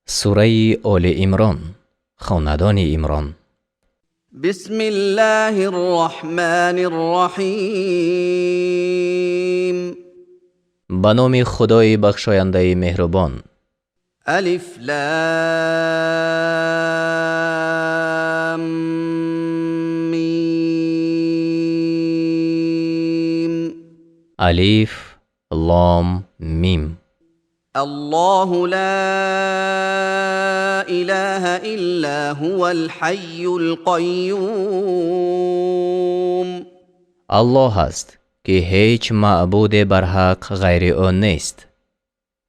Сураи Оли Имрон, хонадони Имрон. بسم الله الرحمن الرحيم. Ба номи Худои бахшояндаи меҳрубон. ألف لام ميم. Алиф, Лом, Мим. الله لا إله إلا هو الحي القيوم. Аллоҳ аст, ки ҳеҷ маъбуде барҳақ ғайри ӯ нест,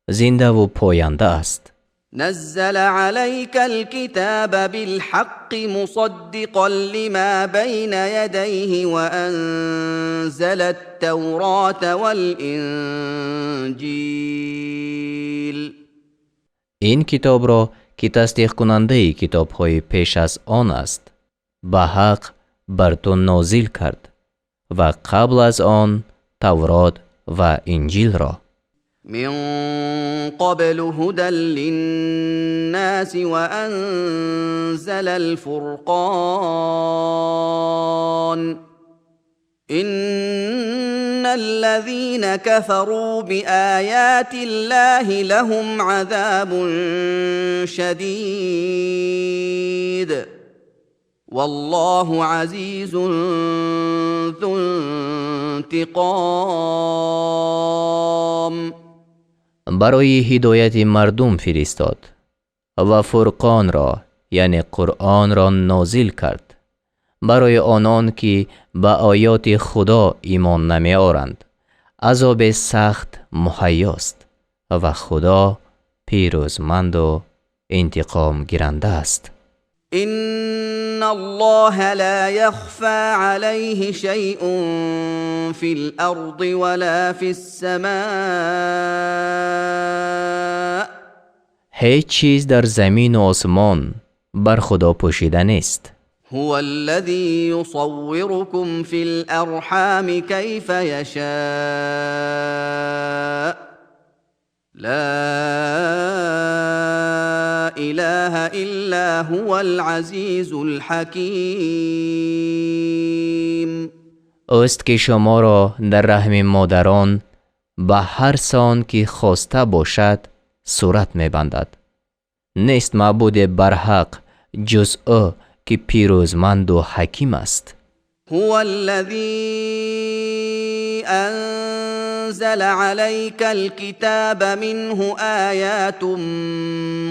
зиндаву поянда аст. نزل عليك الكتاب بالحق مصدقا لما بين يديه وأنزل التوراة والإنجيل. Ин китобро, ки тасдиқкунандаи китобҳои пеш аз он аст, ба ҳақ бар ту нозил кард ва қабл аз он Таврот ва Инҷилро. من قبل هدى للناس وأنزل الفرقان. إن الذين كفروا بآيات الله لهم عذاب شديد، والله عزيز ذو انتقام. Барои ҳидояти мардум фиристод ва Фурқонро, яъне Қуръонро, нозил кард. Барои онон, ки ба оёти Худо имон намеоранд, азоби сахт муҳайёст ва Худо пирӯзманду интиқомгиранда аст. إن الله لا يخفى عليه شيء في الأرض ولا في السماء. Ҳеҷ чиз дар замину осмон бар Худо пӯшида нест. هو الذي يصوركم في الأرحام كيف يشاء، لا إله إلا هو العزيز الحكيم. Ӯст, ки шуморо дар раҳми модарон ба ҳар сон, ки хоста бошад, сурат мебандад. Нест маъбуде барҳақ ҷуз ӯ, ки пирӯзманду ҳаким аст. هو الذي أنزل عليك الكتاب منه آيات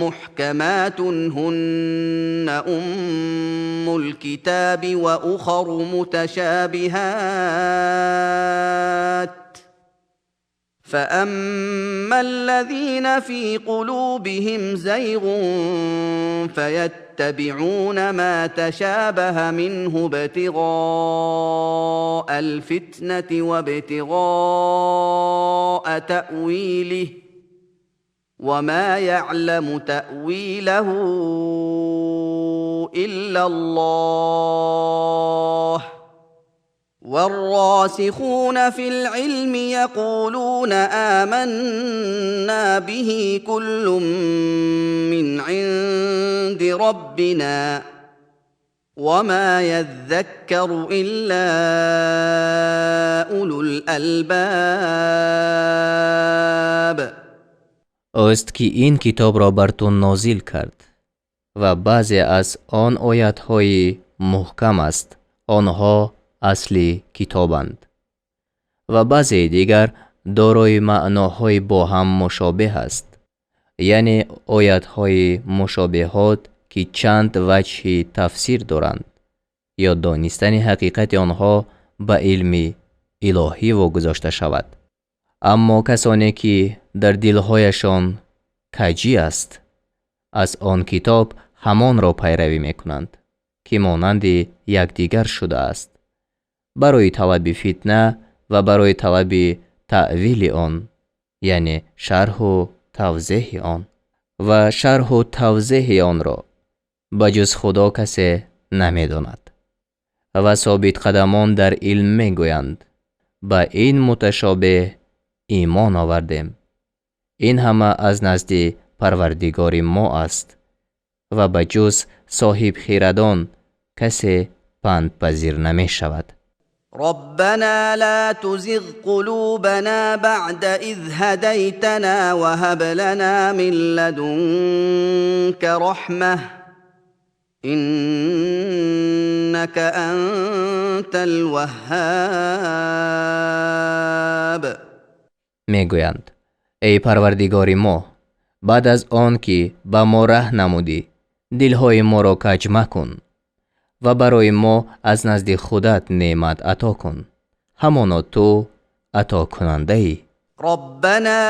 محكمات هن أم الكتاب وأخر متشابهات. فأما الذين في قلوبهم زيغ فيتبعون ما تشابه منه ابتغاء الفتنة وابتغاء تأويله، وما يعلم تأويله إلا الله. والراسخون في العلم يقولون آمنا به، كل من عند ربنا، وما يذكر إلا أولو الألباب. Ӯст, ки ин китобро бар ту нозил кард ва баъзе аз он оятҳои муҳкам аст, онҳо асли китобанд, ва баъзеи дигар дорои маъноҳои бо ҳам мушобеҳ аст, яъне оятҳои мушобиҳот, ки чанд ваҷҳи тафсир доранд ё донистани ҳақиқати онҳо ба илми илоҳӣ вогузошта шавад. Аммо касоне, ки дар дилҳояшон каҷӣ аст, аз он китоб ҳамонро пайравӣ мекунанд, ки монанди якдигар шудааст, барои талаби фитна ва барои талаби таъвили он, яъне шарҳу тавзеҳи он. Ва шарҳу тавзеҳи онро ба ҷуз Худо касе намедонад. Ва собитқадамон дар илм мегӯянд: ба ин муташобеҳ имон овардем, ин ҳама аз назди Парвардигори мо аст ва ба ҷуз соҳибхирадон касе пандпазир намешавад. ربنا لا تزغ قلوبنا بعد إذ هديتنا وهب لنا من لدنك رحمة إنك أنت الوهاب. Мегӯянд: эй Парвардигори мо, баъд аз он ки ба мо раҳ намудӣ, дилҳои моро каҷ макун ва барои мо аз назди худат неъмат ато кун, ҳамоно ту атокунандаӣ. ربنا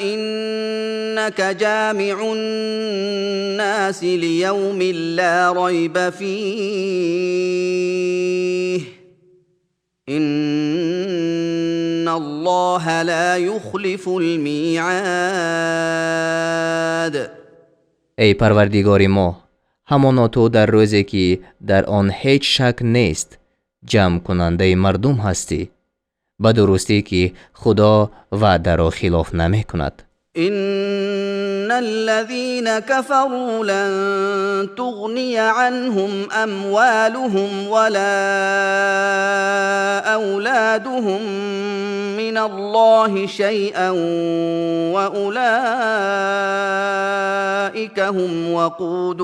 إنك جامع الناس ليوم لا ريب فيه إن الله لا يخلف الميعاد. Эй Парвардигори мо, ҳамоно ту дар рӯзе ки дар он ҳеҷ шак нест, ҷамъкунандаи мардум ҳастӣ. Ба дурустӣ ки Худо ваъдаро хилоф намекунад. إن الذين كفروا لن تغني عنهم أموالهم ولا أولادهم من الله شيئا وأولئك هم وقود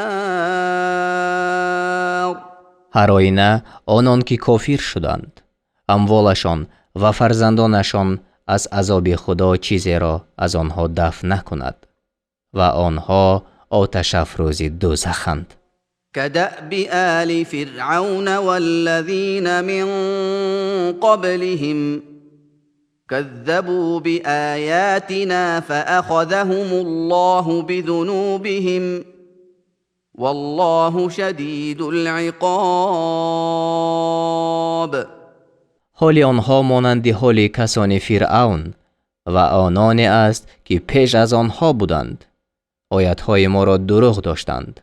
النار. Ҳар оина онон ки кофир шуданд, амволашон ва фарзандонашон аз азоби Худо чизеро аз онҳо дафъ накунад ва онҳо оташафрӯзи дӯзаханд. كدأب آل فرعون والذين من قبلهم كذبوا بآياتنا فأخذهم الله بذنوبهم والله شديد العقاب. Ҳоли онҳо монанди ҳоли касони Фиръавн ва ононе аст, ки пеш аз онҳо буданд. Оятҳои моро дурӯғ доштанд,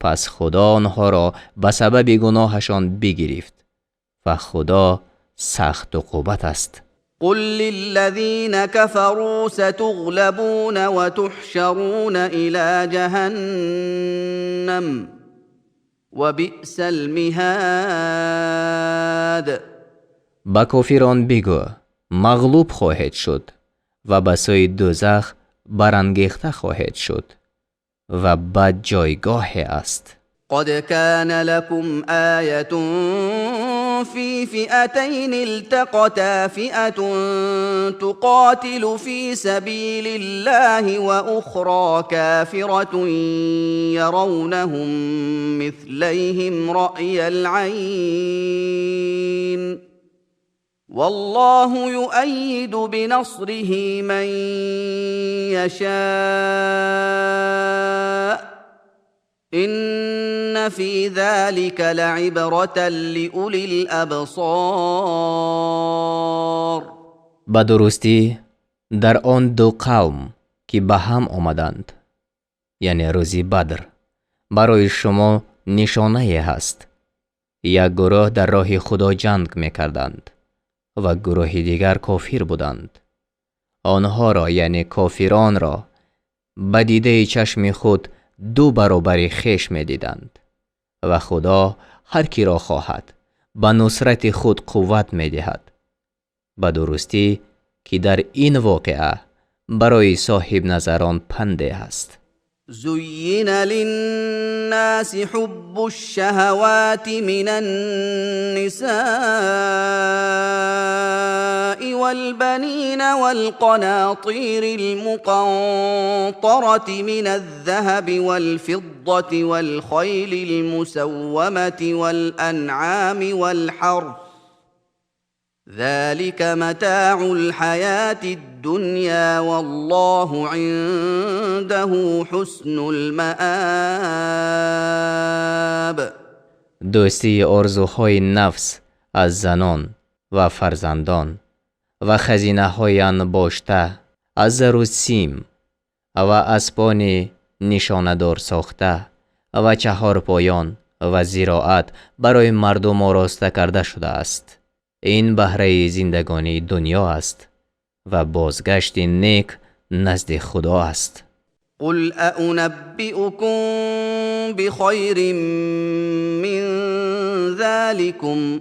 пас Худо онҳоро ба сабаби гуноҳашон бигирифт ва Худо сахт уқубат аст. قل للذين كفروا ستغلبون وتحشرون إلى جهنم وبئس المهاد. Ба кофирон бигӯ: мағлуб хоҳед шуд ва ба сӯи дӯзах барангехта хоҳед шуд ва бад ҷойгоҳе аст. قد كان لكم آية في فئتين التقتا، فئة تقاتل في سبيل الله وأخرى كافرة يرونهم مثليهم رأي العين، والله يؤيد بنصره من يشاء، إن في ذلك لعبرة لأولي الأبصار. Ба дурустӣ дар он ду қавм ки ба ҳам омаданд, яъне рӯзи Бадр, барои шумо нишонае ҳаст. Як гурӯҳ дар роҳи Худо ҷанг мекарданд ва гурӯҳи дигар кофир буданд. Онҳоро, яъне кофиронро, ба дидаи чашми худ ду баробари хеш медиданд ва Худо ҳар киро хоҳад ба нусрати худ қувват медиҳад. Ба дурустӣ ки дар ин воқеа барои соҳибназарон панде ҳаст. زين للناس حب الشهوات من النساء والبنين والقناطير المقنطرة من الذهب والفضة والخيل المسومة والأنعام والحرث، ذلك متاع الحياة الدنيا، والله عنده حسن المآب. Дӯстии орзуҳои нафс аз занон ва фарзандон ва хазинаҳои анбошта аз зару сим ва аспони нишонадор сохта ва чаҳорпоён ва зироат барои мардум ороста карда шудааст. Ин баҳраи зиндагонии дунё аст ва бозгашти нек назди Худо аст. قل أأنبئكم بخير من ذلكم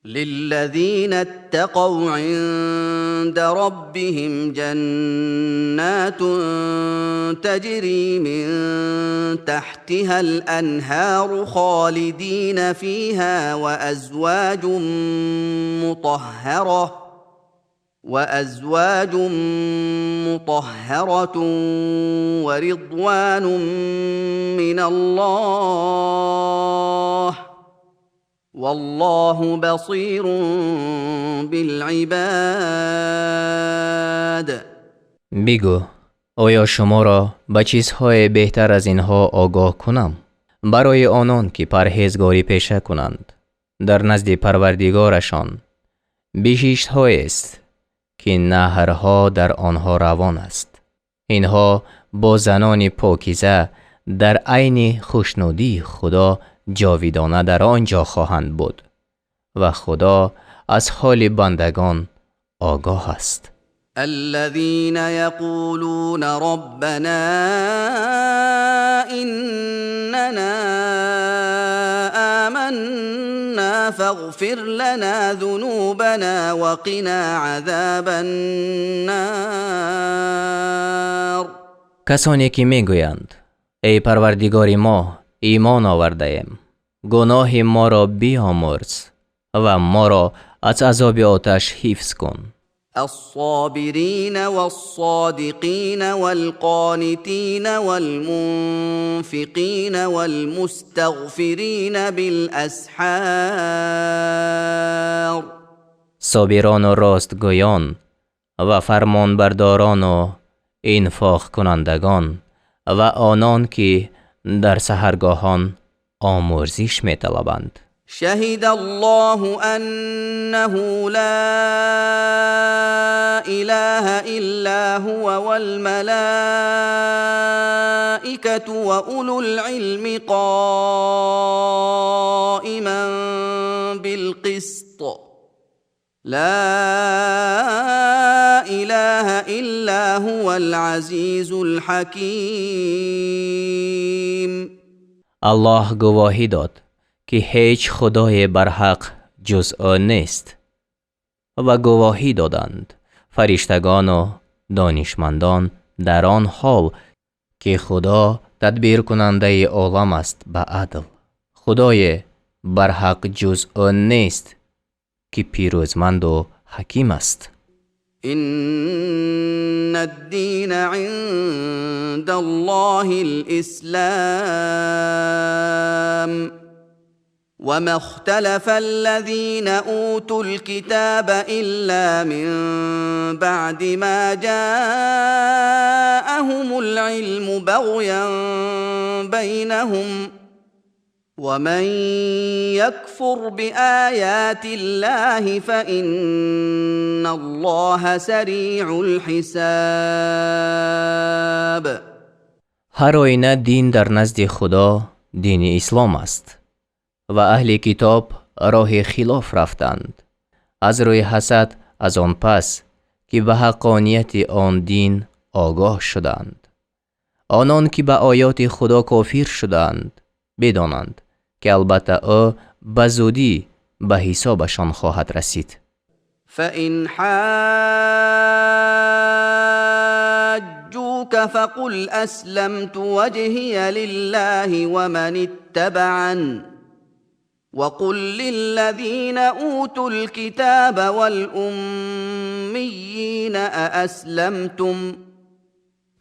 للذين اتقوا عند ربهم جنات تجري من تحتها الأنهار خالدين فيها وأزواج مطهرة ورضوان من الله والله بصير بالعباد. Бигӯ: оё шуморо ба чизҳое беҳтар аз инҳо огоҳ кунам? Барои онон ки парҳезгорӣ пеша кунанд, дар назди Парвардигорашон биҳиштҳоест, ки наҳрҳо дар онҳо равон аст. Инҳо бо занони покиза дар айни хушнудии Худо ҷовидона дар он ҷо хоҳанд буд ва Худо аз ҳоли бандагон огоҳ аст. الذين يقولون ربنا إننا آمنا فاغفر لنا ذنوبنا وقنا عذاب النار. Касоне ки мегӯянд: эй Парвардигори мо, имон овардаем, гуноҳи моро биомӯрз ва моро аз азоби оташ ҳифз кун. الصابرين والصادقين والقانتين والمنفقين والمستغفرين بالأسحار. Собирону ростгӯён ва фармонбардорону инфоқкунандагон ва онон ки дар саҳаргоҳон омӯрзиш металабанд. شهد الله أنه لا إله إلا هو والملائكة وأولو العلم قائما بالقسط لا إله إلا هو العزيز الحكيم. Аллоҳ гувоҳӣ дод, ки ҳеҷ худое барҳақ ҷуз ӯ нест, ва гувоҳӣ доданд фариштагону донишмандон дар он ҳол ки Худо тадбиркунандаи олам аст ба адл. Худое барҳақ ҷуз ӯ нест, ки пирӯзманду ҳаким аст. إن الدين عند الله الإسلام وما اختلف الذين أوتوا الكتاب إلا من بعد ما جاءهم العلم بغيا بينهم ومن يكفر بآيات الله فإن الله سريع الحساب. Ҳар оина дин дар назди Худо дини ислом аст ва аҳли китоб роҳи хилоф рафтанд аз рӯи ҳасад, аз он пас ки ба ҳаққонияти он дин огоҳ шуданд. Онон ки ба оёти Худо кофир шуданд, бидонанд, ки албатта ӯ ба зудӣ ба ҳисобашон хоҳад расид. فإن حاجوك فقل أسلمت وجهي لله ومن اتبعن وقل للذين أوتوا الكتاب والأميين أأسلمتم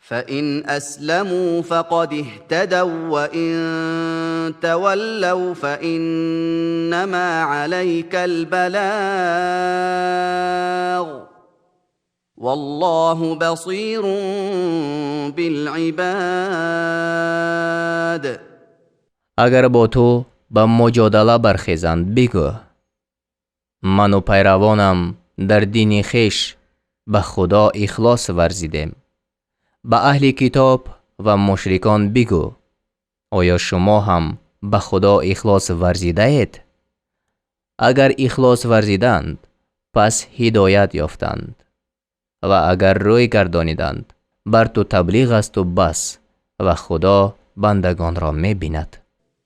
فإن أسلموا فقد اهتدوا وإن تولوا فإنما عليك البلاغ والله بصير بالعباد. Агар бо ту ба муҷодала бархезанд, бигӯ: ману пайравонам дар дини хеш ба Худо ихлос варзидем. Ба аҳли китоб ва мушрикон бигӯ: оё шумо ҳам ба Худо ихлос варзидаед? Агар ихлос варзиданд, пас ҳидоят ёфтанд. Ва агар рӯй гардониданд, бар ту таблиғ аст ва бас, ва Худо бандагонро мебинад.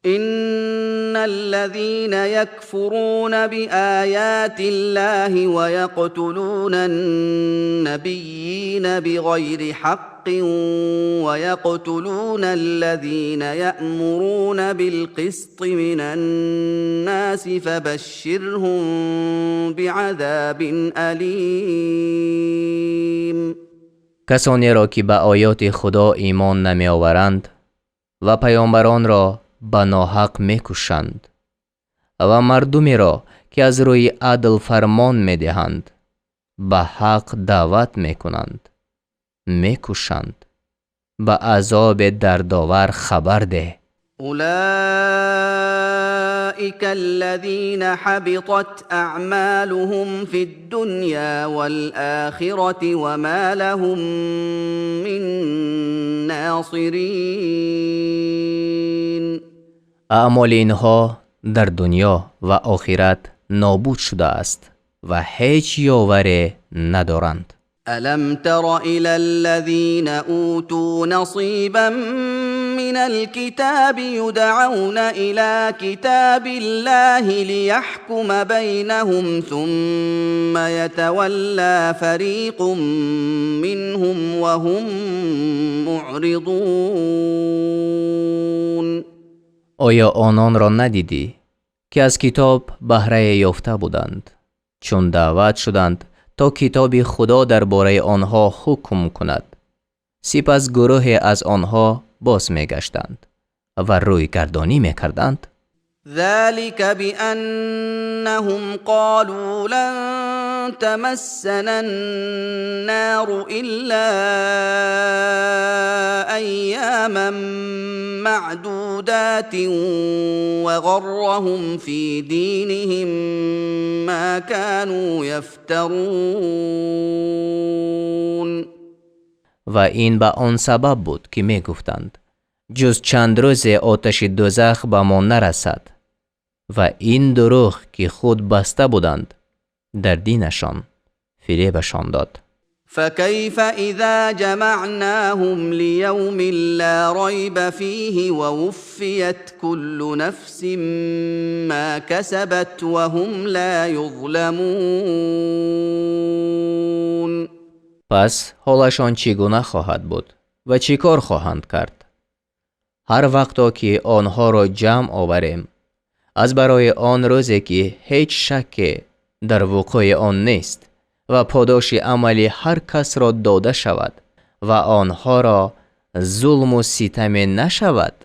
إن الذين يكفرون بآيات الله ويقتلون النبيين بغير حق ويقتلون الذين يأمرون بالقسط من الناس فبشرهم بعذاب أليم. Касонеро, ки ба оёти Худо имон намеоваранд ва паёмбаронро ба ноҳақ мекушанд ва мардумеро, ки аз рӯи адл фармон медиҳанд, ба ҳақ даъват мекунанд, мекушанд, ба азоби дардовар хабар деҳ. أولئك الذين حبطت أعمالهم في الدنيا والآخرة وما لهم من ناصرين. Аъмоли инҳо дар дунё ва охират нобуд шудааст ва ҳеҷ ёваре надоранд. ألم تر إلى الذين أوتوا نصيبا من الكتاب يدعون إلى كتاب الله ليحكم بينهم ثم يتولى فريق منهم وهم معرضون. Оё ононро надидӣ, ки аз китоб баҳрае ёфта буданд, чун даъват шуданд, то китоби Худо дар бораи онҳо ҳукм кунад, сипас гурӯҳе аз онҳо боз мегаштанд ва рӯйгардонӣ мекарданд? ذلك بأنهم قالوا لن تمسنا النار إلا أياما معدودات وغرهم في دينهم ما كانوا يفترون. Ва ин ба он сабаб буд, ки мегуфтанд: ҷуз чанд рӯзе оташи дӯзах ба мо нарасад, ва ин дурӯғ, ки худ баста буданд дар динашон, фиребашон дод. فكيف إذا جمعناهم ليوم لا ريب فيه ووفيت كل نفس ما كسبت وهم لا يظلمون. Пас ҳолашон чӣ гуна хоҳад буд ва чӣ кор хоҳанд кард, ҳар вақто ки онҳоро ҷамъ оварем аз барои он рӯзе, ки ҳеҷ шакке дар вуқӯи он нест ва подоши амали ҳар касро дода шавад ва онҳоро зулму ситаме нашавад?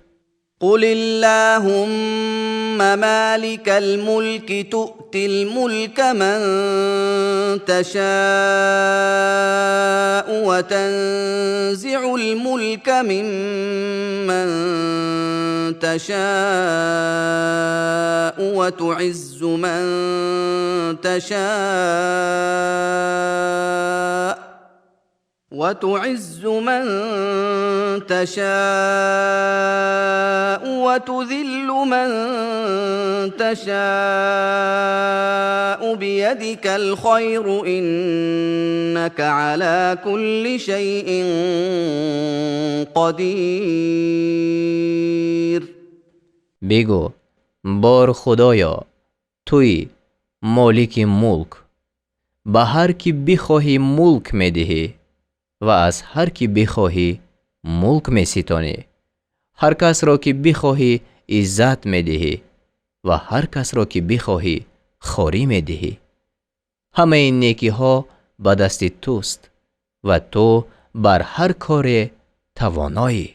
قل اللهم مالك الملك تؤتي الملك من تشاء وتنزع الملك ممن تشاء وتعز من تشاء وتذل من تشاء بيدك الخير إنك على كل شيء قدير. Бигӯ: бор Худоё, туӣ молики мулк, ба ҳар кӣ бихоҳӣ мулк медиҳӣ ва аз ҳар кӣ бихоҳӣ мулк меситонӣ, ҳар касро ки бихоҳӣ иззат медиҳӣ ва ҳар касро ки бихоҳӣ хорӣ медиҳӣ. Ҳамаи некиҳо ба дасти туст ва ту бар ҳар коре тавоноӣ.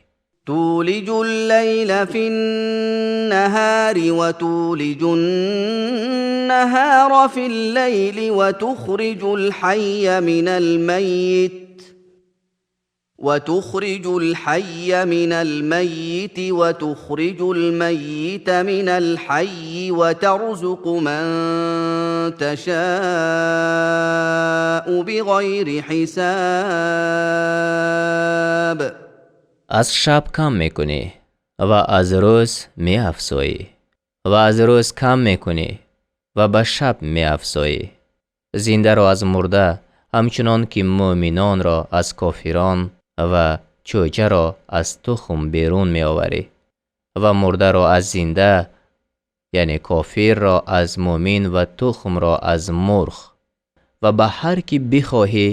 تولج الليل في النهار وتولج النهار في الليل وتخرج الحي من الميت وتخرج الميت من الحي وترزق من تشاء بغير حساب. Аз шаб кам мекунӣ ва аз рӯз меафзоӣ ва аз рӯз кам мекунӣ ва ба шаб меафзоӣ, зиндаро аз мурда Ҳамчунон ки мӯъминонро аз кофирон ва чӯҷаро аз тухм берун меоварӣ ва мурдаро аз зинда, яъне кофирро аз мӯъмин ва тухмро аз мурғ, ва ба ҳар ки бихоҳӣ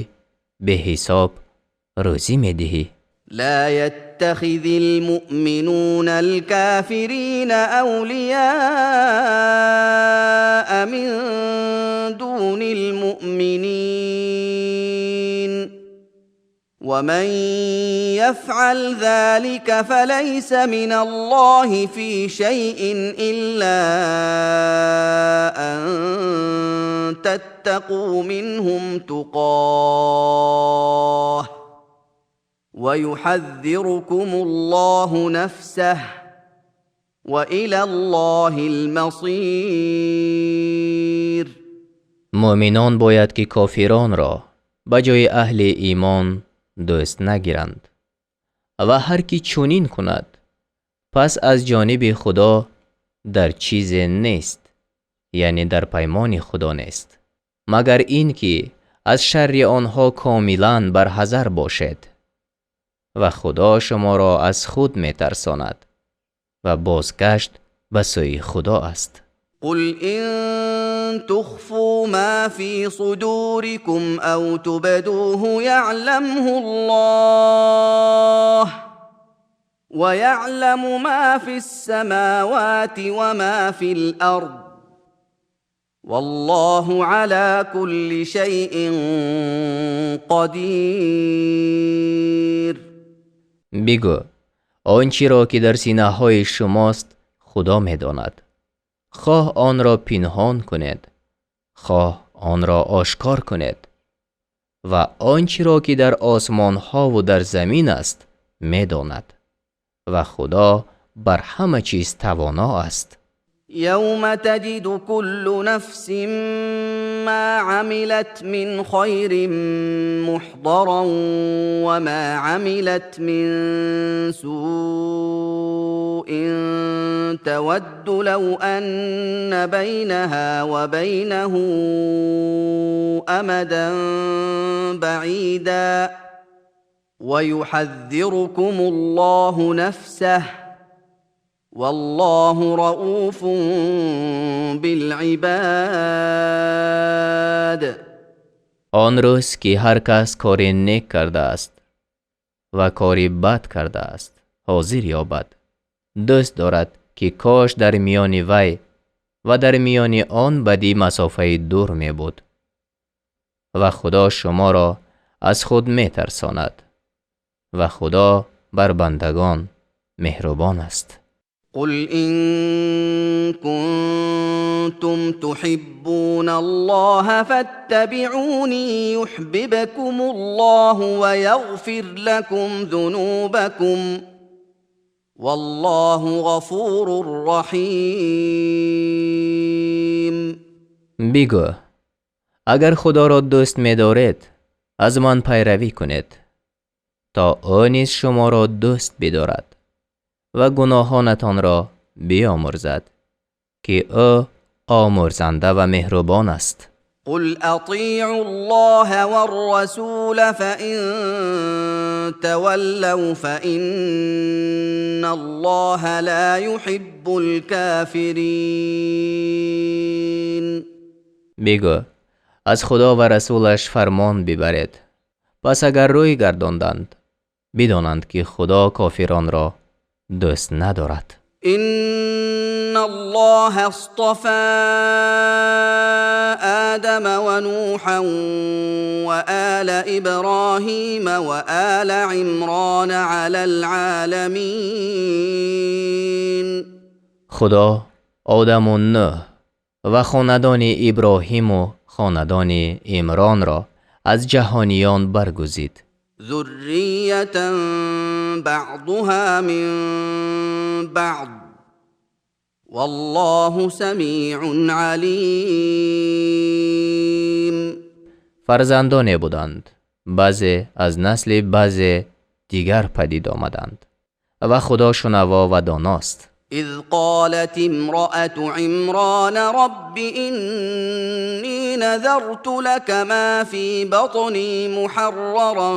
беҳисоб рӯзӣ медиҳӣ. لا يتخذ المؤمنون الكافرين أولياء من دون المؤمنين ومن يفعل ذلك فليس من الله في شيء إلا أن تتقوا منهم تقاه ويحذركم الله نفسه وإلى الله المصير. Мӯъминон бояд ки кофиронро ба ҷои аҳли имон дӯст нагиранд ва ҳар ки чунин кунад, пас аз ҷониби Худо дар чизе нест, яъне дар паймони Худо нест, магар ин ки аз шарри онҳо комилан барҳазар бошед ва Худо шуморо аз худ метарсонад ва бозгашт ба сӯи Худо аст. قل إن تخفوا ما في صدوركم أو تبدوه يعلمه الله ويعلم ما في السماوات وما في الأرض والله على كل شيء قدير. Бигӯ, он чиро ки дар синаҳои шумост, Худо медонад, хоҳ онро пинҳон кунед, хоҳ онро ошкор кунед, ва он чиро ки дар осмонҳову дар замин аст, медонад ва Худо бар ҳама чиз тавоно аст. يوم تجد كل نفس ما عملت من خير محضرا وما عملت من سوء تود لو أن بينها وبينه أمدا بعيدا ويحذركم الله نفسه والله رؤوف بالعباد. Он рӯз ки ҳар кас кори нек кардааст ва кори бад кардааст ҳозир ёбад, дӯст дорад ки кош дар миёни вай ва дар миёни он бадӣ масофаи дур мебуд, ва Худо шуморо аз худ метарсонад ва Худо бар бандагон меҳрубон аст. قل إن كنتم تحبون الله فاتبعوني يحببكم الله ويغفر لكم ذنوبكم والله غفور رحيم. Бигӯ, агар Худоро дӯст медоред, аз ман пайравӣ кунед, то ӯ низ шуморо дӯст бидорад ва гуноҳонатонро биомӯрзад, ки ӯ омӯрзанда ва меҳрубон аст. قل أطيعوا الله والرسول فإن تولوا فإن الله لا يحب الكافرين. Бигӯ, аз Худо ва расулаш фармон бибаред, пас агар рӯй гардонданд, бидонанд, ки Худо кофиронро дӯст надорад. إن الله اصطفى آدم ونوحا وآل إبراهيم وآل عمران على العالمين. Худо Одаму Нӯҳ ва хонадони Иброҳиму хонадони Имронро аз ҷаҳониён баргузид. ذرية بعضها من بعض والله سميع عليم. Фарзандоне буданд, баъзе аз насли баъзе дигар падид омаданд, ва Худо шунаво ва доност. إذ قالت امرأة عمران رب إني نذرت لك ما في بطني محررا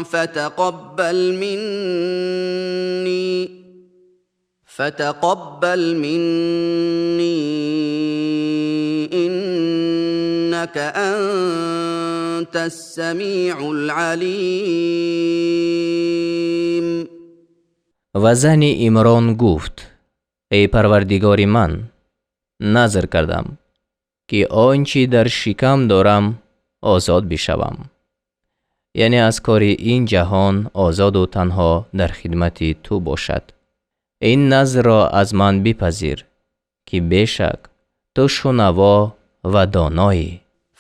فتقبل مني إنك أنت السميع العليم. Ва зани Имрон гуфт: Эй Парвардигори ман, назр кардам, ки он чи дар шикам дорам озод бишавам, яъне аз кори ин ҷаҳон озоду танҳо дар хидмати ту бошад. Ин назрро аз ман бипазир, ки бешак ту шунаво ва доноӣ.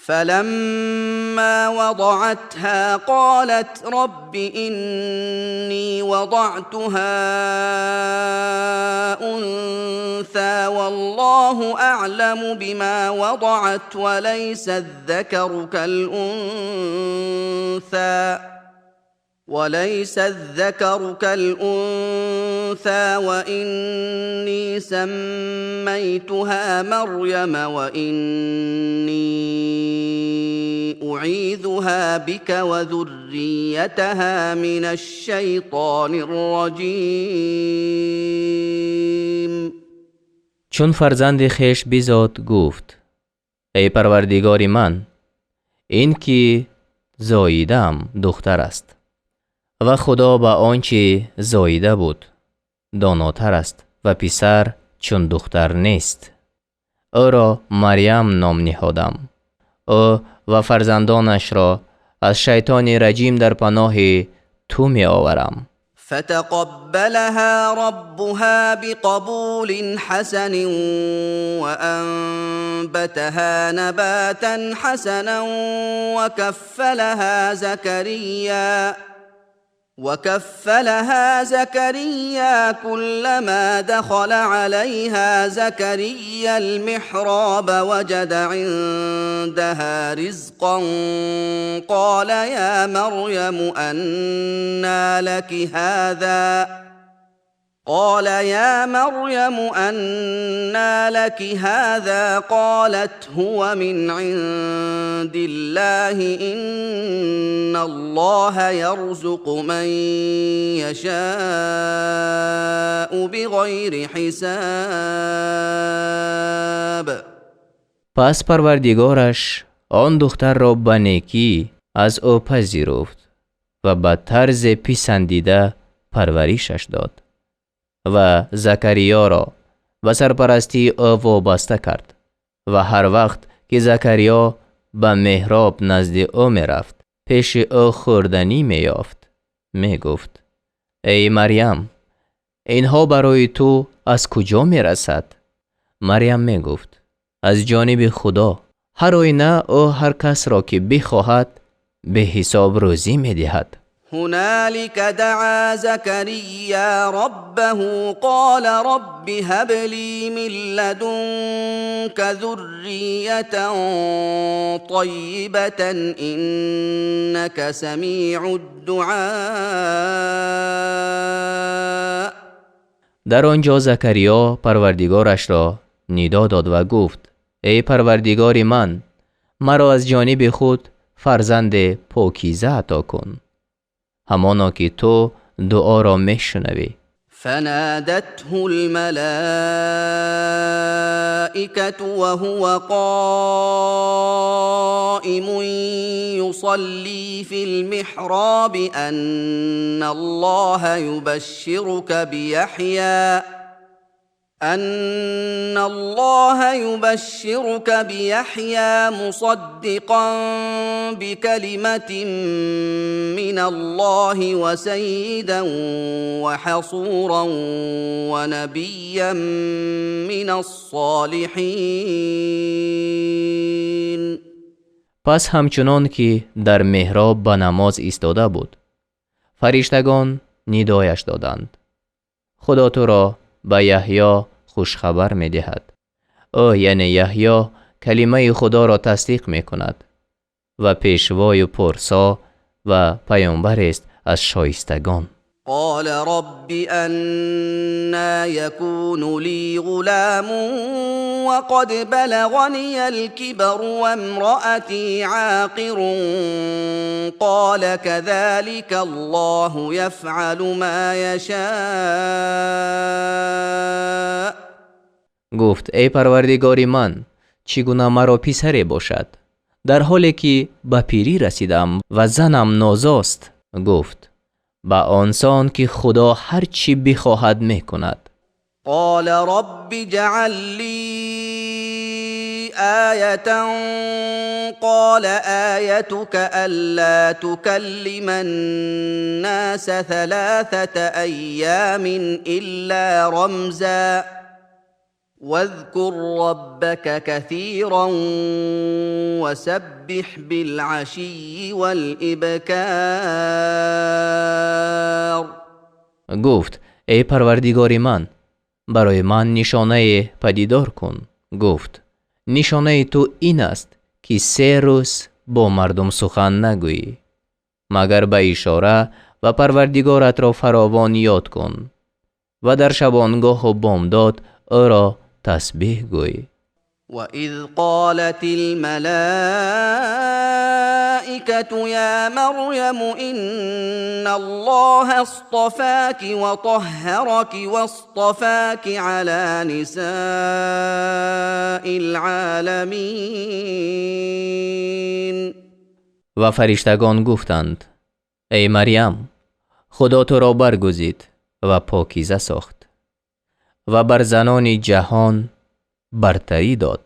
فلما وضعتها قالت رب إني وضعتها أنثى والله أعلم بما وضعت وليس الذكر كالأنثى وإني سميتها مريم وإني أعيذها بك وذريتها من الشيطان الرجيم. Чун фарзанди хеш бизод, гуфт: Эй Парвардигори ман, ин ки зоидаам духтар аст ва Худо ба он чи зоида буд донотар аст ва писар чун духтар нест. Ӯро Марьям ном ниҳодам. Ӯ ва фарзандонашро аз шайтони раҷим дар паноҳи ту меоварам. فتقبلها ربها بقبول حسن وأنبتها نباتا حسنا وكفلها زكريا كلما دخل عليها زكريا المحراب وجد عندها رزقا قال يا مريم أنى لك هذا قال يا مريم أنى لك هذا قالت هو من عند الله إن الله يرزق من يشاء بغير حساب. Пас Парвардигораш он духтарро ба некӣ аз ӯ пазируфт ва ба тарзе писандида парваришаш дод ва Закариёро ба сарпарастии ӯ вобаста кард ва ҳар вақт ки Закариё ба меҳроб назди ӯ мерафт, пеши ӯ хӯрданӣ меёфт. Мегуфт: Эй Марьям, инҳо барои ту аз куҷо мерасад? Марьям мегуфт: Аз ҷониби Худо, ҳар оина ӯ ҳар касро ки бихоҳад беҳисоб рӯзӣ медиҳад. هنالك دعا زكريا ربه قال رب هب لي من لدنك ذرية طيبة إنك سميع الدعاء. Дар он ҷо Закариё Парвардигорашро нидо дод ва гуфт: Эй Парвардигори ман, маро аз ҷониби худ фарзанде покиза ато кун, ҳамоно ки ту дуоро мешунавӣ. فنادته الملائكة وهو قائم يصلي في المحراب أن الله يبشرك بيحيى مصدقا بكلمة من الله وسيدا وحصورا ونبيا من الصالحين. Пас ҳамчунон ки дар меҳроб ба намоз истода буд, фариштагон нидояш доданд: Худо туро ба Яҳьё хушхабар медиҳад. Ӯ, яъне Яҳьё, калимаи Худоро тасдиқ мекунад ва пешвою пурсо ва паёмбарест аз шоистагон. قال رب أنى يكون لي غلام وقد بلغني الكبر وامرأتي عاقر قال كذلك الله يفعل ما يشاء. Гуфт: эй Парвардигори ман, чӣ гуна маро писаре бошад, дар ҳоле ки ба пирӣ расидам ва занам нозост? Гуфт: ба он сон ки Худо ҳар чӣ бихоҳад мекунад. قال رب اجعل لي آية قال آيتك ألا تكلم الناس 3 أيام إلا رمزا واذكر ربك كثيرا وسبح بالعشي والإبكار. Гуфт: эй Парвардигори ман, барои ман нишонае падидор кун. Гуфт: нишонаи ту ин аст, ки 3 рӯз бо мардум сухан нагӯӣ, магар ба ишора, ва Парвардигоратро фаровон ёд кун ва дар шабонгоҳу бомдод ӯро тасбиҳ гӯй. وإذ قالت الملائكة يا مريم إن الله اصطفاك وطهرك واصطفاك على نساء العالمين. Ва фариштагон гуфтанд: эй Марьям, Худо туро баргузид ва покиза сохт ва бар занони ҷаҳон бартарӣ дод.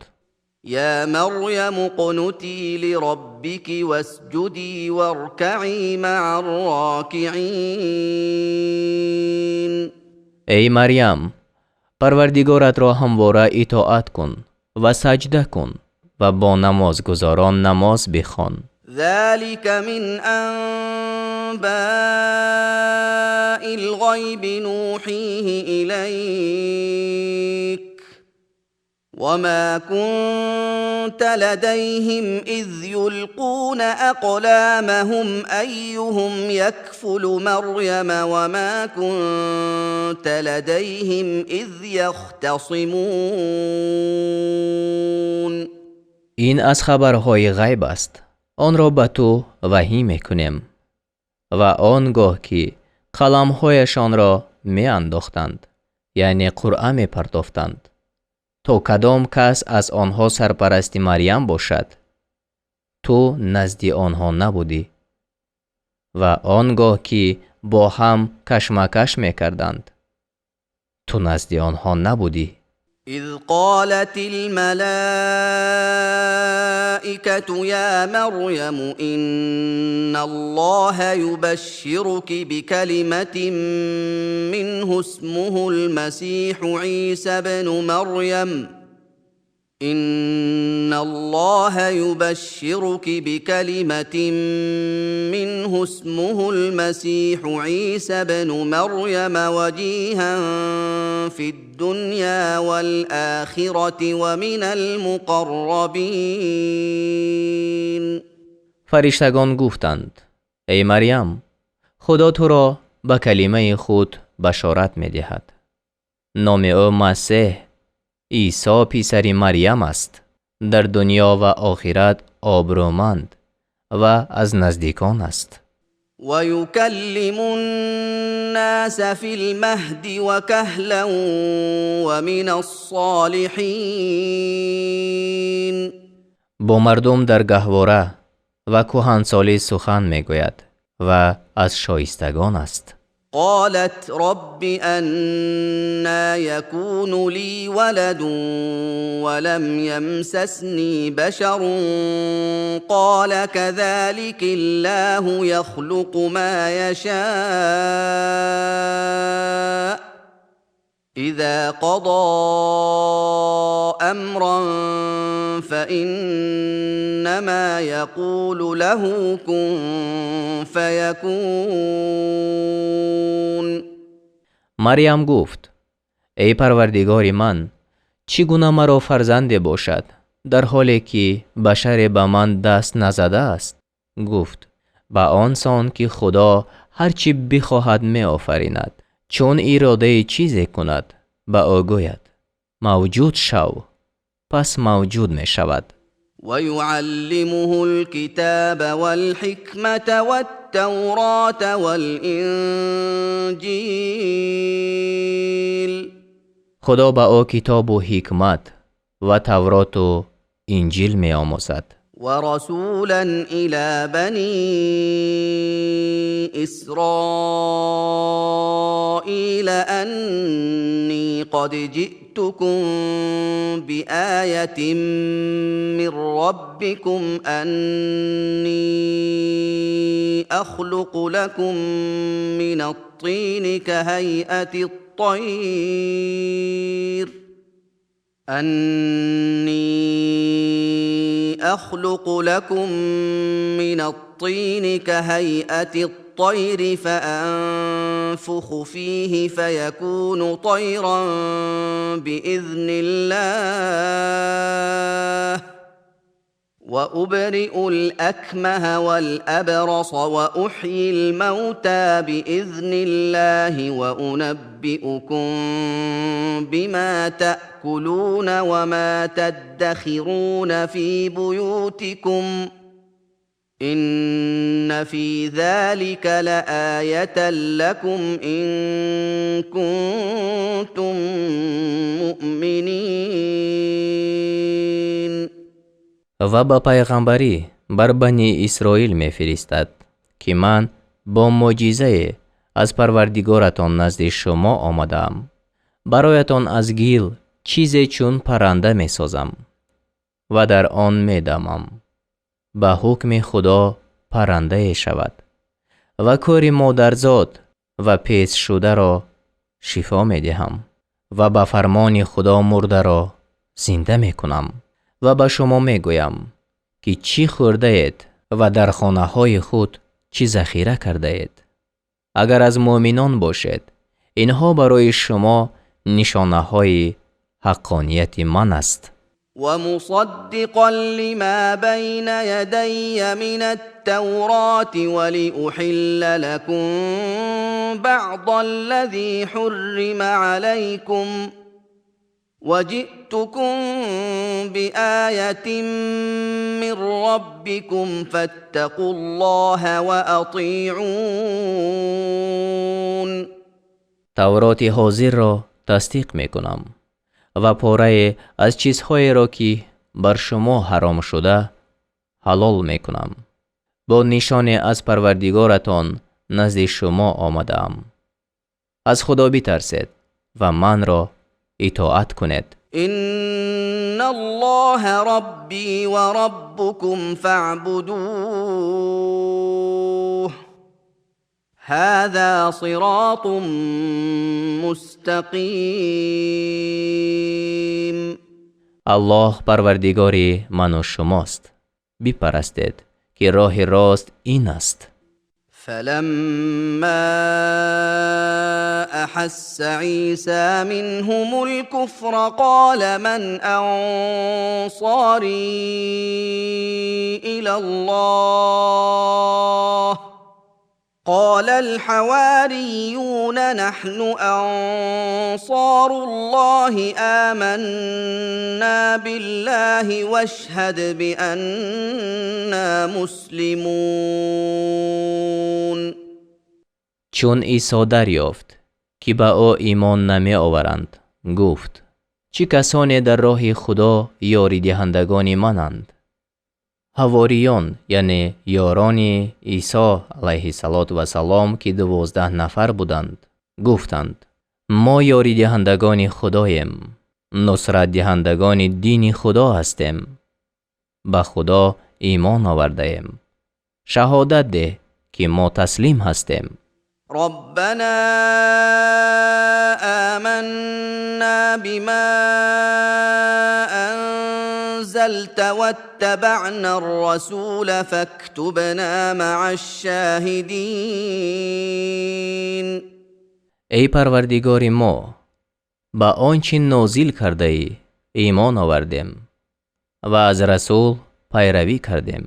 يا مريم اقنتي لربك واسجدي واركعي مع الراكعين. Эй Марьям, Парвардигоратро ҳамвора итоат кун ва саҷда кун ва бо намозгузорон намоз бихон. ذلك من أنباء الغيب نوحيه إليك وما كنت لديهم إذ يلقون أقلامهم أيهم يكفل مريم وما كنت لديهم إذ يختصمون. Ин аз хабарҳои ғайб аст, онро ба ту ваҳӣ мекунем. Ва он гоҳ ки қаламҳояшонро меандохтанд, яъне қуръа мепартофтанд, то кадом кас аз онҳо сарпарасти Марьям бошад, ту назди онҳо набудӣ. Ва он гоҳ ки бо ҳам кашмакаш мекарданд, ту назди онҳо набудӣ. إذ قالت الملائكة يا مريم إن الله يبشرك بكلمة منه اسمه المسيح عيسى ابن مريم إن الله يبشرك بكلمة منه اسمه المسيح عيسى ابن مريم وجيها في الدنيا والآخرة ومن المقربين. Фариштагон гуфтанд: эй Марьям, Худо туро ба калимаи худ башорат медиҳад. Номи ӯ Масеҳ, Исо писари Марьям аст. Дар дунё ва охират обрӯманд ва аз наздикон аст. ويكلم الناس في المهد وكهلا ومن الصالحين. Бо мардум дар гаҳвора ва кӯҳансолӣ сухан мегӯяд ва аз шоистагон аст. قالت رب أنى يكون لي ولد ولم يمسسني بشر قال كذلك الله يخلق ما يشاء إذا قضى أمرا فإنما يقول له كن فيكون. Марьям гуфт: эй Парвардигори ман, чӣ гуна маро фарзанде бошад, дар ҳоле ки башаре ба ман даст назадааст? Гуфт: ба он сон ки Худо Ҳар чӣ бихоҳад меофаринад. Чун иродаи чизе кунад, ба ӯ гӯяд: Мавҷуд шав, пас мавҷуд мешавад. ويعلمه الكتاب والحكمة والتوراة والإنجيل. Худо ба ӯ китобу ҳикмат ва Тавроту Инҷил меомӯзад. ورسولا إلى بني إسرائيل أني قد جئتكم بآية من ربكم، أني أخلق لكم من الطين كهيئة الطير، أني أخلق لكم من الطين كهيئة الطير فأنفخ فيه فيكون طيرا بإذن الله، وأبرئ الأكمه والأبرص وأحيي الموتى بإذن الله، وأنبئكم بما تأكلون وما تدخرون في بيوتكم، إن في ذلك لآية لكم إن كنتم مؤمنين. Ва ба пайғамбарӣ бар Бани Исроил мефиристад, ки ман бо мӯъҷизае аз Парвардигоратон назди шумо омадаам. Бароятон аз гил чизе чун парранда месозам ва дар он медамам, ба ҳукми Худо паррандае шавад, ва кӯри модарзод ва песшударо шифо медиҳам ва ба фармони Худо мурдаро зинда мекунам ва ба шумо мегӯям, ки чӣ хӯрдаед ва дар хонаҳои худ чӣ захира кардаед. Агар аз муъминон бошед, инҳо барои шумо нишонаҳои ҳаққонияти ман аст. ومصدقا لما بين يدي من التوراة ولأحل لكم بعض الذي حرم عليكم، وجئتكم بآية من ربكم فاتقوا الله وأطيعون. Тавроти ҳозирро тасдиқ мекунам ва порае аз чизҳоеро, ки бар шумо ҳаром шуда, ҳалол мекунам. Бо нишоне аз Парвардигоратон назди шумо омадаам. Аз Худо битарсед ва манро итоат кунед. إن الله ربي وربكم فاعبدوه، هذا صراط مستقيم. Аллоҳ Парвардигори ману шумост, бипарастед, ки роҳи рост ин аст. فلما احس عيسى منهم الكفر قال من انصاري الى الله؟ قال الحواريون نحن انصار الله آمنا بالله واشهد بأنا مسلمون. Чун Исо дарёфт, ки ба ӯ имон намеоваранд, гуфт: Чӣ касоне дар роҳи Худо ёридиҳандагони мананд? Ҳавориён, яъне ёрони Исо алайҳиссалоту вассалом, ки 12 нафар буданд, гуфтанд: Мо ёридиҳандагони Худоем, нусратдиҳандагони дини Худо ҳастем, ба Худо имон овардаем, шаҳодат деҳ, ки мо таслим ҳастем. ربنا آمنا بما أنزلت واتبعنا الرسول فاكتبنا مع الشاهدين. Эй Парвардигори мо, ба он чӣ нозил кардаӣ имон овардем ва аз расул пайравӣ кардем,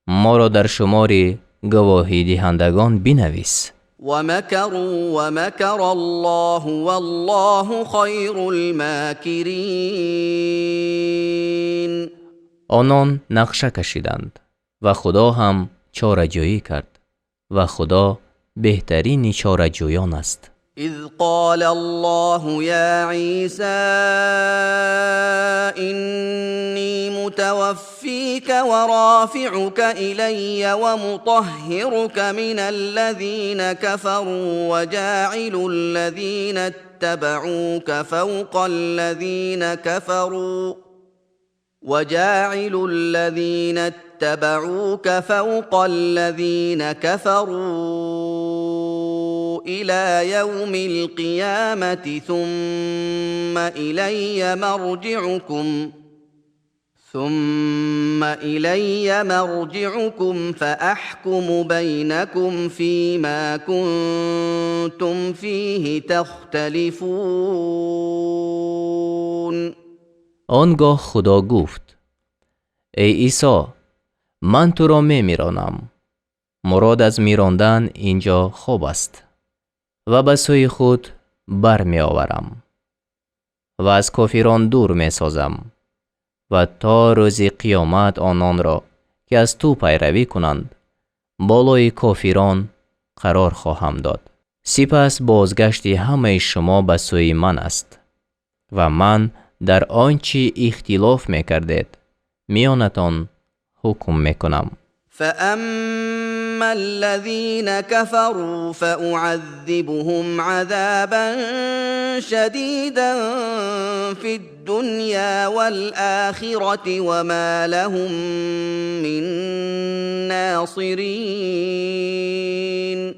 моро дар шумори гувоҳидиҳандагон бинавис. ومكروا ومكر الله والله خير الماكرين. Онон нақша кашиданд ва Худо ҳам чораҷӯӣ кард ва Худо беҳтарини чораҷӯён аст. إذ قال الله يا عيسى إني متوفيك ورافعك إلي ومطهرك من الذين كفروا وجاعل الذين اتبعوك فوق الذين كفروا إلى يوم القيامة ثم إلي مرجعكم فأحكم بينكم فيما كنتم فيه تختلفون. Он гоҳ Худо гуфт: «Эй Исо, ман туро мемиронам». Мурод аз мирондан ин ҷо хоб аст. Ва ба сӯи худ бармеоварам ва аз кофирон дур месозам ва то рӯзи қиёмат ононро, ки аз ту пайравӣ кунанд, болои кофирон қарор хоҳам дод. Сипас бозгашти ҳамаи шумо ба сӯи ман аст ва ман дар он чӣ ихтилоф мекардед миёнатон ҳукм мекунам. فأما الذين كفروا فأعذبهم عذابا شديدا في الدنيا والآخرة وما لهم من ناصرين.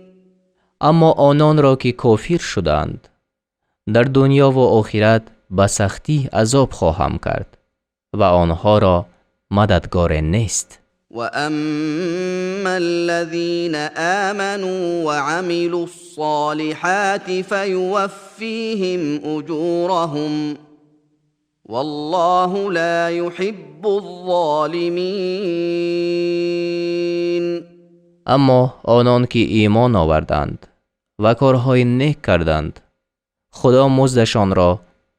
Аммо ононро, ки кофир шуданд, дар дунёву охират ба сахтӣ азоб хоҳам кард ва онҳоро мададгоре нест. وأما الذين آمنوا وعملوا الصالحات فيوفيهم أجورهم والله لا يحب الظالمين. Аммо онон, ки имон оварданд ва корҳои нек карданд, Худо муздашонро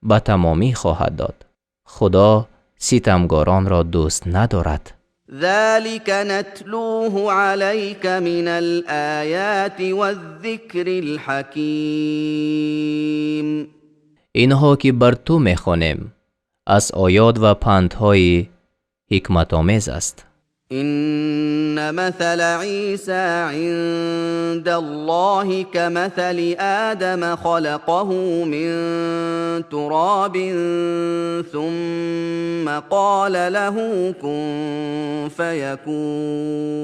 ба тамомӣ хоҳад дод. Худо ситамгоронро дӯст надорад. ذلك نتلوه عليك من الآيات والذكر الحكيم. Инҳо, ки бар ту мехонем, аз оёт ва пандҳои ҳикматомез аст. إن مثل عيسى عند الله كمثل آدم خلقه من تراب ثم قال له كن فيكون.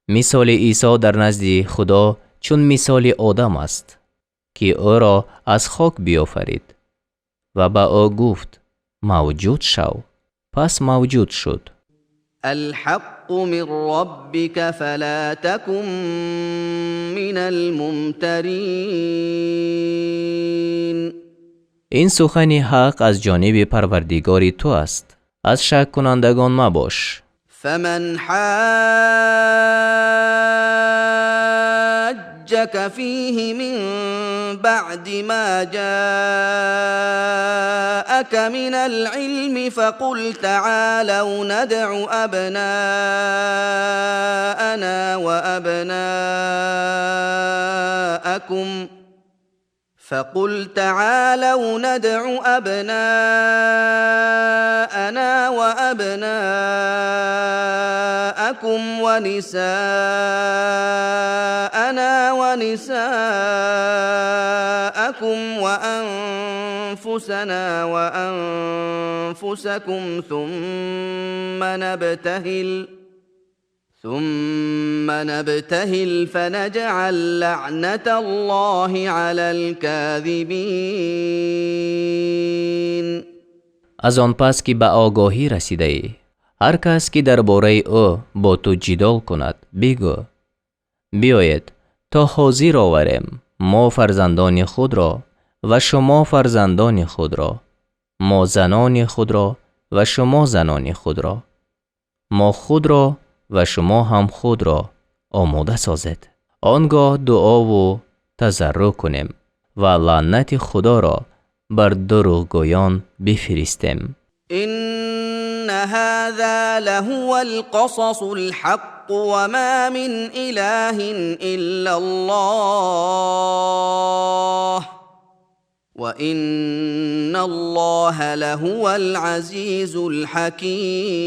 Мисоли Исо дар назди Худо чун мисоли Одам аст, ки ӯро аз хок биёфарид ва ба ӯ гуфт: «Мавҷуд шав». Пас мавҷуд шуд. الحق من ربك فلا تكن من الممترين. Ин сухани ҳақ аз ҷониби Парвардигори ту аст. Аз шаккунандагон мабош. فمن حاجك فيه من بعد ما جاءك من العلم فقل تعالوا ندع أبناءنا وأبناءكم فقل تعالوا ندع أبناءنا وأبناءكم ونساءنا ونساءكم وأنفسنا وأنفسكم ثم نبتهل فنجعل لعنة الله على الكاذبين. Аз он пас ки ба огоҳӣ расидаӣ, ҳар кас, ки дар бораи ӯ бо ту ҷидол кунад, бигӯ: «Биёед, то ҳозир оварем мо фарзандони худро ва шумо фарзандони худро, мо занони худро ва шумо занони худро, мо худро Ва шумо ҳам худро омода созед. Он гоҳ дуо ва тазарруъ кунем ва лаънати Худоро бар дурӯғгӯён бифиристем. إن هذا لهو القصص الحق وما من إله إلا الله وإن الله لهو العزيز الحكيم.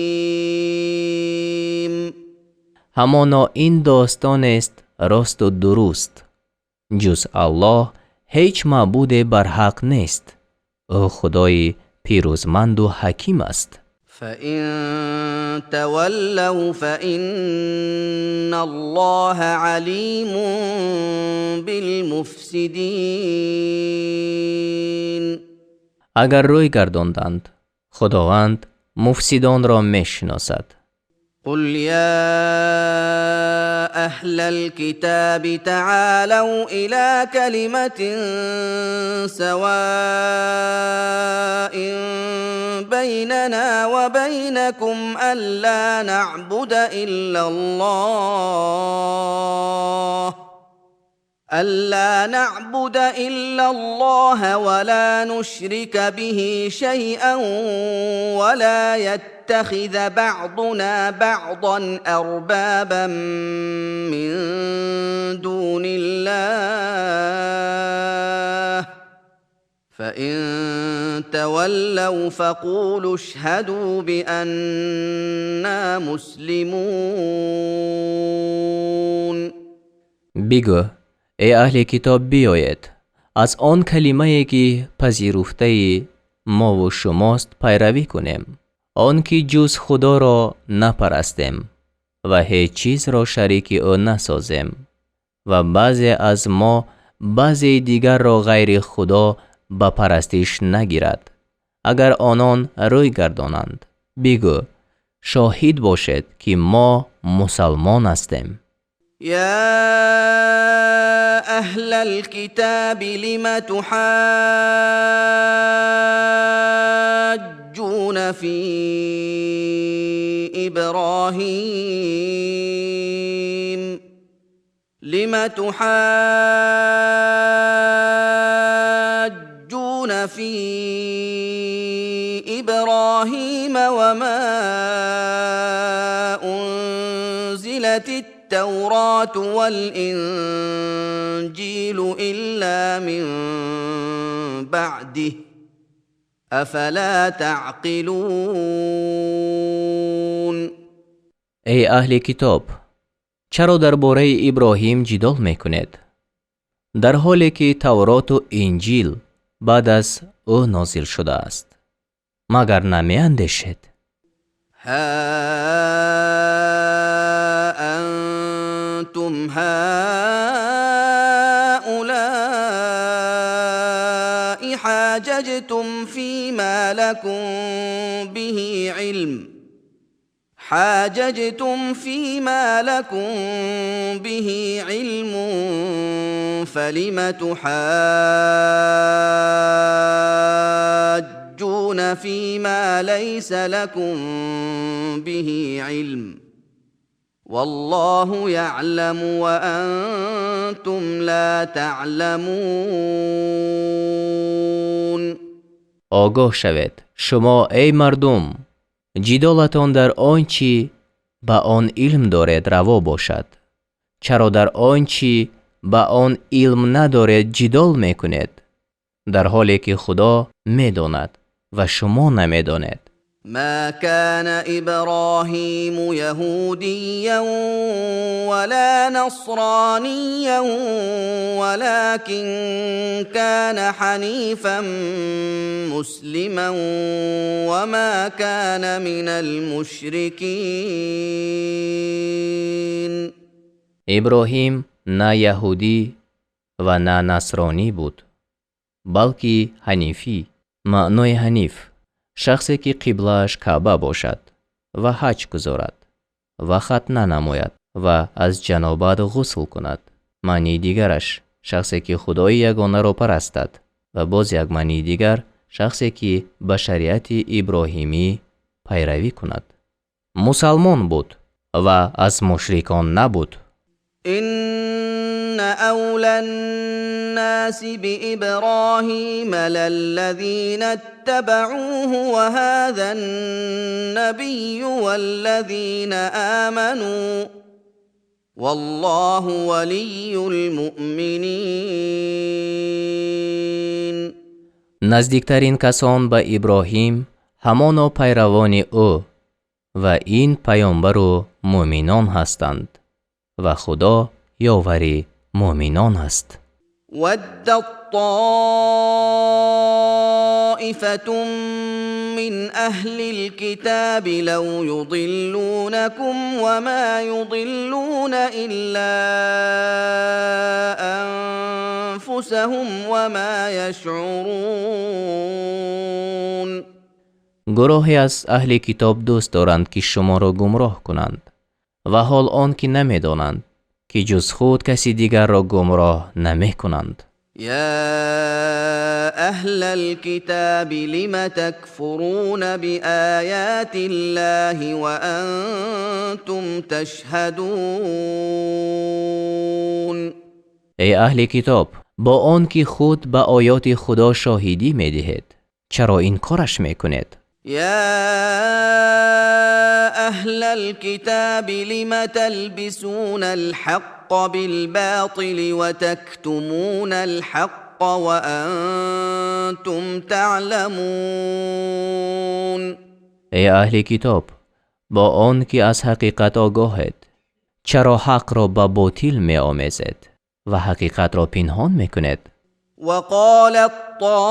Ҳамоно ин достонест росту дуруст. Ҷуз Аллоҳ ҳеҷ маъбуде барҳақ нест. Ӯ Худои пирӯзманду ҳаким аст. فإن تولوا فإن الله عليم بالمفسدين. Агар рӯй гардонданд, Худованд муфсидонро мешиносад. قل يا أهل الكتاب تعالوا إلى كلمة سواء بيننا وبينكم ألا نعبد إلا الله ألا نعبد إلا الله ولا نشرك به شيئا ولا يتخذ بعضنا بعضا أربابا من دون الله فإن تولوا فقولوا اشهدوا بأنا مسلمون. Бигӯ: эй аҳли китоб, биёед, аз он калимае, ки пазируфтаи мову шумост, пайравӣ кунем, он ки ҷуз Худоро напарастем ва ҳеҷ чизро шарики ӯ насозем ва баъзе аз мо баъзеи дигарро ғайри Худо ба парастиш нагирад. Агар онон рӯй гардонанд, бигӯ: шоҳид бошед, ки мо мусалмон ҳастем. يا أهل الكتاب لم تحاجون في إبراهيم لم تحاجون في إبراهيم وما أنزلت التوراة والإنجيل إلا من بعده أفلا تعقلون. Эй аҳли китоб, чаро дар бораи Иброҳим ҷидол мекунед, дар ҳоле ки Тавроту Инҷил баъд аз ӯ нозил шудааст? Магар намеандешед? ها أنتم هؤلاء حاججتم فيما لكم به علم حاججتم فيما لكم به علم فلم تحاجون فيما ليس لكم به علم والله يعلم وأنتم لا تعلمون. Огоҳ шавед, шумо, эй мардум, ҷидолатон дар он чӣ ба он илм доред раво бошад. Чаро дар он чӣ ба он илм надоред ҷидол мекунед, дар ҳоле ки Худо медонад ва шумо намедонед? ما كان إبراهيم يهوديا ولا نصرانيا ولكن كان حنيفا مسلما وما كان من المشركين. Иброҳим на яҳудӣ ва на насронӣ буд, балки ҳанифӣ. Маънои ҳаниф: шахсе ки қиблааш Каъба бошад ва ҳаҷ гузорад ва хатна намояд ва аз ҷанобат ғусл кунад. Маънии дигараш: шахсе ки Худои ягонаро парастад. Ва боз як маънии дигар: шахсе ки ба шариати иброҳимӣ пайравӣ кунад, мусалмон буд. Ва аз мушрикон набуд. إن أولى الناس بإبراهيم للذين اتبعوه وهذا النبي والذين آمنوا والله ولي المؤمنين. Наздиктарин касон ба Иброҳим ҳамоно пайравони ӯ ва ин паёмбару муъминон ҳастанд, ва Худо ёвари муъминон аст. ودت طائفة من أهل الكتاب لو يضلونكم وما يضلون إلا أنفسهم وما يشعرون. Гурӯҳе аз аҳли китоб дӯст доранд, ки шуморо гумроҳ кунанд, ва ҳол он ки намедонанд, ки ҷуз худ каси дигарро гумроҳ намекунанд. يا أهل الكتاب لم تكفرون بآيات الله وأنتم تشهدون. Эй аҳли китоб, бо он ки худ ба оёти Худо шоҳидӣ медиҳед, чаро инкораш мекунед? يا أهل الكتاب لم تلبسون الحق بالباطل وتكتمون الحق وأنتم تعلمون. Эй аҳли китоб, бо он ки аз ҳақиқат огоҳед, чаро ҳақро ба ботил меомезед ва ҳақиқатро пинҳон мекунед? وقالت طائفة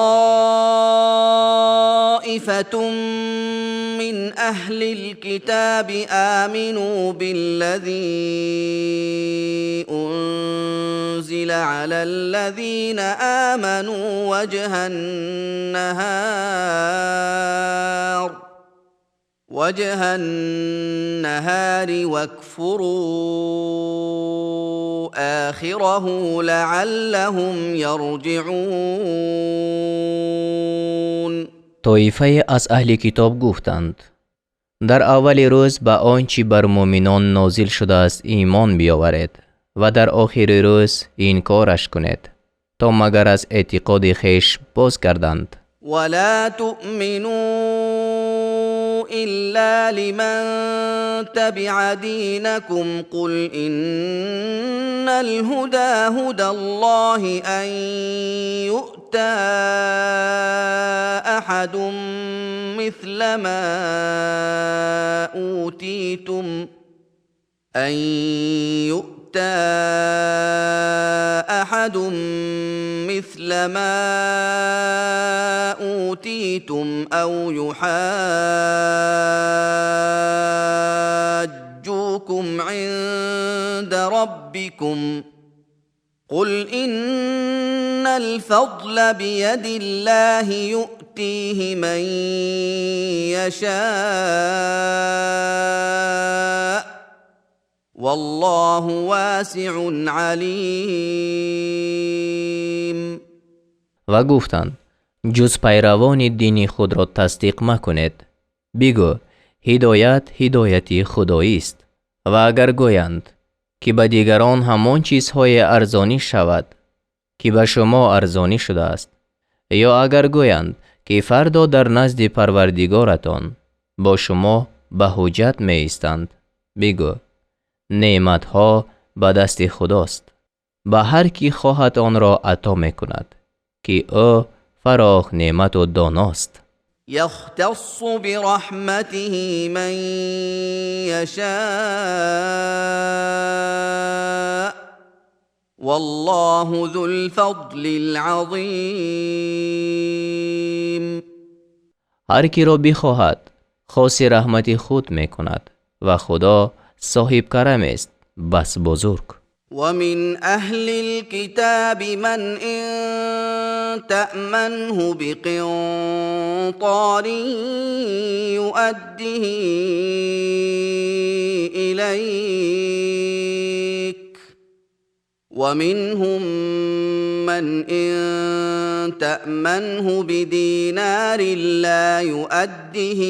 من أهل الكتاب آمنوا بالذي أنزل على الذين آمنوا وجه النهار واكفروا آخره لعلهم يرجعون. Тоифае аз аҳли китоб гуфтанд: дар аввали рӯз ба он чӣ бар муъминон нозил шудааст имон биёваред ва дар охири рӯз инкораш кунед, то магар аз эътиқоди хеш боз гарданд. ولا تؤمنوا إلا لمن تبع دينكم قل إن الهدى هدى الله أن يؤتى أحد مثل ما أوتيتم أن يؤتى أحد مثل ما أوتيتم أو يحاجوكم عند ربكم قل إن الفضل بيد الله يؤتيه من يشاء والله واسع عليم. Ва гуфтанд: ҷуз пайравони дини худро тасдиқ макунед. Бигӯ: ҳидоят ҳидояти худоист. Ва агар гӯянд, ки ба дигарон ҳамон чизҳое арзонӣ шавад, ки ба шумо арзонӣ шудааст, ё агар гӯянд, ки фардо дар назди Парвардигоратон бо шумо ба ҳуҷҷат меистанд, бигӯ: неъматҳо ба дасти Худост, ба ҳар кӣ хоҳад онро ато мекунад, ки ӯ фароғ неъмату доност. يختص برحمته من يشاء والله ذو الفضل العظيم. Ҳар киро бихоҳад, хоси раҳмати худ мекунад, ва Худо соҳибкарамест бас бузург. ومن أهل الكتاب من إن تأمنه بقنطار يؤده إليك ومنهم من من إن تأمنه بدينار لا يؤده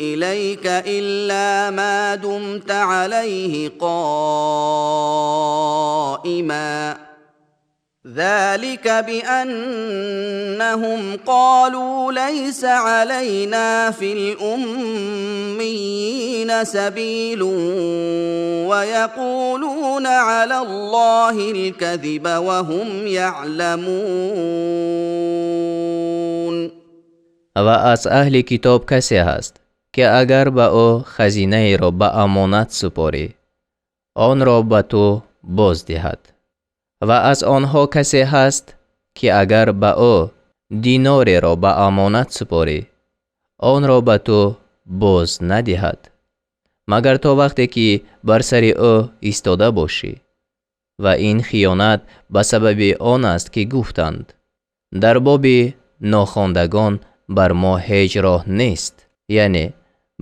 إليك إلا ما دمت عليه قائما ذلك بأنهم قالوا ليس علينا في الأميين سبيل ويقولون على الله الكذب وهم يعلمون. Ва аз аҳли китоб касе ҳаст, ки агар ба ӯ хазинаеро ба амонат супорӣ, онро ба ту боз диҳад. Ва аз онҳо касе ҳаст, ки агар ба ӯ динореро ба амонат супорӣ, онро ба ту боз надиҳад, магар то вақте ки бар сари ӯ истода бошӣ. Ва ин хиёнат ба сабаби он аст, ки гуфтанд: дар боби нохондагон бар мо ҳеҷ роҳ нест. Яъне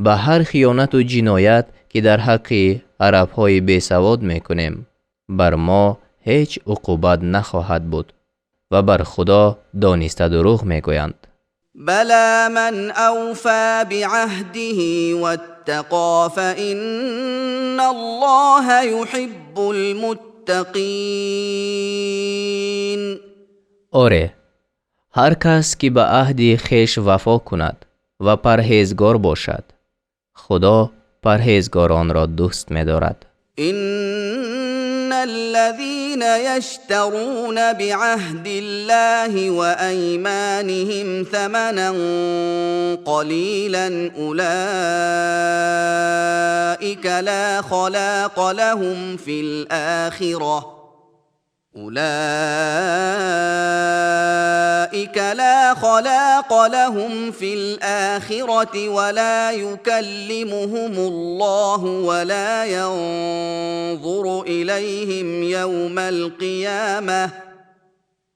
ба ҳар хиёнату ҷиноят, ки дар ҳаққи арабҳои бесавод мекунем, бар мо ҳеҷ уқубат нахоҳад буд ва бар Худо дониста дурӯғ мегӯянд. بلى من أوفى بعهده واتقى فإن الله يحب المتقين. Оре, ҳар кас ки ба аҳди хеш вафо кунад ва парҳезгор бошад, Худо парҳезгоронро дӯст медорад. إن الذين يشترون بعهد الله وأيمانهم ثمنا قليلا أولئك لا خلاق لهم في الآخرة أولئك لا خلاق لهم في الآخرة ولا يكلمهم الله ولا ينظر إليهم يوم القيامة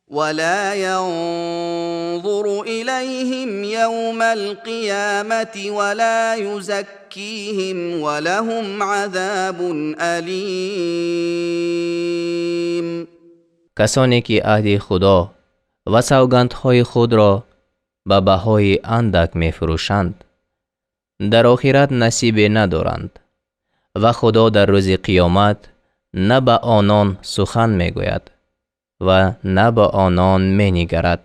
ولا ينظر إليهم يوم القيامة ولا يزكيهم ولهم عذاب أليم. Касоне ки аҳди Худо ва савгандҳои худро ба баҳои андак мефурӯшанд, дар охират насибе надоранд ва Худо дар рӯзи қиёмат на ба онон сухан мегӯяд ва на ба онон менигарад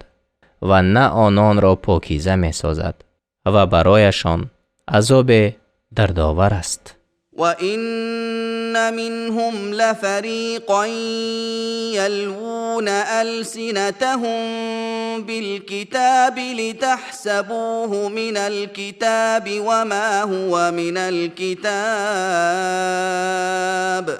ва на ононро покиза месозад ва барояшон азобе дардовар аст. وإن منهم لفريقا يلوون ألسنتهم بالكتاب لتحسبوه من الكتاب وما هو من الكتاب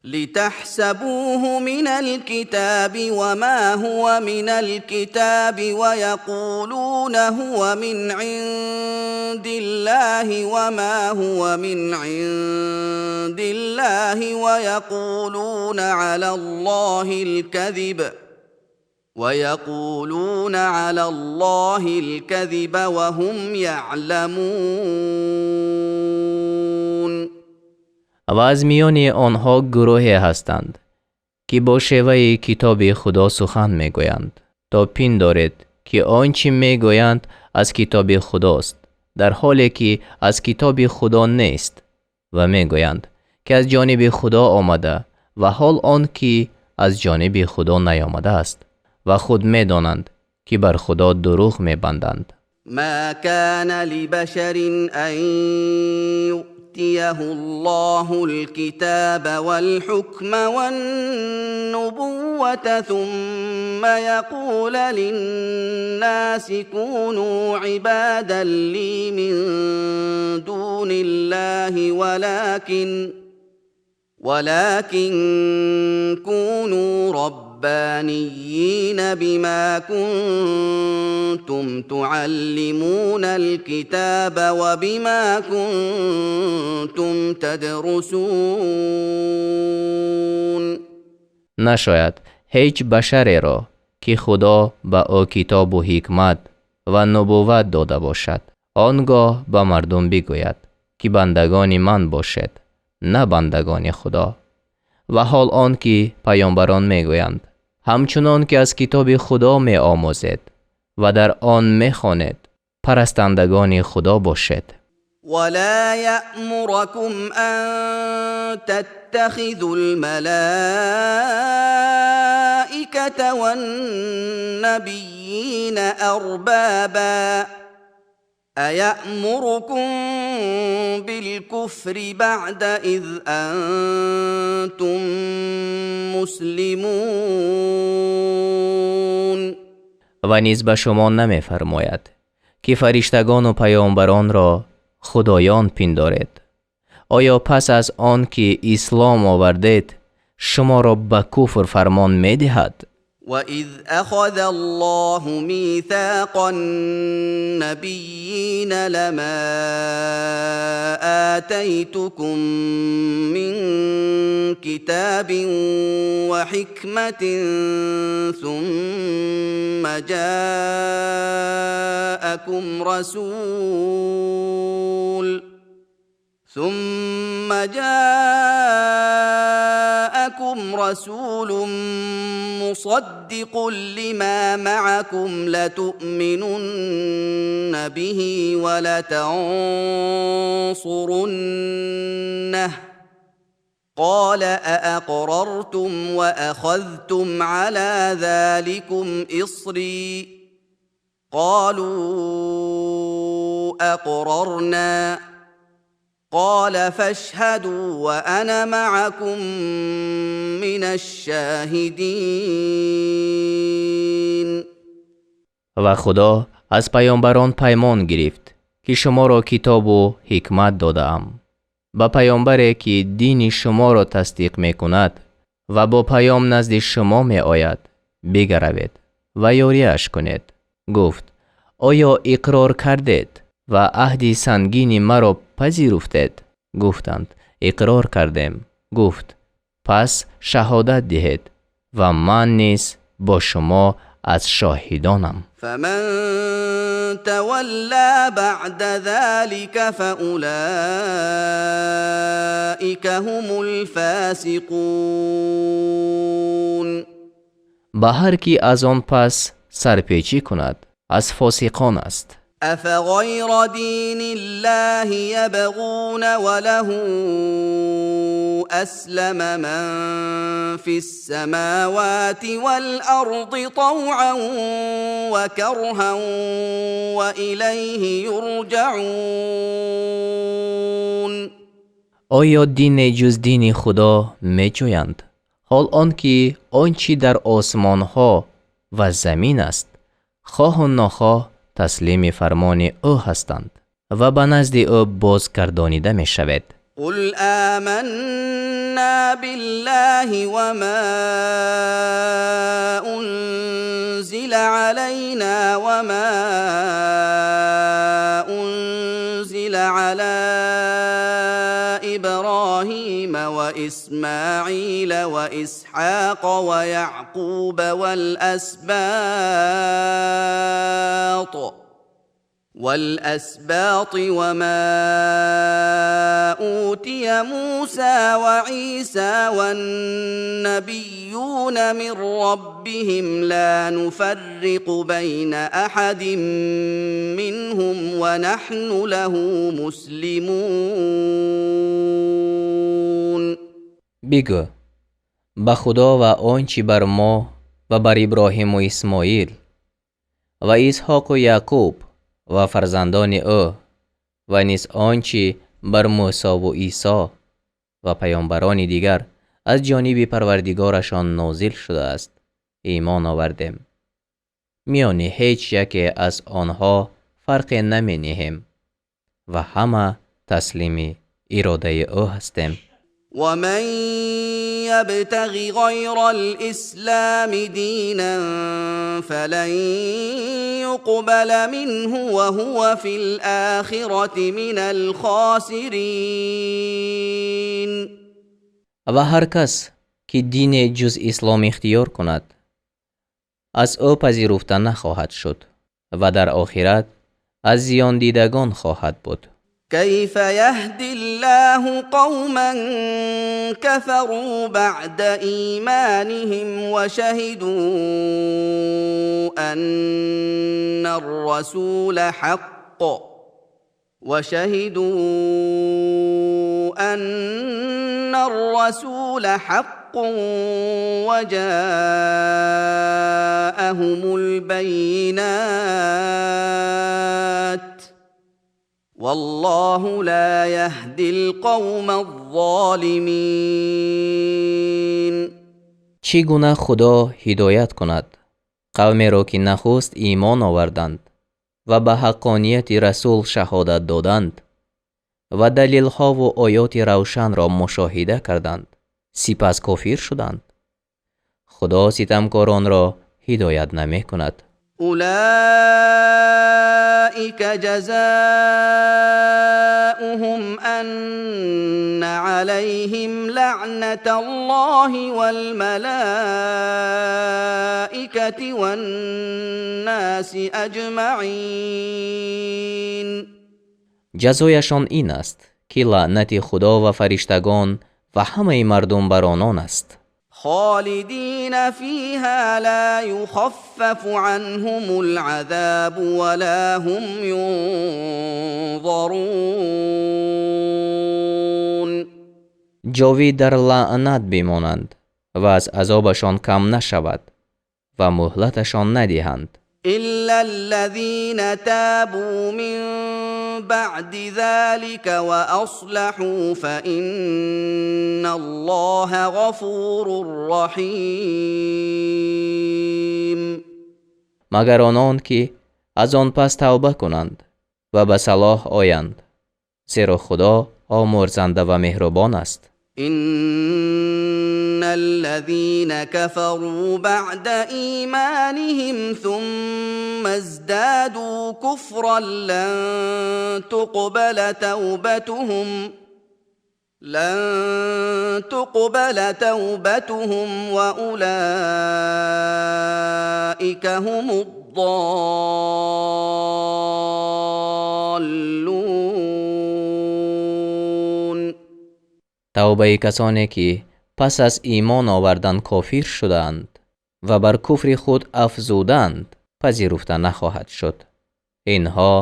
لتحسبوه من الكتاب وما هو من الكتاب ويقولون هو من عند الله وما هو من عند الله ويقولون على الله الكذب ويقولون على الله الكذب وهم يعلمون. Ва аз миёни онҳо гурӯҳе ҳастанд, ки бо шеваи китоби Худо сухан мегӯянд, то пиндоред, ки он чӣ мегӯянд, аз китоби Худост, дар ҳоле ки аз китоби Худо нест, ва мегӯянд, ки аз ҷониби Худо омада, ва ҳол он ки аз ҷониби Худо наёмадааст, ва худ медонанд, ки бар Худо дурӯғ мебанданд. ما كان لبشر أن يؤتيه الله الكتاب والحكم والنبوة ثم يقول للناس كونوا عبادا لي من دون الله ولكن كونوا ربانيين بما كنتم تعلمون الكتاب وبما كنتم تدرسون. Нашояд ҳеҷ башареро, ки Худо ба ӯ китобу ҳикмат ва нубувват дода бошад, он гоҳ ба мардум бигӯяд, ки бандагони ман бошед, на бандагони Худо. Ва ҳол он ки паёмбарон мегӯянд: ҳамчунон ки аз китоби Худо меомӯзед ва дар он мехонед, парастандагони Худо бошед. ولا يأمركم أن تتخذوا الملائكة والنبيين أربابا أيأمركم بالكفر بعد إذ أنتم مسلمون. Ва низ ба шумо намефармояд, ки фариштагону паёмбаронро худоён пиндоред. Оё пас аз он ки ислом овардед, шуморо ба куфр фармон медиҳад? وإذ أخذ الله ميثاق النبيين لما آتيتكم من كتاب وحكمة ثم جاءكم رسول مصدق لما معكم لتؤمنن به ولتنصرنه. قال أأقررتم وأخذتم على ذلكم إصري؟ قالوا أقررنا. قال فاشهدوا وأنا معكم من الشاهدين. Ва Худо аз паёмбарон паймон гирифт, ки шуморо китобу ҳикмат додаам, ба паёмбаре ки дини шуморо тасдиқ мекунад ва бо паём назди шумо меояд, бигаравед ва ёрияш кунед. Гуфт: оё иқрор кардед ва аҳди сангини маро пазируфтед? Гуфтанд: иқрор кардем. Гуфт: пас шаҳодат диҳед ва ман низ бо шумо аз шоҳидонам. فمن تولى بعد ذلك فأولئك هم الفاسقون. Ба ҳар кӣ аз он пас сарпечӣ кунад, аз фосиқон аст. أفغير دين الله يبغون وله أسلم من في السماوات والأرض طوعا وكرها وإليه يرجعون. Оё дине ҷуз дини Худо меҷӯянд, ҳол он ки он чӣ дар осмонҳо ва замин аст, хоҳу нохоҳ таслими фармони ӯ ҳастанд ва ба назди ӯ бозгардонида мешавед? قل آمنا بالله وما أنزل علينا وما أنزل على إبراهيم وإسماعيل وإسحاق ويعقوب والأسباط وما أوتي موسى وعيسى والنبيون من ربهم لا نفرق بين أحد منهم ونحن له مسلمون. Бигӯ: ба Худо ва он чӣ бар мо ва бар Иброҳиму Исмоил ва Исҳоқу Яъқуб ва фарзандони ӯ ва низ он чӣ бар Мӯсову Исо ва паёмбарони дигар аз ҷониби Парвардигорашон нозил шудааст, имон овардем. Миёни ҳеҷ яке аз онҳо фарқе намениҳем ва ҳама таслими иродаи ӯ ҳастем. ومن يبتغ غير الإسلام دينا فلن يقبل منه وهو في الآخرة من الخاسرين. Ва ҳар кас ки дине ҷуз ислом ихтиёр кунад, аз ӯ пазируфта нахоҳад шуд ва дар охират аз зиёндидагон хоҳад буд. كيف يهدي الله قوما كفروا بعد إيمانهم وشهدوا أن الرسول حق وشهدوا أن الرسول حق وجاءهم البينات والله لا يهدي القوم الظالمين. Чӣ гуна Худо ҳидоят кунад қавмеро, ки нахуст имон оварданд ва ба ҳаққонияти расул шаҳодат доданд ва далелҳову оёти равшанро мушоҳида карданд, сипас кофир шуданд? Худо ситамкоронро ҳидоят намекунад. أولئك جزاؤهم أن عليهم لعنة الله والملائكة والناس أجمعين. Ҷазояшон ин аст, ки лаънати Худо ва фариштагон ва ҳамаи мардум бар онон аст. خالدين فيها، لا يخفف عنهم العذاب ولا هم ينظرون. Ҷовид дар лаънат бимонанд ва аз азобашон кам нашавад ва муҳлаташон надиҳанд. إلا الذين تابوا من بعد ذلك وأصلحوا فإن الله غفور رحيم. Магар онон, ки аз он пас тавба кунанд ва ба салоҳ оянд, зеро Худо омӯрзанда ва меҳрубон аст. إن الذين كفروا بعد إيمانهم ثم ازدادوا كفرا لن تقبل توبتهم وأولئك هم الضالون. Тавбаи касоне, ки пас аз имон овардан кофир шудаанд ва бар куфри худ афзуданд, пазируфта нахоҳад шуд. Инҳо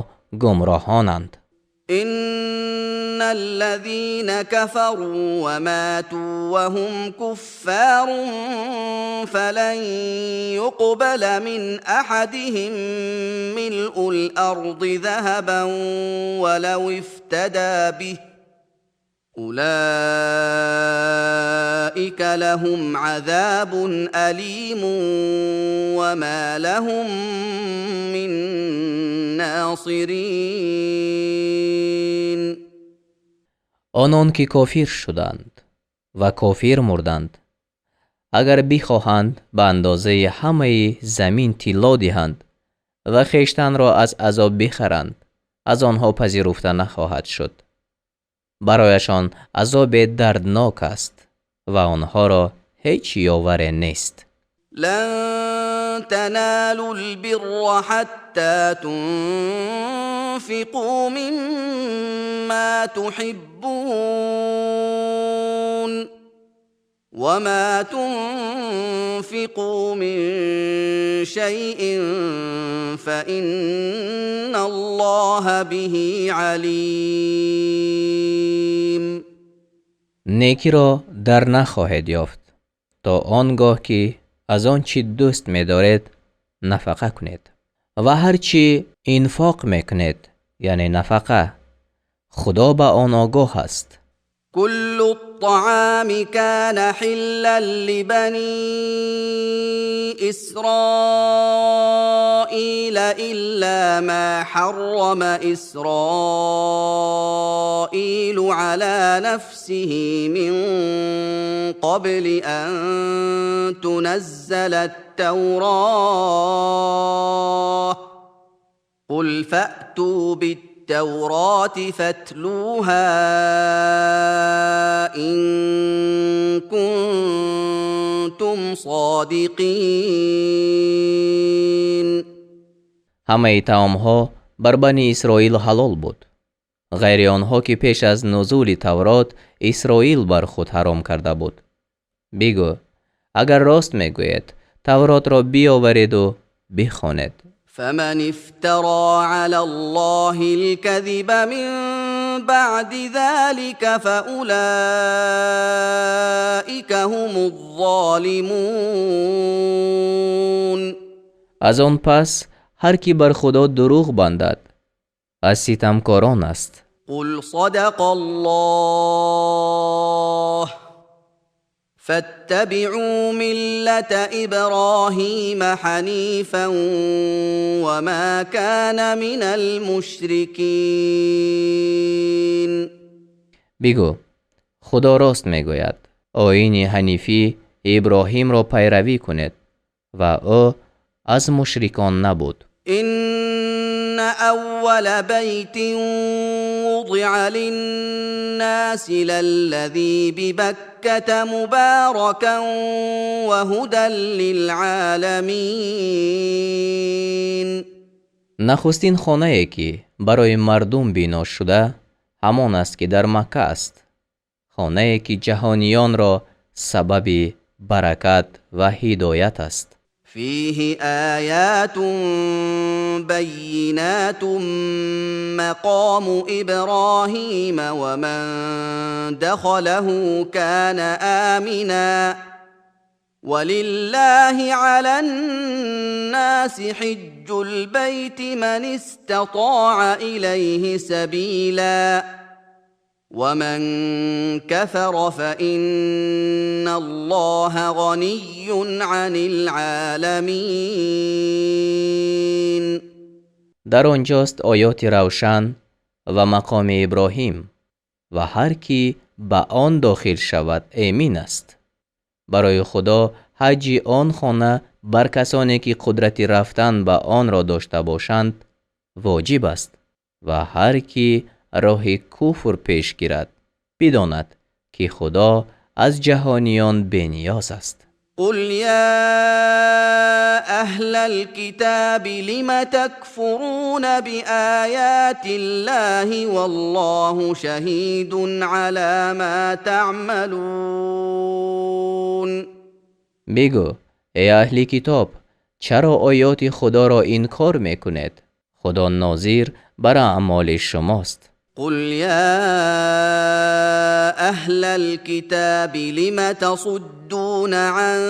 гумроҳонанд. إن الذين كفروا وماتوا وهم كفار فلن يقبل من أحدهم ملء الأرض ذهبا ولو افتدى به. أولئك لهم عذاب أليم وما لهم من ناصرين. Онон ки кофир шуданд ва кофир мурданд, агар бихоҳанд, ба андозаи ҳамаи замин тилло диҳанд ва хештанро аз азоб бихаранд, аз онҳо пазируфта нахоҳад шуд. Барояшон азобе дарднок аст ва онҳоро ҳеҷ ёваре нест. لن تنالوا البر حتى تنفقوا مما تحبون وما تنفقوا من شيء فإن الله به عليم. Некиро дар нахоҳед ёфт то он гоҳ, ки аз он чӣ дӯст медоред, нафақа кунед. Ва ҳар чӣ инфоқ мекунед, яъне нафақа, Худо ба он огоҳ аст. كل الطعام كان حلا لبني إسرائيل إلا ما حرم إسرائيل على نفسه من قبل أن تنزل التوراه. قل فأتوا بالتوراة فاتلوها إن كنتم صادقين. Ҳамаи таомҳо бар Бани Исроил ҳалол буд, Ғайри онҳо ки пеш аз нузули Таврот Исроил бар худ ҳаром карда буд. Бигӯ агар рост мегӯед, Тавротро биёваред ва бихонед. فمن افترى على الله الكذب من بعد ذلك فأولئك هم الظالمون. Аз он пас ҳар ки бар Худо дурӯғ бандад, аз ситамкорон аст. قل صدق الله فاتبعوا ملة إبراهيم حنيفا وما كان من المشركين. Бигӯ Худо рост мегӯяд, оини ҳанифӣ Иброҳимро пайравӣ кунед ва ӯ аз мушрикон набуд. إن أول بيت وضع للناس للذي ببكة مباركا وهدى للعالمين. Нахустин хонае ки барои мардум бино шуда, ҳамон аст ки дар Макка аст, хонае ки ҷаҳониёнро сабаби баракат ва ҳидоят аст. فيه آيات بينات مقام إبراهيم ومن دخله كان آمنا ولله على الناس حج البيت من استطاع إليه سبيلا ومن كفر فإن الله غني عن العالمين. Дар он ҷост оёти равшан ва мақоми Иброҳим, ва ҳар ки ба он дохил шавад эмин аст. Барои Худо ҳаҷи он хона бар касоне ки қудрати рафтан ба онро дошта бошанд воҷиб аст, ва ҳар ки роҳи куфр пеш гирад бидонад ки Худо аз ҷаҳониён бениёз аст. قل يا أهل الكتاب لم تكفرون بآيات الله والله شهيد على ما تعملون. Бигӯ эй аҳли китоб, чаро оёти Худоро инкор мекунед? Худо нозир бар аъмоли шумост. قل يا أهل الكتاب لم تصدون عن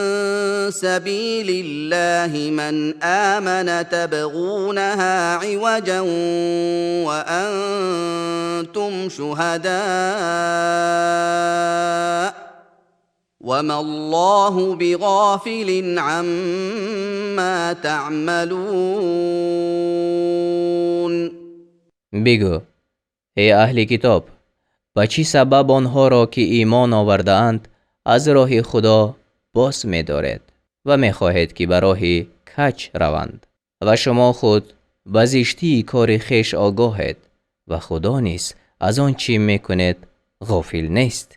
سبيل الله من آمن تبغونها عوجا وأنتم شهداء وما الله بغافل عما تعملون. Бигӯ эй аҳли китоб, ба чӣ сабаб онҳоро ки имон овардаанд аз роҳи Худо боз медоред ва мехоҳед ки ба роҳи кач раванд, ва шумо худ ба зиштии кори хеш огоҳед ва Худо низ аз он чӣ мекунед ғофил нест.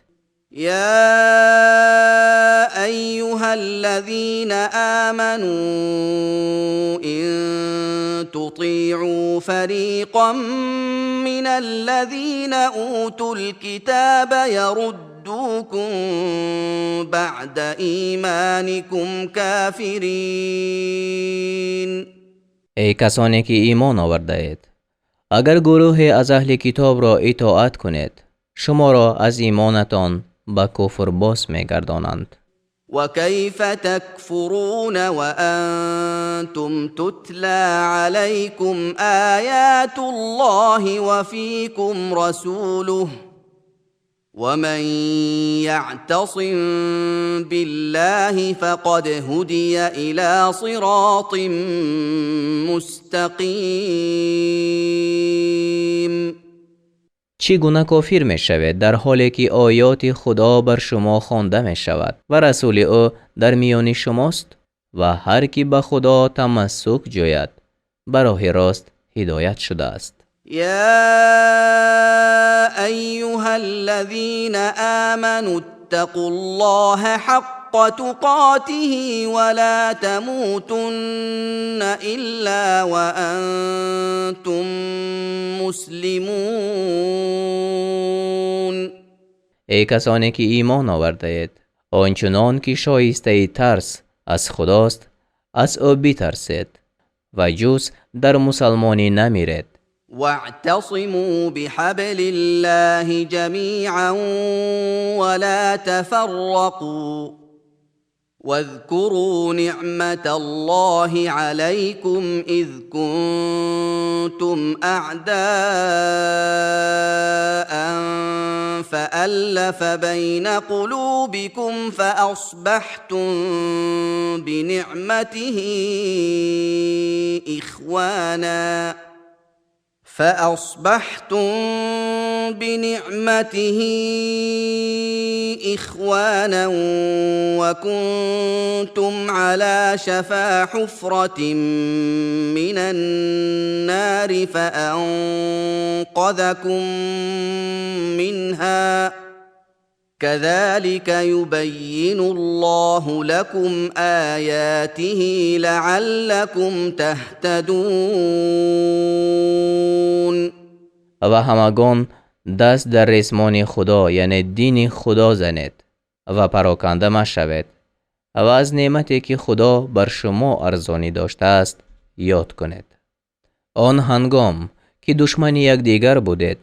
يا أيها الذين آمنوا إن تطيعوا فريقا من الذين أوتوا الكتاب يردوكم بعد إيمانكم كافرين. Эй касоне ки имон овардаед, агар гурӯҳе аз аҳли китобро итоат кунед, шуморо аз имонатон ба куфр боз мегардонанд. وكيف تكفرون وأنتم تتلى عليكم آيات الله وفيكم رسوله ومن يعتصم بالله فقد هدي إلى صراط مستقيم. Чӣ гуна кофир мешавед дар ҳоле ки оёти Худо бар шумо хонда мешавад ва расули ӯ дар миёни шумост, ва ҳар ки ба Худо тамассук ҷӯяд ба роҳи рост ҳидоят шудааст. يا أيها الذين آمنوا اتقوا الله حق حق تقاته ولا تموتن إلا وأنتم مسلمون. Эй касоне ки имон овардаед, он чунон ки шоистаи тарс аз Худост, аз ӯ битарсед ва ҷуз дар мусалмонӣ намиред. واعتصموا بحبل الله جميعا ولا تفرقوا واذكروا نعمة الله عليكم إذ كنتم أعداء فألف بين قلوبكم فأصبحتم بنعمته إخوانا فأصبحتم بنعمته إخوانا وكنتم على شفا حفرة من النار فأنقذكم منها كذلك يبين الله لكم آياته لعلكم تهتدون. Ва ҳамагон даст дар ресмони Худо, яъне дини Худо занед ва пароканда машавед ва аз неъмате ки Худо бар шумо арзонӣ доштааст ёд кунед. Он ҳангом ки душмани якдигар будед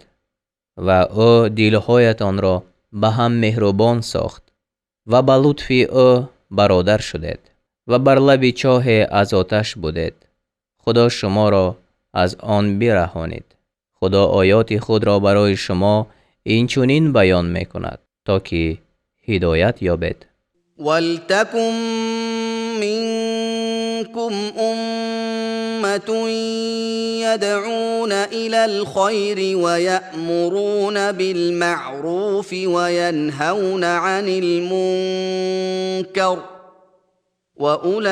ва ӯ дилҳоятонро ба ҳам меҳрубон сохт ва ба лутфи ӯ бародар шудед ва бар лаби чоҳе аз оташ будед. Худо шуморо аз он бираҳонид. Худо оёти худро барои шумо инчунин баён мекунад, то ки ҳидоят ёбед. ولتكن منكم أمة يدعون إلى الخير ويأمرون بالمعروف وينهون عن المنكر وأولئك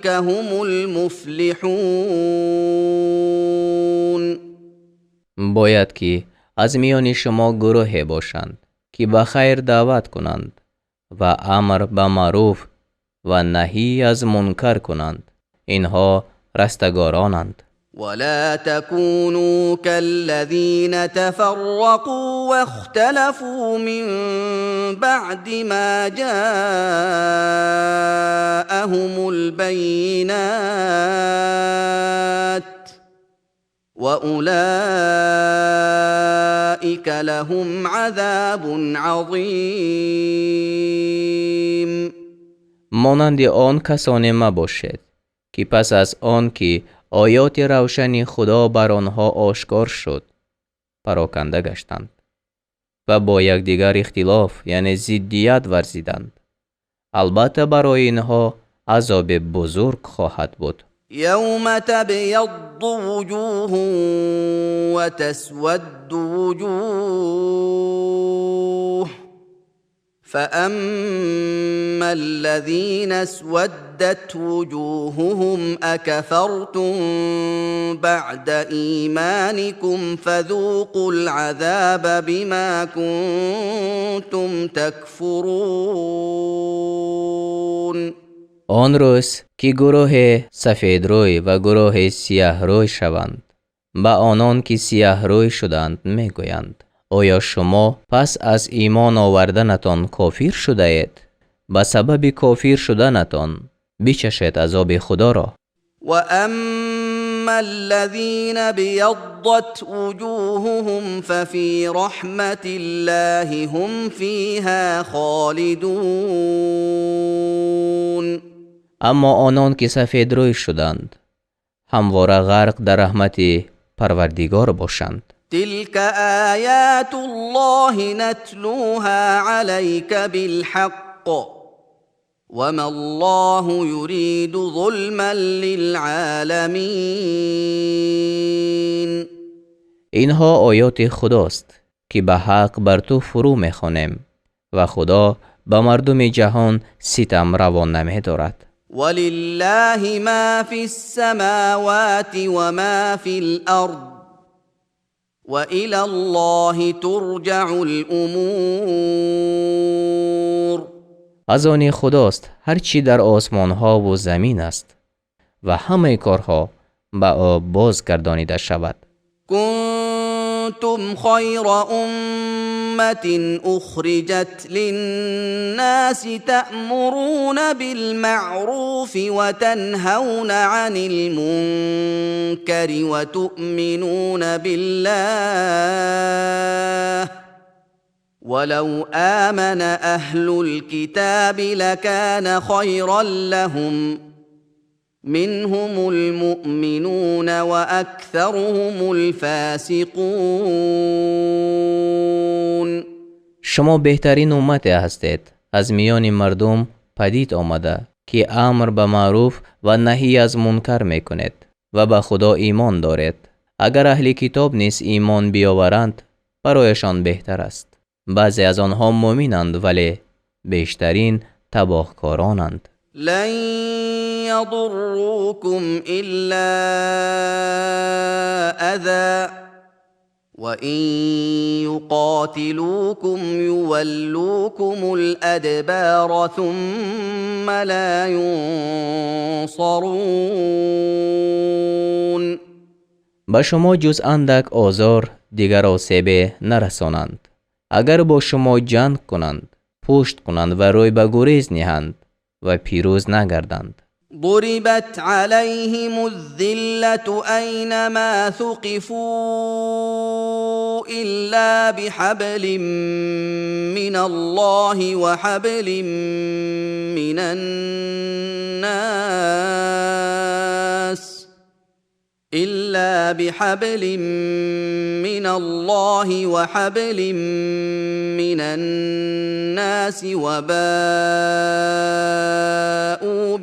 هم المفلحون. Бояд ки аз миёни шумо гурӯҳе бошанд, ки ба хайр даъват кунанд ва амр ба маъруф ва наҳӣ аз мункар кунанд. Инҳо растагоронанд. ولا تكونوا كالذين تفرقوا واختلفوا من بعد ما جاءهم البينات وأولئك لهم عذاب عظيم. Монанди он касоне мабошед, ки пас аз он ки оёти равшани Худо бар онҳо ошкор шуд, пароканда гаштанд ва бо якдигар ихтилоф, яъне зиддият варзиданд. Албатта, барои инҳо азоби бузург хоҳад буд. يوم تبيض وجوه وتسود وجوه فأما الذين اسودت وجوههم أكفرتم بعد إيمانكم فذوقوا العذاب بما كنتم تكفرون. Он рӯз ки гурӯҳе сафедрӯй ва гурӯҳе сияҳрӯй шаванд, ба онон ки сияҳрӯй шуданд мегӯянд: оё шумо пас аз имон оварданатон кофир шудаед? Ба сабаби кофир шуданатон бичашед азоби Худоро. وأما الذين ابيضت وجوههم ففي رحمة الله هم فيها خالدون. Аммо онон ки сафедрӯй шуданд, ҳамвора ғарқ дар раҳмати Парвардигор бошанд. تلك آيات الله نتلوها عليك بالحق وما الله يريد ظلما للعالمين. Инҳо оёти Худост, ки ба ҳақ бар ту фурӯ мехонем ва Худо ба мардуми ҷаҳон ситам раво намедорад. ولله ما في السماوات وما في الأرض وإلى الله ترجع الأمور. Аз они Худост ҳар чӣ дар осмонҳову замин аст ва ҳамаи корҳо ба ӯ бозгардонида шавад. كنتم خير أمة أخرجت للناس تأمرون بالمعروف وتنهون عن المنكر وتؤمنون بالله، ولو آمن أهل الكتاب لكان خيرا لهم، منهم المؤمنون وأكثرهم الفاسقون. Шумо беҳтарин уммате ҳастед, аз миёни мардум падид омада, ки амр ба маъруф ва наҳӣ аз мункар мекунед ва ба Худо имон доред. Агар аҳли китоб низ имон биёваранд, барояшон беҳтар аст. Баъзе аз онҳо муъминанд, вале бештарин табоҳкоронанд. لن يضروكم إلا أذى، وإن يقاتلوكم يولوكم الأدبار ثم لا ينصرون. Ба шумо ҷуз андак озор дигар осебе нарасонанд. Агар бо шумо ҷанг кунанд, пушт кунанд ва рӯй ба гурез ниҳанд ва пирӯз нагарданд. ضربت عليهم الذلة أينما ثقفوا إلا بحبل من الله وحبل من الناس، إلا بحبل من الله وحبل من الناس وباءوا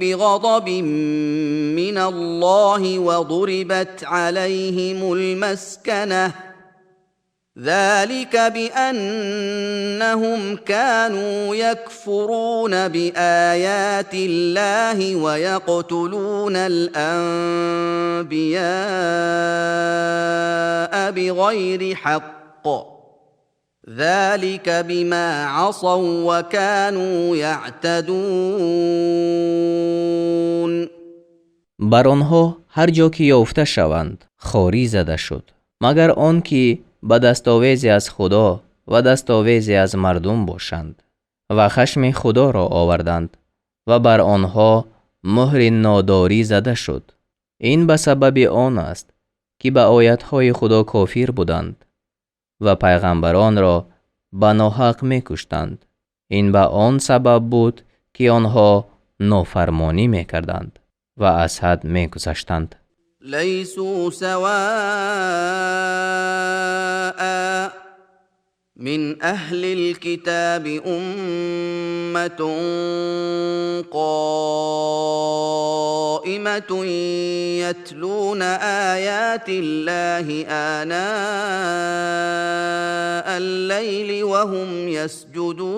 بغضب من الله وضربت عليهم المسكنة، ذلك بأنهم كانوا يكفرون بآيات الله ويقتلون الأنبياء بغير حق، ذلك بما عصوا وكانوا يعتدون. Бар онҳо ҳар ҷо ки ёфта шаванд, хорӣ зада шуд, магар он ки ба дастовезе аз Худо ва дастовезе аз мардум бошанд ва хашми Худоро оварданд ва бар онҳо муҳри нодорӣ зада шуд. Ин ба сабаби он аст, ки ба оятҳои Худо кофир буданд ва пайғамбаронро ба ноҳақ мекуштанд. Ин ба он сабаб буд, ки онҳо нофармонӣ мекарданд ва аз ҳад мегузаштанд. ليسوا سواء، من أهل الكتاب أمة قائمة يتلون آيات الله آناء الليل وهم يسجدون.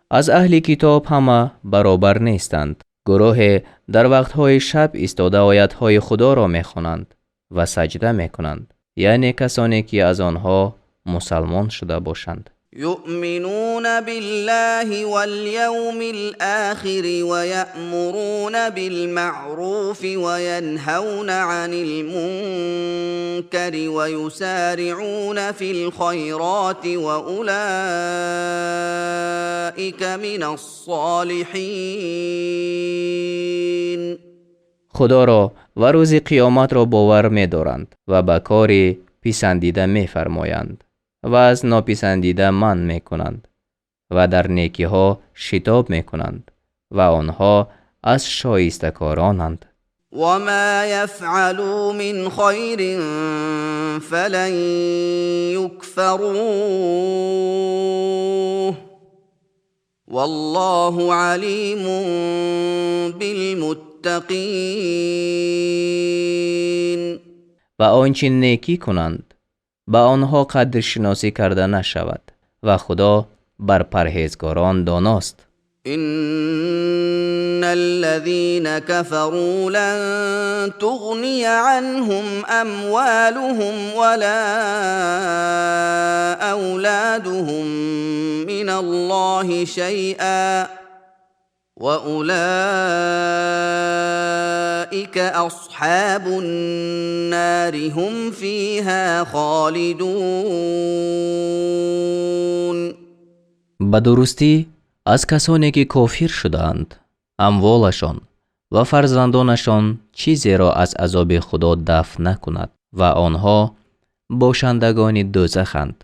Аз аҳли китоб ҳама баробар нестанд. Гурӯҳе дар вақтҳои шаб истода оятҳои Худоро мехонанд ва саҷда мекунанд, яъне касоне ки аз онҳо мусалмон шуда бошанд. يؤمنون بالله واليوم الآخر ويأمرون بالمعروف وينهون عن المنكر ويسارعون في الخيرات وأولئك من الصالحين. Худоро ва рӯзи қиёматро бовар медоранд ва ба кори писандида мефармоянд ва аз нописандида манъ мекунанд ва дар некиҳо шитоб мекунанд ва онҳо аз шоистакоронанд. وما يفعلوا من خير فلن يكفروه، والله عليم بالمتقين. Ва он чӣ некӣ кунанд, ба онҳо қадршиносӣ карда нашавад ва Худо бар парҳезгорон доност. إن الذين كفروا لن تغني عنهم أموالهم ولا أولادهم من الله شيئا وأولئك أصحاب النار هم فيها خالدون. Ба дурустӣ, аз касоне ки кофир шудаанд, амволашон ва фарзандонашон чизеро аз азоби Худо дафъ накунад ва онҳо бошандагони дӯзаханд,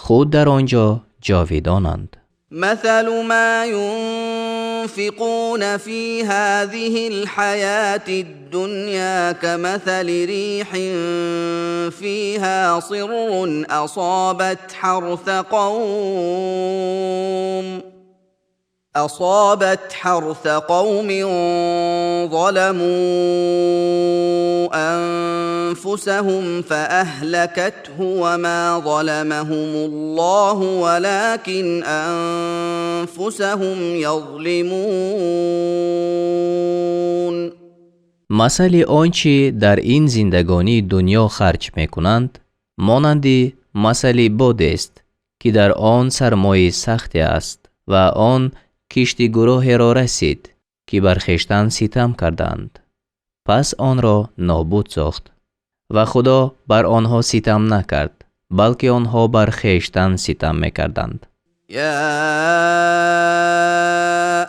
худ дар он ҷо ҷовидонанд. مثل ما ينفقون في هذه الحياة الدنيا كمثل ريح فيها صر أصابت حرث قوم ظلموا أنفسهم فأهلكته وما ظلمهم الله ولكن أنفسهم يظلمون. Масали он чӣ дар ин зиндагонии дунё харҷ мекунанд, монанди масали бодест, ки дар он сармои сахте аст ва он кишти гурӯҳеро расид, ки бар хештан ситам карданд, пас онро нобуд сохт ва Худо бар онҳо ситам накард, балки онҳо бар хештан ситам мекарданд. يا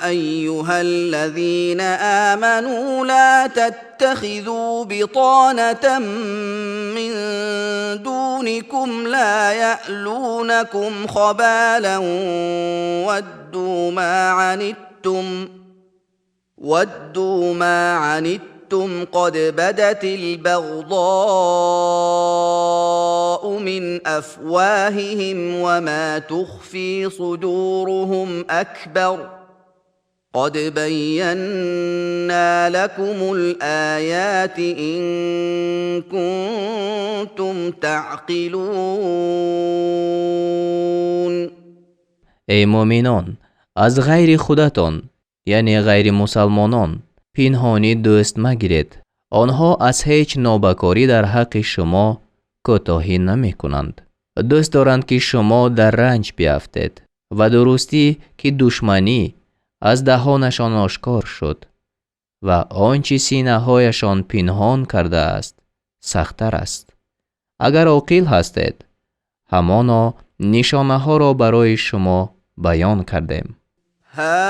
ايها الذين امنوا لا تتخذوا بطانه من دونكم لا يالونكم خبالا ودوا ما عنتم قد بدت البغضاء من افواههم وما تخفي صدورهم اكبر قد بينا لكم الايات ان كنتم تعقلون. Эй муъминон, аз ғайри худатон, яъне ғайри мусалмонон, пинҳонӣ дӯст магиред. Онҳо аз ҳеҷ нобакорӣ дар ҳаққи шумо кӯтоҳӣ намекунанд. Дӯст доранд, ки шумо дар ранҷ биафтед ва дурустӣ, ки душманӣ аз даҳонашон ошкор шуд ва он чӣ синаҳояшон пинҳон кардааст, сахттар аст. Агар оқил ҳастед, ҳамоно нишонаҳоро барои шумо баён кардем. ها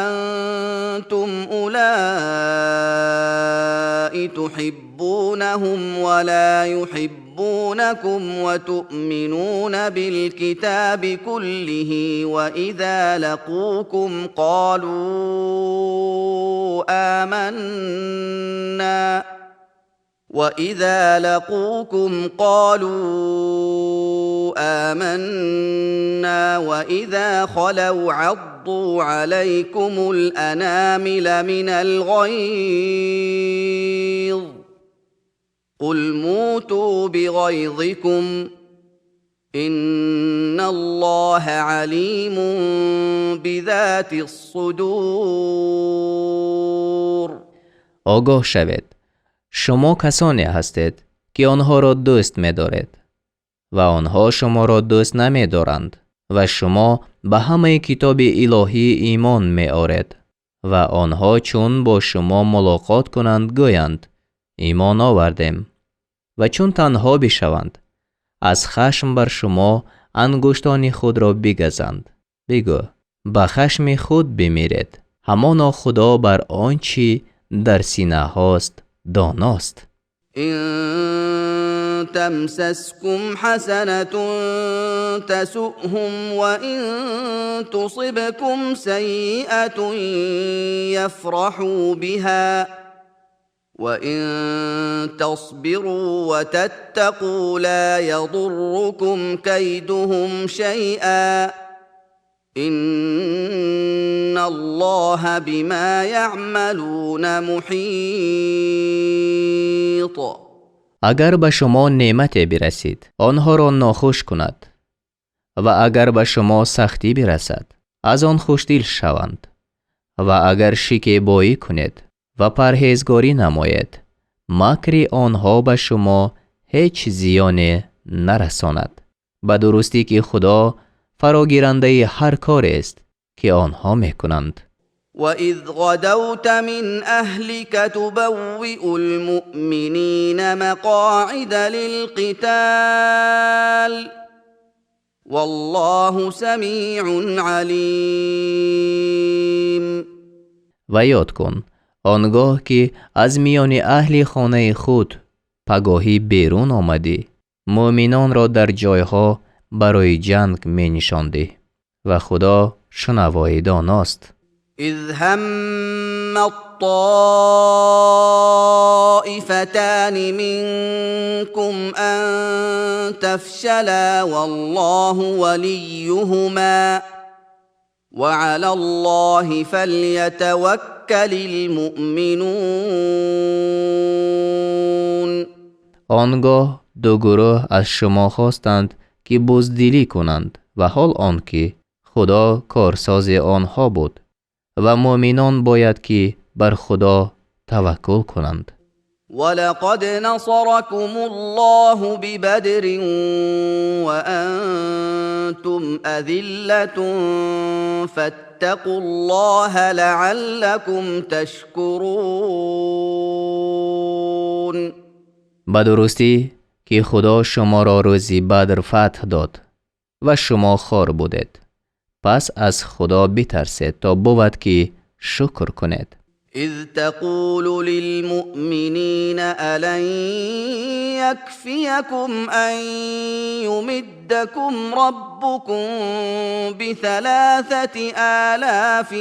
انتم اولئك تحبونهم ولا يحبونكم وتؤمنون بالكتاب كله واذا لقوكم قالوا امنا واذا خلوا عضوا عليكم الانامل من الغيظ قل موتوا بغيظكم ان الله عليم بذات الصدور. Огоҳ шавед, шумо касоне ҳастед, ки онҳоро дӯст медоред ва онҳо шуморо дӯст намедоранд ва шумо ба ҳамаи китоби илоҳӣ имон меоред ва онҳо чун бо шумо мулоқот кунанд, гӯянд: «Имон овардем», ва чун танҳо бишаванд, аз хашм бар шумо ангуштони худро бигазанд. Бигӯ: «Ба хашми худ бимиред. Ҳамоно Худо бар он чӣ дар синаҳост доност». إن تمسسكم حسنة تسؤهم وإن تصبكم سيئة يفرحوا بها وإن تصبروا وتتقوا لا يضركم كيدهم شيئا إن الله بما يعملون محيط. Агар ба шумо неъмате бирасид, онҳоро нохуш кунад ва агар ба шумо сахтӣ бирасад, аз он хушдил шаванд ва агар шикебоӣ кунед ва парҳезгорӣ намоед, макри онҳо ба шумо ҳеҷ зиёне нарасонад. Ба дурустӣ ки Худо фарогирандаи ҳар корест, ки онҳо мекунанд. وإذ غدوت من أهلك تبوئ المؤمنين مقاعد للقتال والله سميع عليم. Ва ёд кун он гоҳ ки аз миёни аҳли хонаи худ пагоҳӣ берун омадӣ, мӯъминонро дар ҷойҳо барои ҷанг менишондӣ ва Худо шунавои доност. إذ هم الطائفتان منكم أن تفشلا والله وليهما وعلى الله فليتوكل المؤمنون. Он гоҳ ду гурӯҳ аз шумо хостанд, ки буздилӣ кунанд ва ҳол он ки Худо корсози онҳо буд ва мӯъминон бояд ки бар Худо таваккул кунанд. ولقد نصركم الله ببدر وأنتم أذلة فاتقوا الله لعلكم تشكرون. Ба дурустӣ ки Худо шуморо рӯзи Бадр фатҳ дод ва шумо хор будед. Пас аз Худо битарсед, то бувад ки шукр кунед. إذ تقول للمؤمنين ألن يكفيكم أن يمدكم ربكم ب3 آلاف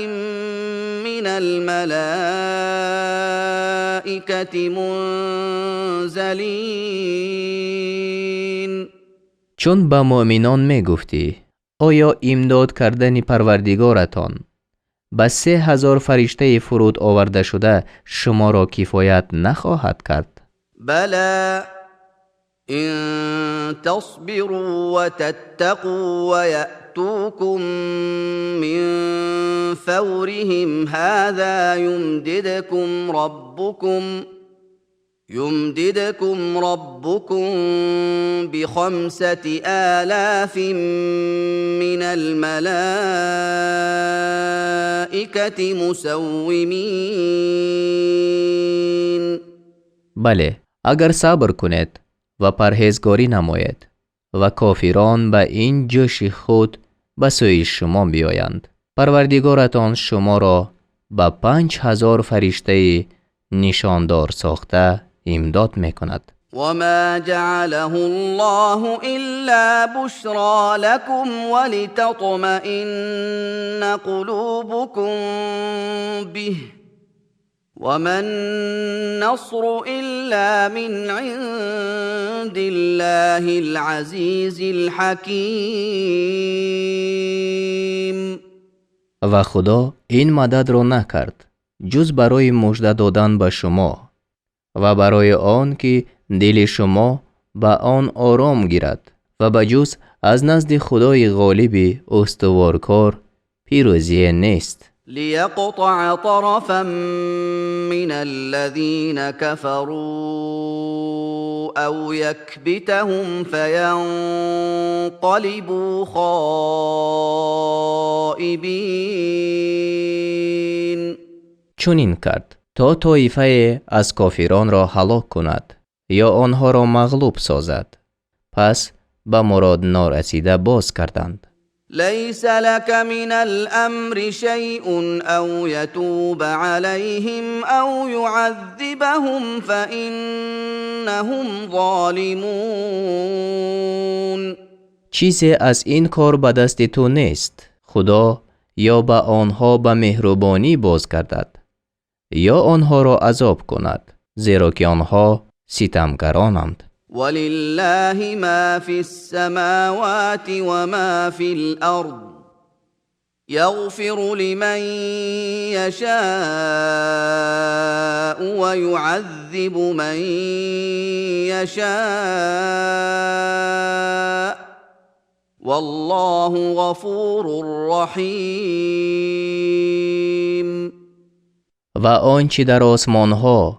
من الملائكة منزلين. Чун ба мӯъминон мегуфтӣ: оё имдод кардани Парвардигоратон ба 3000 фариштаи фуруд овардашуда шуморо кифоят нахоҳад кард? بلى إن تصبروا وتتقوا ويأتوكم من فورهم هذا يمددكم ربكم ب5 آلاف من الملائكة مسومين. Бале, агар сабр кунед ва парҳезгорӣ намоед ва кофирон ба ин ҷӯши худ ба сӯи шумо биёянд, Парвардигоратон шуморо ба 5000 фариштаи нишондор сохта имдод мекунад. وما جعله الله إلا بشرى لكم ولتطمئن قلوبكم به وما النصر إلا من عند الله العزيز الحكيم. Ва Худо ин мададро накард, ҷуз барои мужда додан ба шумо ва барои он ки дили шумо ба он ором гирад ва ба ҷуз аз назди Худои ғолиби устуворкор пирӯзие нест. ليقطع طرفا من الذين كفروا أو يكبتهم فينقلبوا خائبين. Чунин кард, то тоифае аз кофиронро ҳалок кунад ё онҳоро мағлуб созад, пас ба мурод норасида боз гарданд. ليس لك من الأمر شيء أو يتوب عليهم أو يعذبهم فإنهم ظالمون. Чизе аз ин кор ба дасти ту нест. Худо ё ба онҳо ба меҳрубонӣ бозгардад ё онҳоро азоб кунад, зеро ки онҳо ситамгаронанд. ولله ما في السماوات وما في الأرض يغفر لمن يشاء ويعذب من يشاء. والله غفور رحيم. Ва он чи дар осмонҳо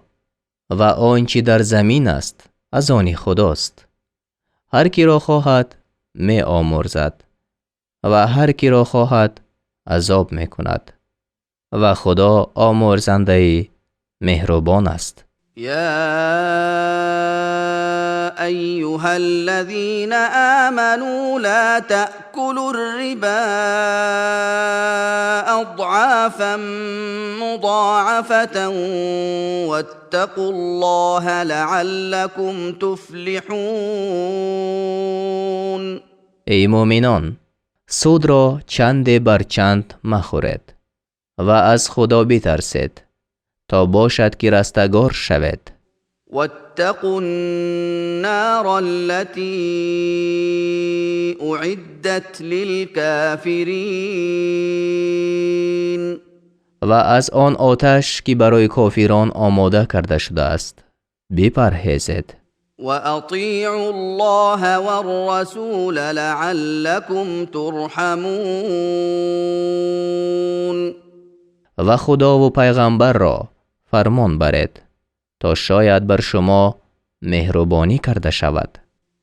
ва он чи дар замин аст, аз они Худост. Ҳар киро хоҳад меомӯрзад ва ҳар киро хоҳад азоб мекунад. Ва Худо омӯрзандаи меҳрубон аст. يا ايها الذين امنوا لا تاكلوا الربا اضعافا مضاعفه واتقوا الله لعلكم تفلحون. Эй мӯъминон, судро чанде бар чанд махӯред ва аз Худо битарсед, то бошад ки растагор шавед. واتقوا النار التي اعدت للكافرين. Ва аз он оташ, ки барои кофирон омода карда шудааст, бипарҳезед. واطيعوا الله والرسول لعلكم ترحمون. Ва Худову пайғамбарро фармон баред, то шояд бар шумо меҳрубонӣ карда шавад.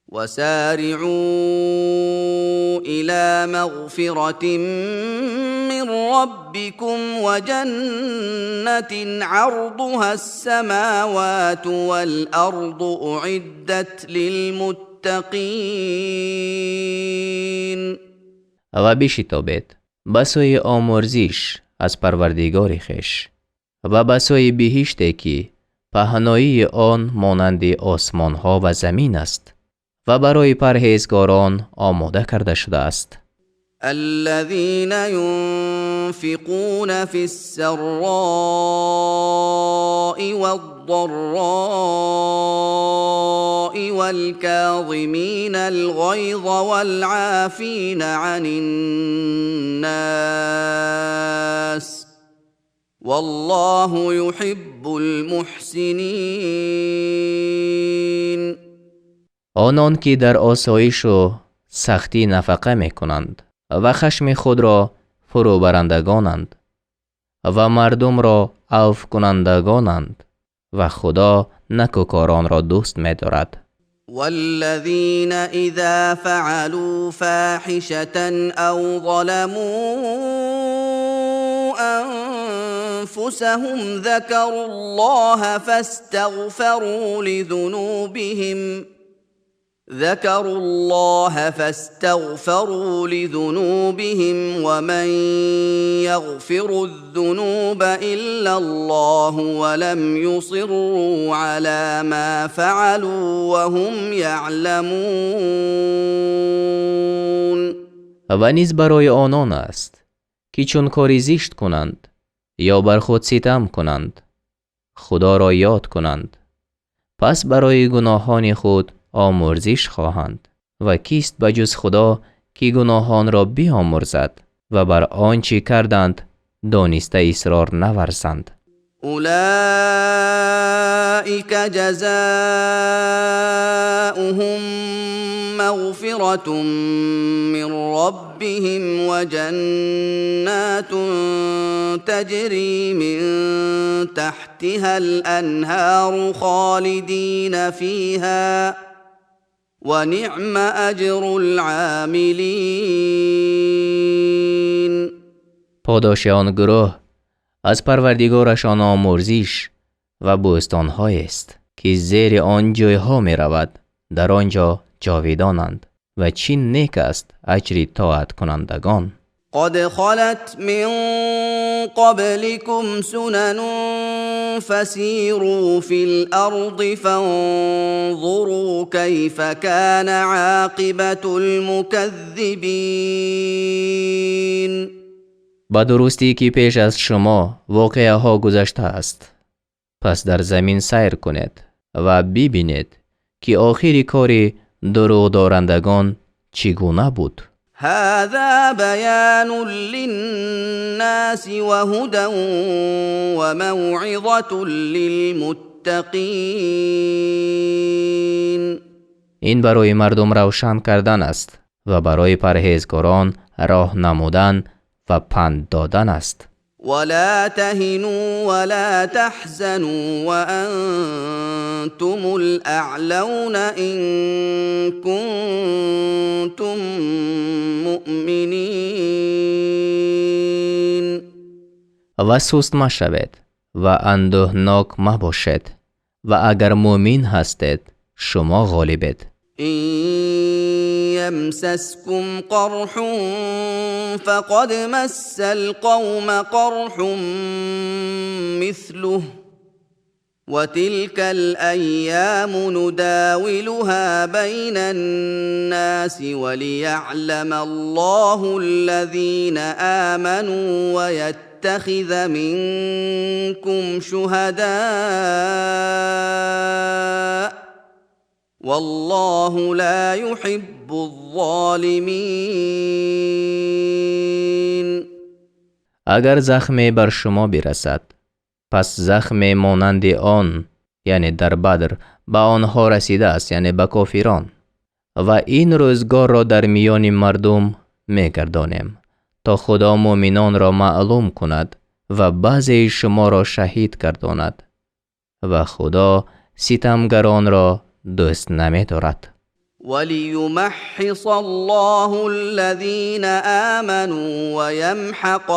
وسارعوا الى مغفره من ربكم وجنه عرضها السماوات والارض اعدت للمتقين. Ва бишитобед ба сӯи омӯрзиш аз Парвардигори хеш ва ба сӯи биҳиште, ки паҳноии он монанди осмонҳо ва замин аст ва барои парҳезгорон омода карда шудааст. الذين ينفقون في السراء والضراء والكاظمين الغيظ والعافين عن الناس والله يحب المحسنين. Онон ки дар осоишу сахтӣ нафақа мекунанд ва хашми худро фурӯбарандагонанд ва мардумро авфкунандагонанд, ва Худо накӯкоронро дӯст медорад. والذين اذا فعلوا فاحشه او ظلموا انفسهم ذكروا الله فاستغفروا لذنوبهم ذكروا الله فاستغفروا لذنوبهم ومن يغفر الذنوب الا الله ولم يصروا على ما فعلوا وهم يعلمون. Ва низ барои онон аст, ки чун кори зишт кунанд ё бар худ ситам кунанд, Худоро ёд кунанд, пас барои гуноҳони худ омӯрзиш хоҳанд. Ва кист ба ҷуз Худо, ки гуноҳонро биомӯрзад ва бар он чӣ карданд дониста исрор наварзанд? اولئك جزاؤهم مغفره من ربهم وجنات تجري من تحتها الانهار خالدين فيها ونعم اجر العاملين. Подоши он гурӯҳ аз Парвардигорашон омӯрзиш ва бӯстонҳоест, ки зери он ҷӯйҳо меравад, дар он ҷо ҷовидонанд, ва чӣ нек аст аҷри тоаткунандагон. قد خلت من قبلكم سنن فسيروا في الارض فانظروا كيف كان عاقبه المكذبين. Ба дурустӣ, ки пеш аз шумо воқеаҳо гузаштааст. Пас дар замин сайр кунед ва бибинед, ки охири кори дурӯғдорандагон чӣ гуна буд. هذا بيان للناس وهدى وموعظه للمتقين. Ин барои мардум равшан кардан аст. Ва барои парҳезгорон роҳ намудан ва панд додан аст. ولا تهنوا ولا تحزنوا وأنتم الأعلون إن كنتم مؤمنين. Ва суст машавед ва андӯҳнок мабошед, ва агар мӯмин ҳастед, шумо ғолибед. إن يمسسكم قرح فقد مس القوم قرح مثله وتلك الأيام نداولها بين الناس وليعلم الله الذين آمنوا ويتخذ منكم شهداء والله لا يحب الظالمين. Агар захме бар шумо бирасад, пас захме монанди он, яъне дар Бадр, ба онҳо расидааст, яъне ба кофирон. Ва ин рӯзгорро дар миёни мардум мегардонем, то Худо мӯминонро маълум кунад ва баъзеи шуморо шаҳид гардонад, ва Худо ситамгаронро дӯст намедорад. وليمحص الله الذين آمنوا ويمحق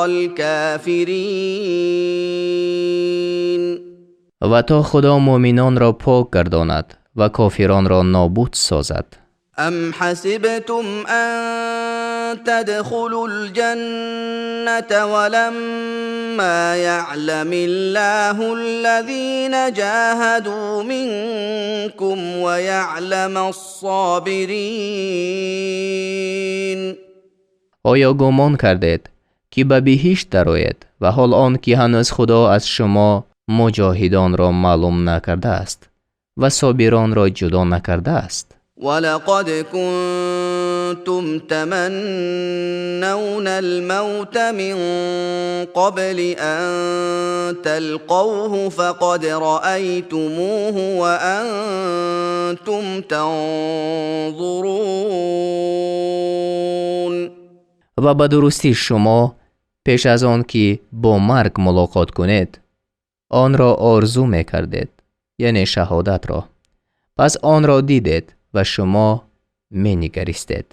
الكافرين. Ва то Худо мӯминонро пок гардонад ва кофиронро нобуд созад. أم حسبتم أن تدخلوا الجنة ولما يعلم الله الذين جاهدوا منكم ويعلم الصابرين. Оё гумон кардед, ки ба биҳишт дароед, ва ҳол он ки ҳанӯз Худо аз шумо муҷоҳидонро маълум накардааст ва собиронро ҷудо накардааст? ولقد كنتم تمنون الموت من قبل أن تلقوه فقد رأيتموه وأنتم تنظرون. Ва ба дурустӣ шумо пеш аз он ки бо марг мулоқот кунед, онро орзу мекардед, яъне шаҳодатро. Пас онро дидед ва шумо менигаристед.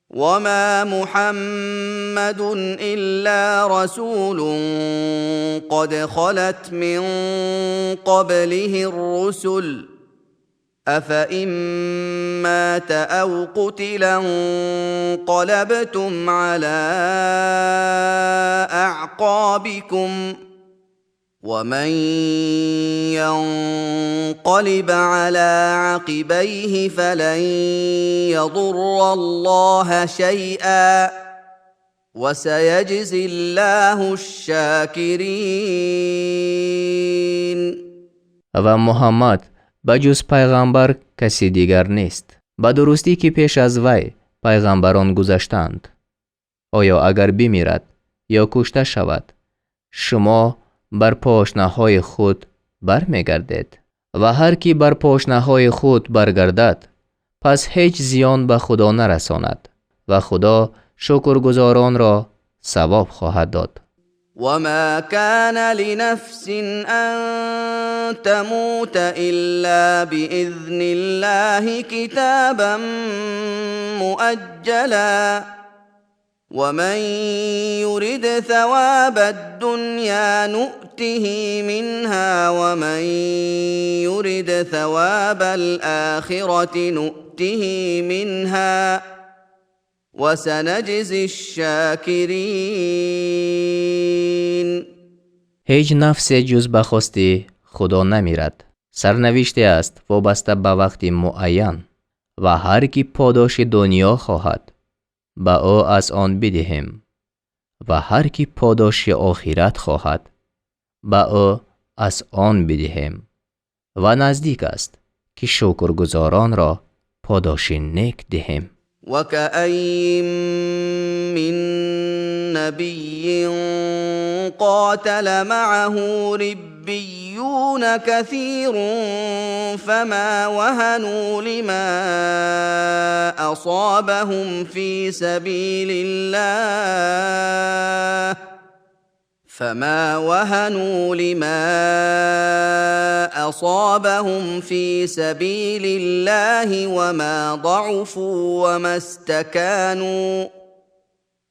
وما محمد إلا رسول قد خلت من قبله الرسل أفإن مات أو قتل انقلبتم على أعقابكم ومن ينقلب على عقبيه فلن يضر الله شيئا وسيجزي الله الشاكرين. Ва Муҳаммад ба ҷуз пайғамбар каси дигар нест. Ба дурустӣ, ки пеш аз вай пайғамбарон гузаштаанд. Оё агар бимирад ё кушта шавад, шумо бар пошнаҳои худ бармегардед? Ва ҳар ки бар пошнаҳои худ баргардад, пас ҳеҷ зиён ба Худо нарасонад, ва Худо шукргузоронро савоб хоҳад дод. وما كان لنفس أن تموت إلا بإذن الله كتابا مؤجلا ومن يرد ثواب الدنيا نؤته منها ومن يرد ثواب الآخرة نؤته منها وسنجزي الشاكرين. Ҳеҷ нафсе ҷуз ба хости Худо намирад. Сарнавиште аст вобаста ба вақти муайян, ва ҳар ки подоши дунё хоҳад, ба ӯ аз он бидиҳем, ва ҳар ки подоши охират хоҳад, ба ӯ аз он бидиҳем, ва наздик аст, ки шукргузоронро подоши нек диҳем. وكأي من نبي قاتل معه ربيون كثير فما وهنوا لما أصابهم في سبيل الله فما وهنوا لما أصابهم في سبيل الله وما ضعفوا وما استكانوا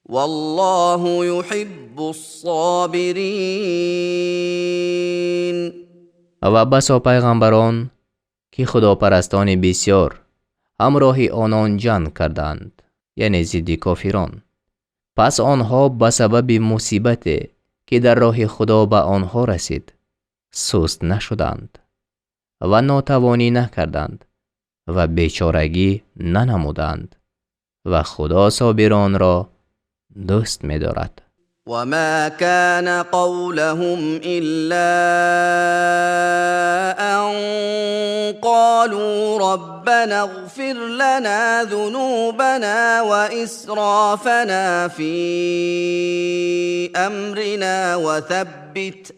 والله يحب الصابرين. Ва басо пайғамбарон, ки худопарастони бисёр ҳамроҳи онон ҷанг карданд, яъне зидди кофирон. Пас онҳо ба сабаби мусибате, ки дар роҳи Худо ба онҳо расид, суст нашуданд ва нотавонӣ накарданд ва бечорагӣ нанамуданд ва Худо собиронро дӯст медорад. وما كان قولهم إلا أن قالوا ربنا اغفر لنا ذنوبنا وإسرافنا في أمرنا وثبت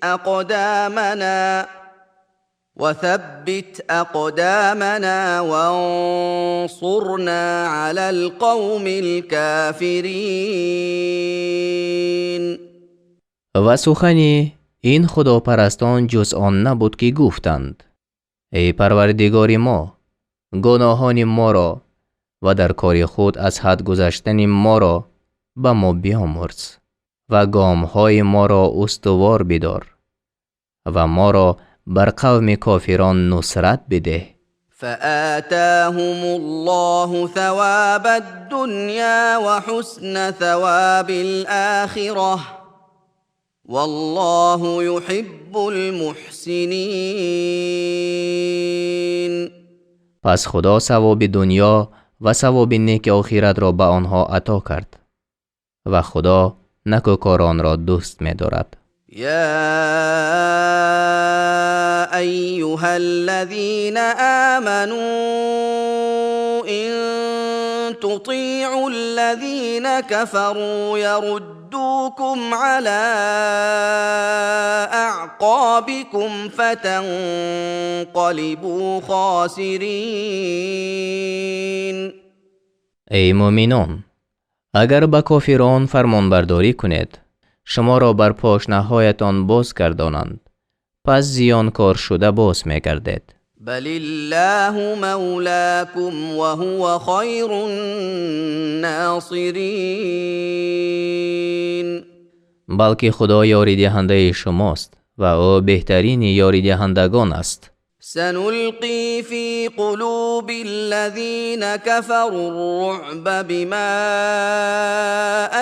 أقدامنا وانصرنا على القوم الكافرين. Ва сухани ин худопарастон ҷуз он набуд, ки гуфтанд: эй Парвардигори мо, гуноҳони моро ва дар кори худ аз ҳад гузаштани моро ба мо биомӯрз ва гомҳои моро устувор бидор ва моро бар қавми кофирон нусрат бидеҳ. فآتاهم الله ثواب الدنيا وحسن ثواب الآخرة والله يحب المحسنين. Пас Худо савоби дунё ва савоби неки охиратро ба онҳо ато кард ва Худо накӯкоронро дӯст медорад. يا أيها الذين آمنوا إن تطيعوا الذين كفروا يردوكم على أعقابكم فتنقلبوا خاسرين. Эй муъминон, агар ба кофирон фармонбардорӣ кунед, шуморо бар пошнаҳоятон боз гардонанд, пас зиёнкор шуда боз мегардед. بل الله مولاكم وهو خير الناصرين. Балки Худо ёридиҳандаи шумост ва ӯ беҳтарини ёридиҳандагон аст. سنلقي في قلوب الذين كفروا الرعب بما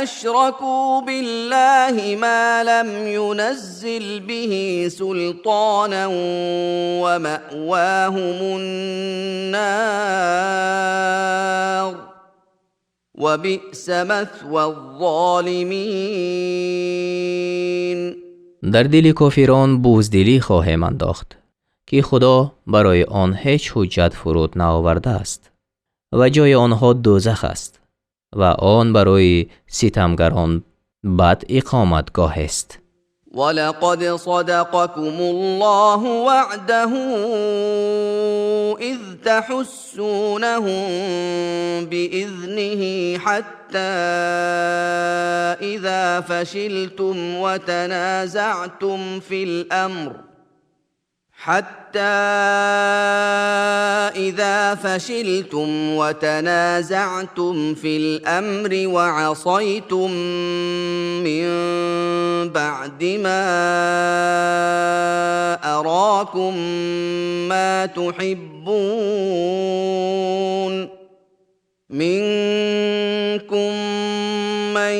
أشركوا بالله ما لم ينزل به سلطانا ومأواهم النار وبئس مثوى الظالمين. Дар дили кофирон буздилӣ хоҳем андохт, ки Худо барои он ҳеҷ ҳуҷҷат фуруд наовардааст, ва ҷои онҳо дӯзах аст ва он барои ситамгарон бад иқоматгоҳест. ولقد صدقكم الله وعده إذ تحسونهم بإذنه حتى إذا فشلتم وتنازعتم في الأمر حتى إذا فشلتم وتنازعتم في الأمر وعصيتم من بعد ما أراكم ما تحبون منكم من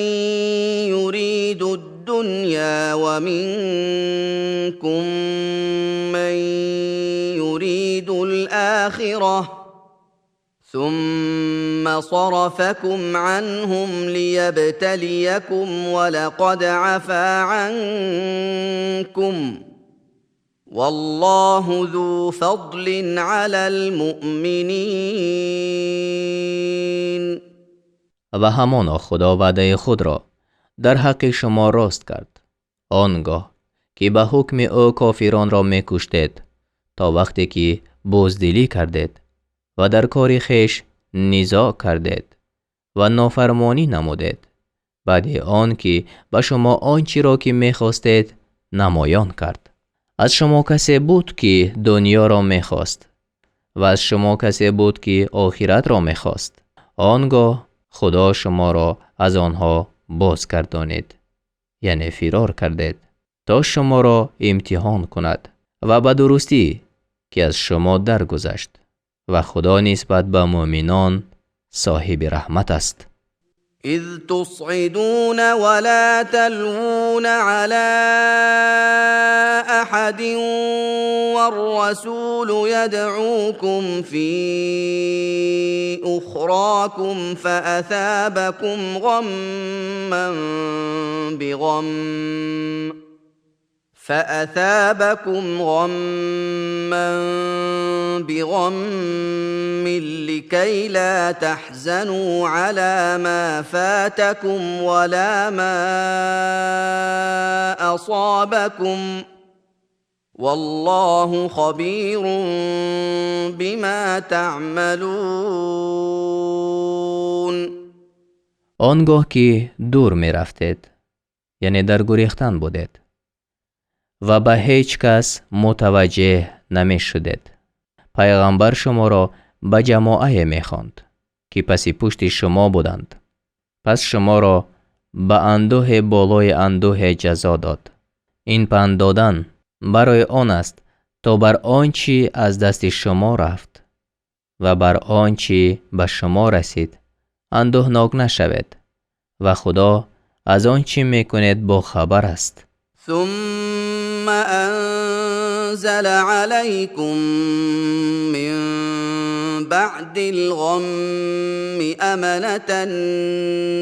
يريد الدنيا ومنكم من يريد الآخرة ثم صرفكم عنهم ليبتليكم ولقد عفا عنكم والله ذو فضل على المؤمنين. Ва ҳамоно Худо ваъдаи худро дар ҳаққи шумо рост кард, он гоҳ ки ба ҳукми ӯ кофиронро мекуштед, то вақте ки буздилӣ кардед ва дар кори хеш низоъ кардед ва нофармонӣ намудед, баъд он ки ба шумо он чиро ки мехостед намоён кард. Аз шумо касе буд ки дунёро мехост ва аз шумо касе буд ки охиратро мехост. Он гоҳ Худо шуморо аз онҳо бозгардонид, яъне фирор кардед, то шуморо имтиҳон кунад ва ба дурустӣ ки аз шумо даргузашт ва Худо нисбат ба мӯъминон соҳиби раҳмат аст. إذ تصعدون ولا تلوون على أحد والرسول يدعوكم في أخراكم فأثابكم غما بغم لكي لا تحزنوا على ما فاتكم ولا ما أصابكم والله خبير بما تعملون. Он гоҳ ки дур мерафтед, яъне дар гурехтан будед ва ба ҳеҷ кас мутаваҷҷеҳ намешудед, пайғамбар шуморо ба ҷамоае мехонд, ки паси пушти шумо буданд. Пас шуморо ба андӯҳе болои андӯҳе ҷазо дод. Ин панд додан барои он аст, то бар он чӣ аз дасти шумо рафт ва бар он чӣ ба шумо расид андӯҳнок нашавед ва Худо аз он чӣ мекунед бохабар аст. ثم أنزل عليكم من بعد الغم أمنة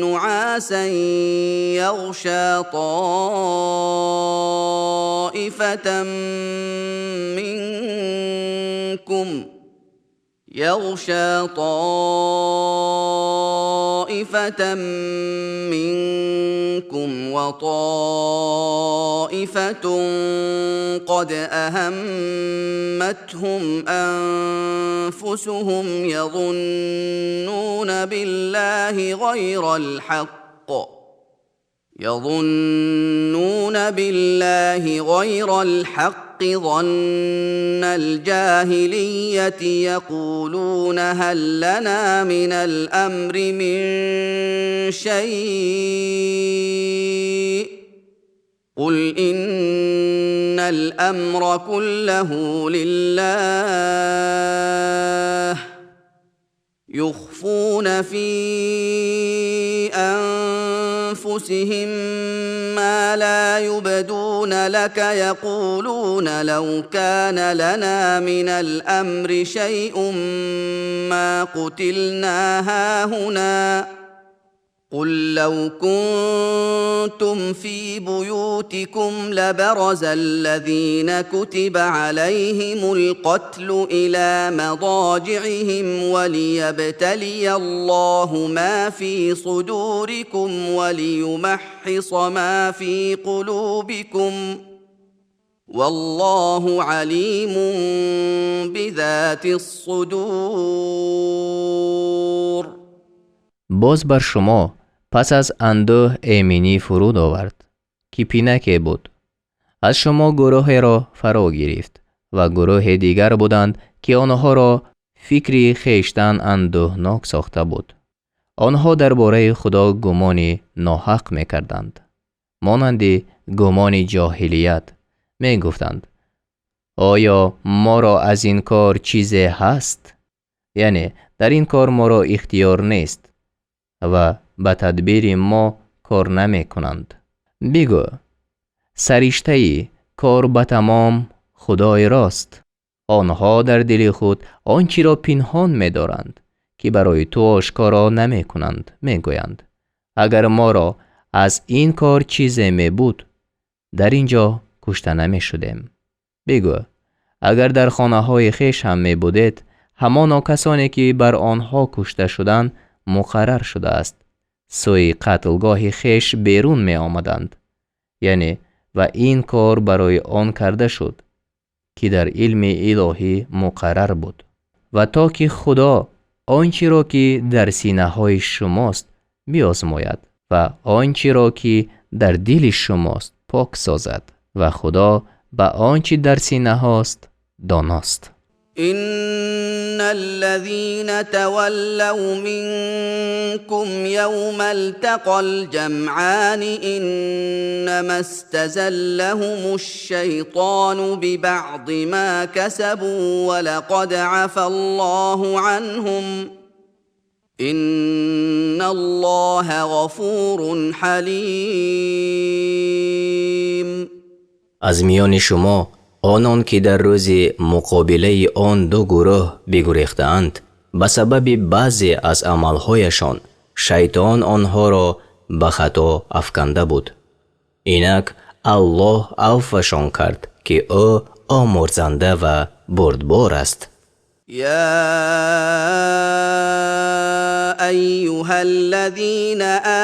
نعاسا يغشى طائفة منكم وطائفة قد أهمتهم أنفسهم يظنون بالله غير الحق ظن الجاهلية يقولون هل لنا من الأمر من شيء قل إن الأمر كله لله يخفون في أنفسهم ما لا يبدون لك يقولون لو كان لنا من الأمر شيء ما قتلنا هاهنا قل لو كنتم في بيوتكم لبرز الذين كتب عليهم القتل إلى مضاجعهم وليبتلي الله ما في صدوركم وليمحص ما في قلوبكم والله عليم بذات الصدور. Боз бар шумо пас аз андӯҳ эминӣ фуруд овард, ки пинаке буд. Аз шумо гурӯҳеро фаро гирифт ва гурӯҳи дигар буданд, ки онҳоро фикри хештан андӯҳнок сохта буд. Онҳо дар бораи Худо гумони ноҳақ мекарданд, монанди гумони ҷоҳилият. Мегуфтанд: оё моро аз ин кор чизе ҳаст? Яъне дар ин кор моро ихтиёр нест ва ба тадбири мо кор намекунанд. Бигӯ: сариштаи кор ба тамом Худои рост. Онҳо дар дили худ он чиро пинҳон медоранд, ки барои ту ошкоро намекунанд. Мегӯянд: агар моро аз ин кор чизе мебуд, дар ин ҷо кушта намешудем. Бигӯ: агар дар хонаҳои хеш ҳам мебудед, ҳамоно касоне ки бар онҳо кушта шудан муқаррар шудааст, Сӯи қатлгоҳи хеш берун меомаданд, яъне ва ин кор барои он карда шуд, ки дар илми илоҳӣ муқаррар буд, ва то ки Худо он чиро ки дар синаҳои шумост биозмояд ва он чиро ки дар дили шумост пок созад, ва Худо ба он чи дар синаҳост доност. إن الذين تولوا منكم يوم التقى الجمعان إنما استزلهم الشيطان ببعض ما كسبوا ولقد عفا الله عنهم إن الله غفور حليم. Аз миёни шумо онон ки дар рӯзи муқобилаи он ду гурӯҳ бигурехтаанд, ба сабаби баъзе аз амалҳояшон шайтон онҳоро ба хато афканда буд. Инак Аллоҳ авфашон кард, ки ӯ омурзанда ва бурдбор аст. يا ايها الذين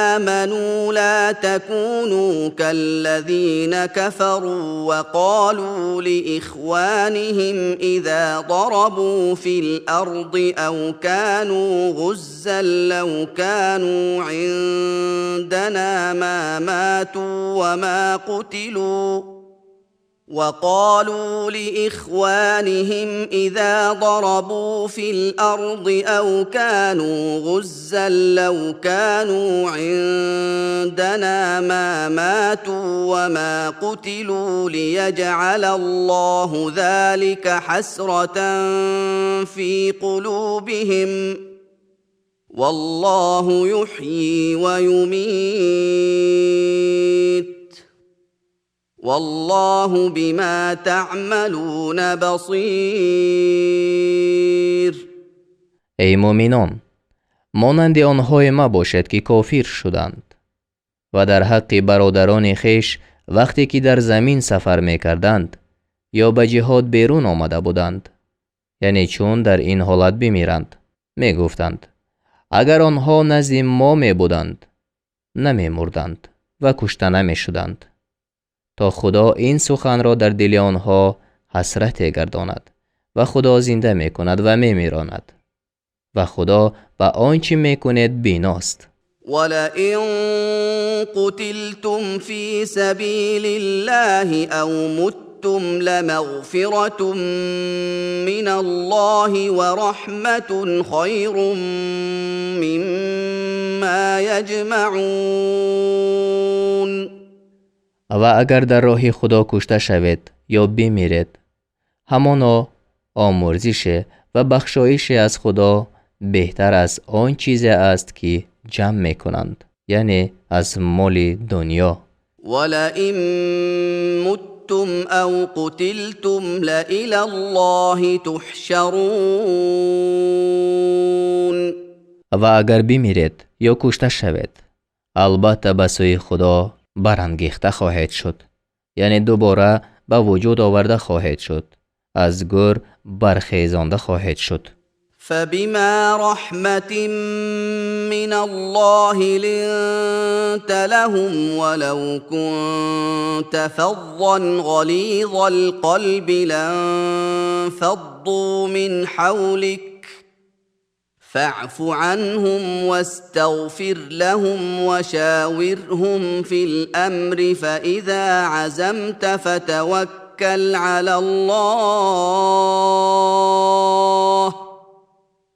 امنوا لا تكونوا كالذين كفروا وقالوا لاخوانهم اذا ضربوا في الارض او كانوا غزا لو كانوا عندنا ما ماتوا وما قتلوا، وقالوا لاخوانهم اذا ضربوا في الارض او كانوا غزا لو كانوا عندنا ما ماتوا وما قتلوا ليجعل الله ذلك حسره في قلوبهم والله يحيي ويميت والله بما تعملون بصير. Эй муъминон, монанди онҳое мабошед, ки кофир шуданд ва дар ҳаққи бародарони хеш вақте ки дар замин сафар мекарданд ё ба ҷиҳод берун омада буданд, яъне чун дар ин ҳолат бимиранд, мегуфтанд: агар онҳо назди мо мебуданд, намемурданд ва кушта намешуданд, то Худо ин суханро дар дили онҳо ҳасрате гардонад. Ва Худо зинда мекунад ва мемиронад, ва Худо ба он чӣ мекунед биност. ولئن قتلتم في سبيل الله او متم لمغفره من الله ورحمه خير مما يجمعون. Ва агар дар роҳи Худо кушта шавед ё бимиред, ҳамоно омурзише ва бахшоише аз Худо беҳтар аз он чизе аст, ки ҷамъ мекунанд, яъне аз моли дунё. ولئن متم او قتلتم لالى الله تحشرون. Ва агар бимиред ё кушта шавед, албатта ба сӯи Худо барангехта хоҳед шуд, яъне дубора ба вуҷуд оварда хоҳед шуд, аз гӯр бархезонда хоҳед шуд. فبما رحمة من الله لنت لهم ولو كنت فظا غليظ القلب لانفضوا من حولك فاعف عنهم واستغفر لهم وشاورهم في الامر، فاذا عزمت فتوكل على الله،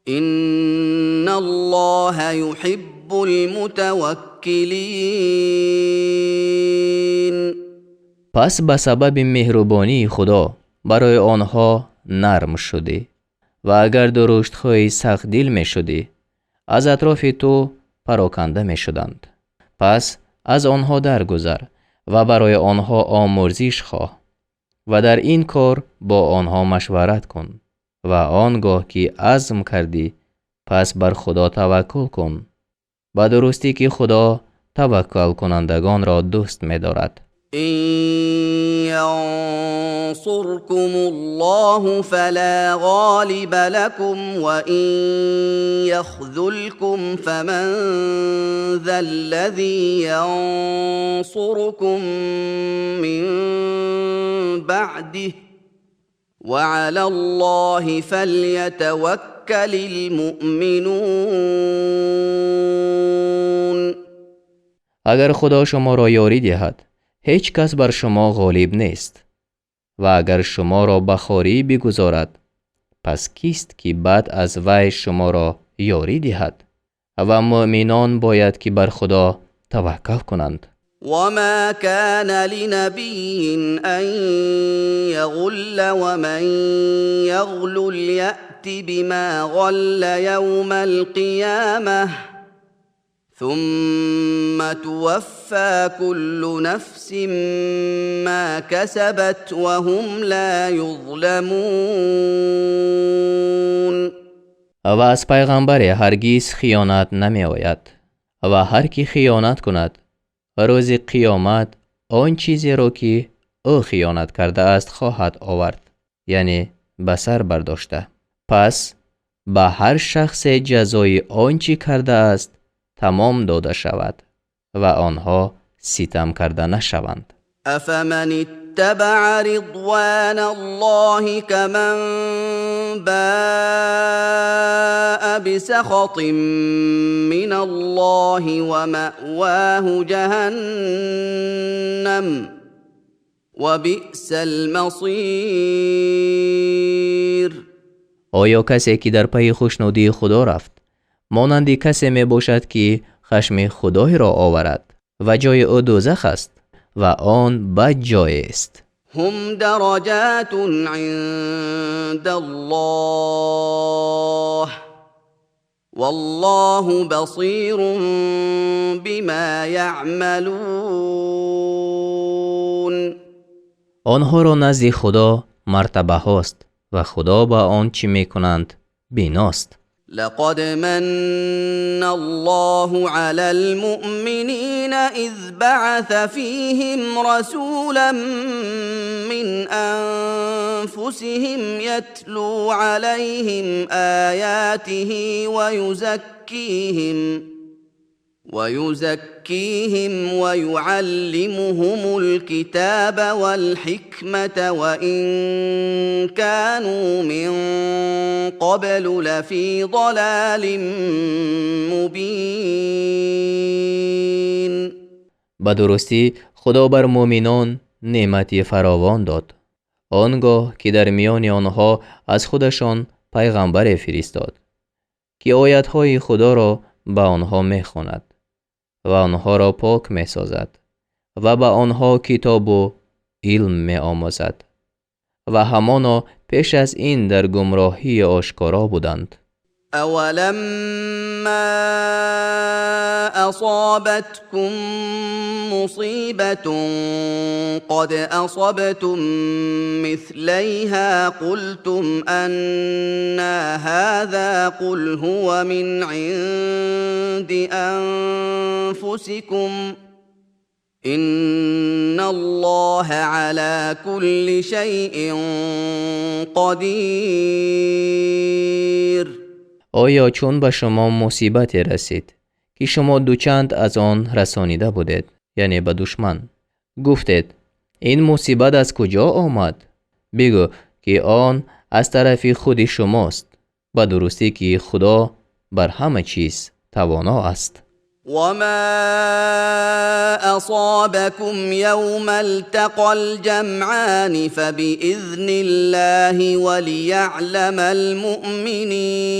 ان الله يحب المتوكلين. Пас ба сабаби меҳрубонии Худо барои онҳо нарм шудӣ, ва агар дуруштхӯи сахтдил мешудӣ, аз атрофи ту пароканда мешуданд. Пас аз онҳо даргузар ва барои онҳо омурзиш хоҳ ва дар ин кор бо онҳо машварат кун, ва он гоҳ ки азм кардӣ, пас бар Худо таваккул кун. Ба дурустӣ ки Худо таваккалкунандагонро дӯст медорад. إن ينصركم الله فلا غالب لكم وإن يخذلكم فمن ذا الذي ينصركم من بعده وعلى الله فليتوكل المؤمنون. Агар Худо шуморо ёрӣ диҳад, ҳеҷ кас бар шумо ғолиб нест, ва агар шуморо ба хорӣ бигузорад, пас кист ки баъд аз вай шуморо ёрӣ диҳад? Ва муъминон бояд ки бар Худо таваккал кунанд. وما كان لنبي أن يغل ومن يغلل يأت بما غل يوم القيامة ثم توفى كل نفس ما كسبت وهم لا يظلمون. Ва аз пайғамбаре ҳаргиз хиёнат намеояд, ва ҳар ки хиёнат кунад, рӯзи қиёмат он чизеро ки ӯ хиёнат кардааст хоҳад овард, яъне ба сар бардошта. Пас ба ҳар шахсе ҷазои он чӣ кардааст тамом дода шавад ва онҳо ситам карда нашаванд. أفمن اتبع رضوان الله كمن باء بسخط من الله ومأواه جهنم وبئس المصير. Оё касе ки дар пайи хушнудии Худо рафт, монанди касе мебошад ки хашми Худойро оварад ва ҷои ӯ дӯзах аст, ва он бад ҷоест. هم درجات عند الله والله بصير بما يعملون. Онҳоро назди Худо мартабаҳост ва Худо ба он чӣ мекунанд биност. لقد من الله على المؤمنين إذ بعث فيهم رسولا من أنفسهم يتلو عليهم آياته ويزكيهم ويعلمهم الكتاب والحكمة وإن كانوا من قبل لفي ضلال مبين. Ба дурустӣ Худо бар муъминон неъмати фаровон дод, он гоҳ ки дар миёни онҳо аз худашон пайғамбаре фиристод, ки оятҳои Худоро ба онҳо мехонад ва онҳоро пок месозад ва ба онҳо китобу илм меомӯзад, ва ҳамоно пеш аз ин дар гумроҳии ошкоро буданд. أولما أصابتكم مصيبة قد أصبتم مثليها قلتم أنى هذا قل هو من عند أنفسكم إن الله على كل شيء قدير. Оё чун ба шумо мусибате расид, ки шумо дучанд аз он расонида будед, яъне ба душман, гуфтед: ин мусибат аз куҷо омад? Бигӯ ки он аз тарафи худи шумост, ба дурустӣ ки Худо бар ҳама чиз тавоно аст. وما أصابكم يوم التقى الجمعان فبإذن الله وليعلم المؤمنين.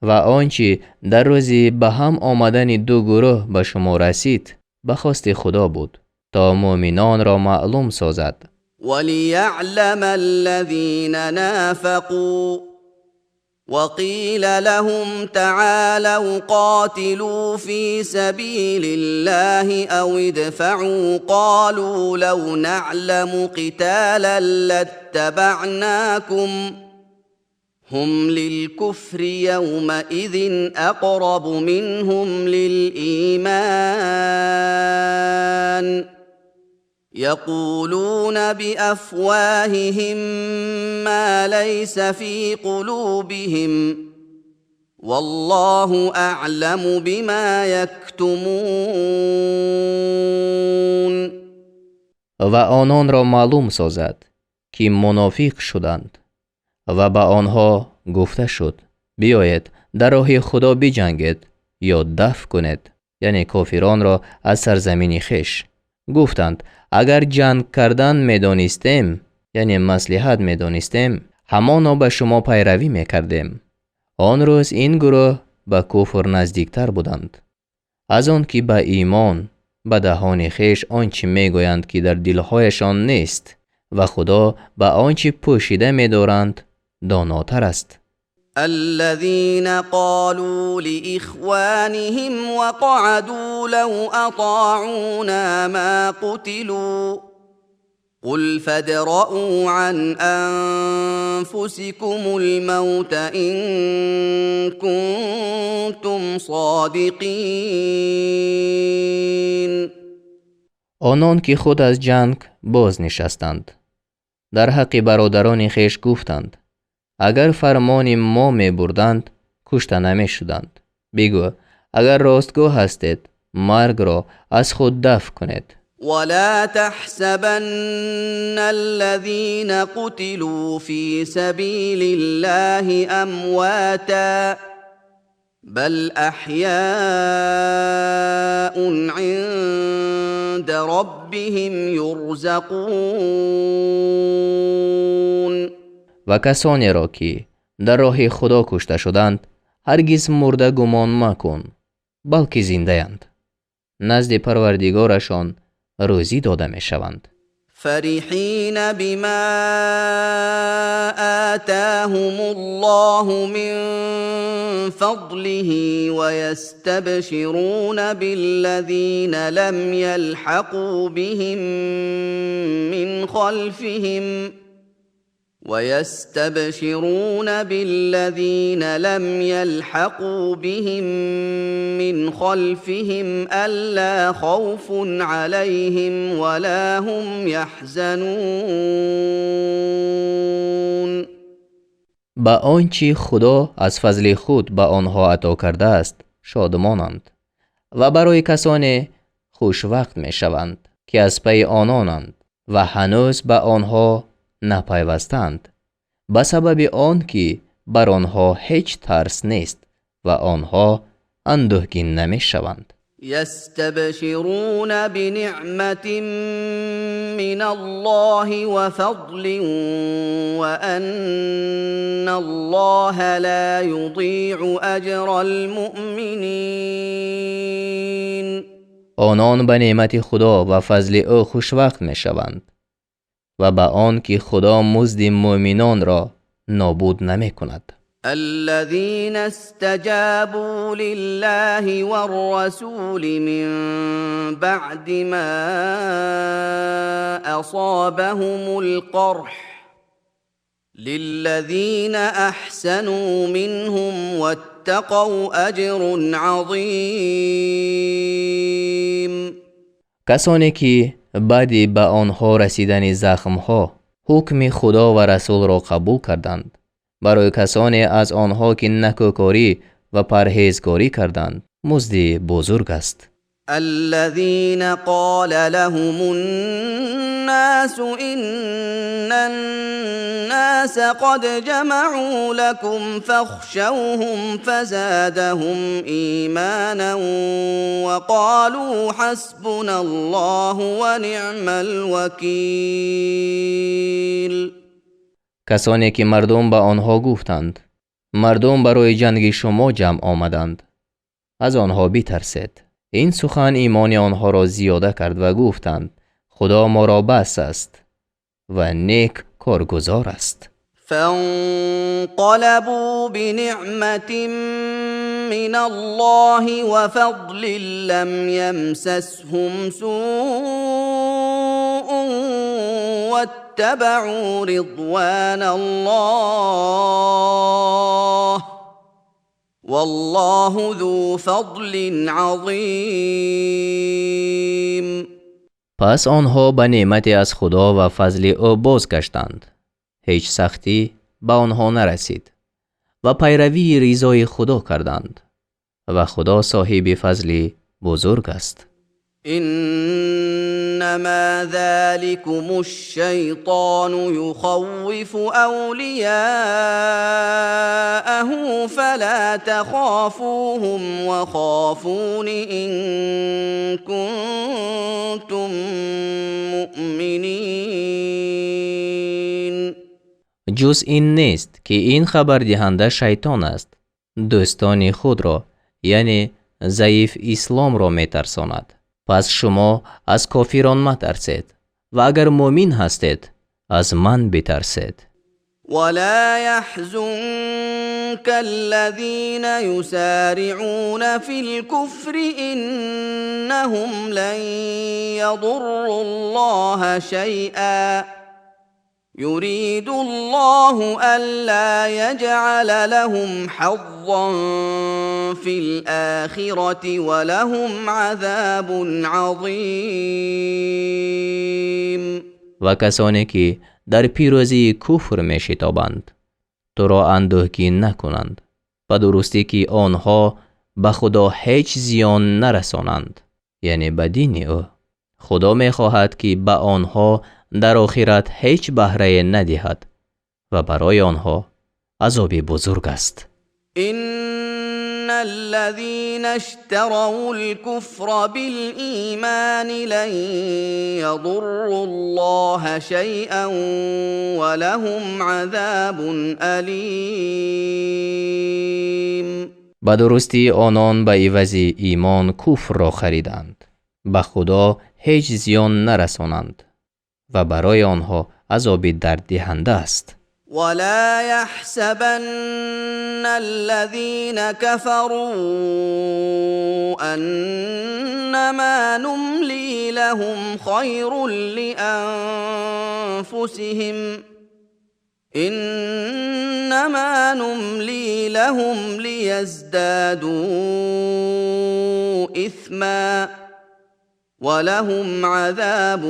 Ва он чӣ дар рӯзи ба ҳам омадани ду гурӯҳ ба шумо расид, ба хости Худо буд, то муъминонро маълум созад. وليعلم الذين نافقوا وقيل لهم تعالوا قاتلوا في سبيل الله أو ادفعوا قالوا لو نعلم قتالا لاتبعناكم هم للكفر يومئذ أقرب منهم للإيمان. يقولون بأفواههم ما ليس في قلوبهم والله أعلم بما يكتمون. Ва ононро маълум созад, ки мунофиқ шуданд, ва ба онҳо гуфта шуд: биёед дар роҳи Худо биҷангед ё дафъ кунед, яъне кофиронро аз сарзамини хеш. Гуфтанд: агар ҷанг кардан медонистем, яъне маслиҳат медонистем, ҳамоно ба шумо пайравӣ мекардем. Он рӯз ин гурӯҳ ба куфр наздиктар буданд аз он ки ба имон, ба даҳони хеш он чӣ мегӯянд, ки дар дилҳояшон нест, ва Худо ба он чӣ пӯшида медоранд донотар аст. الذين قالوا لإخوانهم وقعدوا لو أطاعونا ما قتلوا قل فادرءوا عن أنفسكم الموت إن كنتم صادقين. Онон ки худ аз ҷанг боз нишастанд, дар ҳаққи бародарони хеш гуфтанд: агар фармони мо мебурданд, кушта намешуданд. Бигӯ: агар ростгӯ ҳастед, маргро аз худ дафъ кунед. ولا تحسبن الذين قتلوا في سبيل الله أمواتا بل أحياء عند ربهم يرزقون. Ва касонеро, ки дар роҳи Худо кушта шуданд, ҳаргиз мурда гумон макун, балки зиндаянд, назди Парвардигорашон рӯзӣ дода мешаванд. فرحين بما آتاهم الله من فضله ويستبشرون بالذين لم يلحقوا بهم من خلفهم ويستبشرون بالذين لم يلحقوا بهم من خلفهم ألا خوف عليهم ولا هم يحزنون. Ба он чӣ Худо аз фазли худ ба онҳо ато кардааст шодмонанд ва барои касоне хушвақт мешаванд, ки аз пайи ононанд ва ҳанӯз ба онҳо напайвастанд, ба сабаби он ки бар онҳо ҳеҷ тарс нест ва онҳо андӯҳгин намешаванд. يستبشرون بنعمة من الله وفضل وأن الله لا يضيع أجر المؤمنين. Онон ба неъмати Худо ва фазли ӯ хушвақт мешаванд ва ба он ки Худо музди мӯъминонро нобуд намекунад. الذين استجابوا لله والرسول من بعد ما أصابهم القرح للذين أحسنوا منهم واتقوا أجر عظيم. Касоне ки баъди ба онҳо расидани захмҳо ҳукми Худо ва расулро қабул карданд, барои касоне аз онҳо ки накӯкорӣ ва парҳезгорӣ карданд, музди бузург аст. الذين قال لهم الناس إن الناس قد جمعوا لكم فاخشوهم فزادهم إيمانا وقالوا حسبنا الله ونعم الوكيل. Касоне ки мардум ба онҳо гуфтанд: мардум барои ҷанги шумо ҷамъ омаданд, аз онҳо битарсед. Ин сухан имони онҳоро зиёда кард ва гуфтанд: Худо моро бас аст ва нек коргузор аст. فانقلبوا بنعمة من الله وفضل لم يمسسهم سوء واتبعوا رضوان الله والله ذو فضل عظيم. Пас онҳо ба неъмате аз Худо ва фазли ӯ бозгаштанд. Ҳеҷ сахтӣ ба онҳо нарасид ва пайравии ризои Худо карданд ва Худо соҳиби фазли бузург аст. إنما ذلكم الشيطان يخوف أولياءه فلا تخافوهم وخافون إن كنتم مؤمنين. Ҷуз ин нест, ки ин хабардиҳанда шайтон аст, дӯстони худро, яъне заиф исломро метарсонад. Пас шумо аз кофирон матарсед ва агар муъмин ҳастед, аз ман битарсед. ولا يحزنك الذين يسارعون في الكفر إنهم لن يضروا الله شيئا يريد الله ألا يجعل لهم حظا في الآخرة ولهم عذاب عظيم. Ва касоне ки дар пирӯзии куфр мешитобанд, туро андӯҳгин накунанд. Ба дурустӣ, ки онҳо ба Худо ҳеҷ зиён нарасонанд, яъне ба дини ӯ. Худо мехоҳад, ки ба онҳо дар охират ҳеҷ баҳрае надиҳад ва барои онҳо азоби бузург аст. إن الذين اشتروا الكفر بالإيمان لن يضروا الله شيئا ولهم عذاب أليم. Ба дурустӣ, онон ба ивази имон куфрро хариданд, ба Худо ҳеҷ зиён нарасонанд ва барои онҳо азоби дарддиҳанда аст. ولا يحسبن الذين كفروا أنما نملي لهم خير لأنفسهم إنما نملي لهم ليزدادوا إثما ولهم عذاب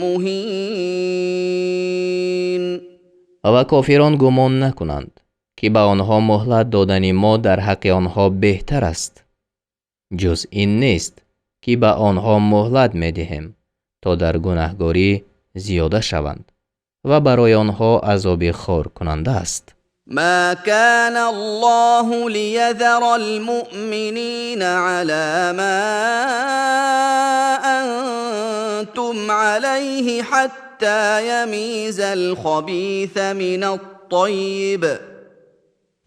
مهين. Ва кофирон гумон накунанд, ки ба онҳо муҳлат додани мо дар ҳаққи онҳо беҳтар аст. Ҷуз ин нест, ки ба онҳо муҳлат медиҳем, то дар гунаҳгорӣ зиёда шаванд ва барои онҳо азоби хоркунанда аст. ما كان الله ليذر المؤمنين على ما أنتم عليه حتى يميز الخبيث من الطيب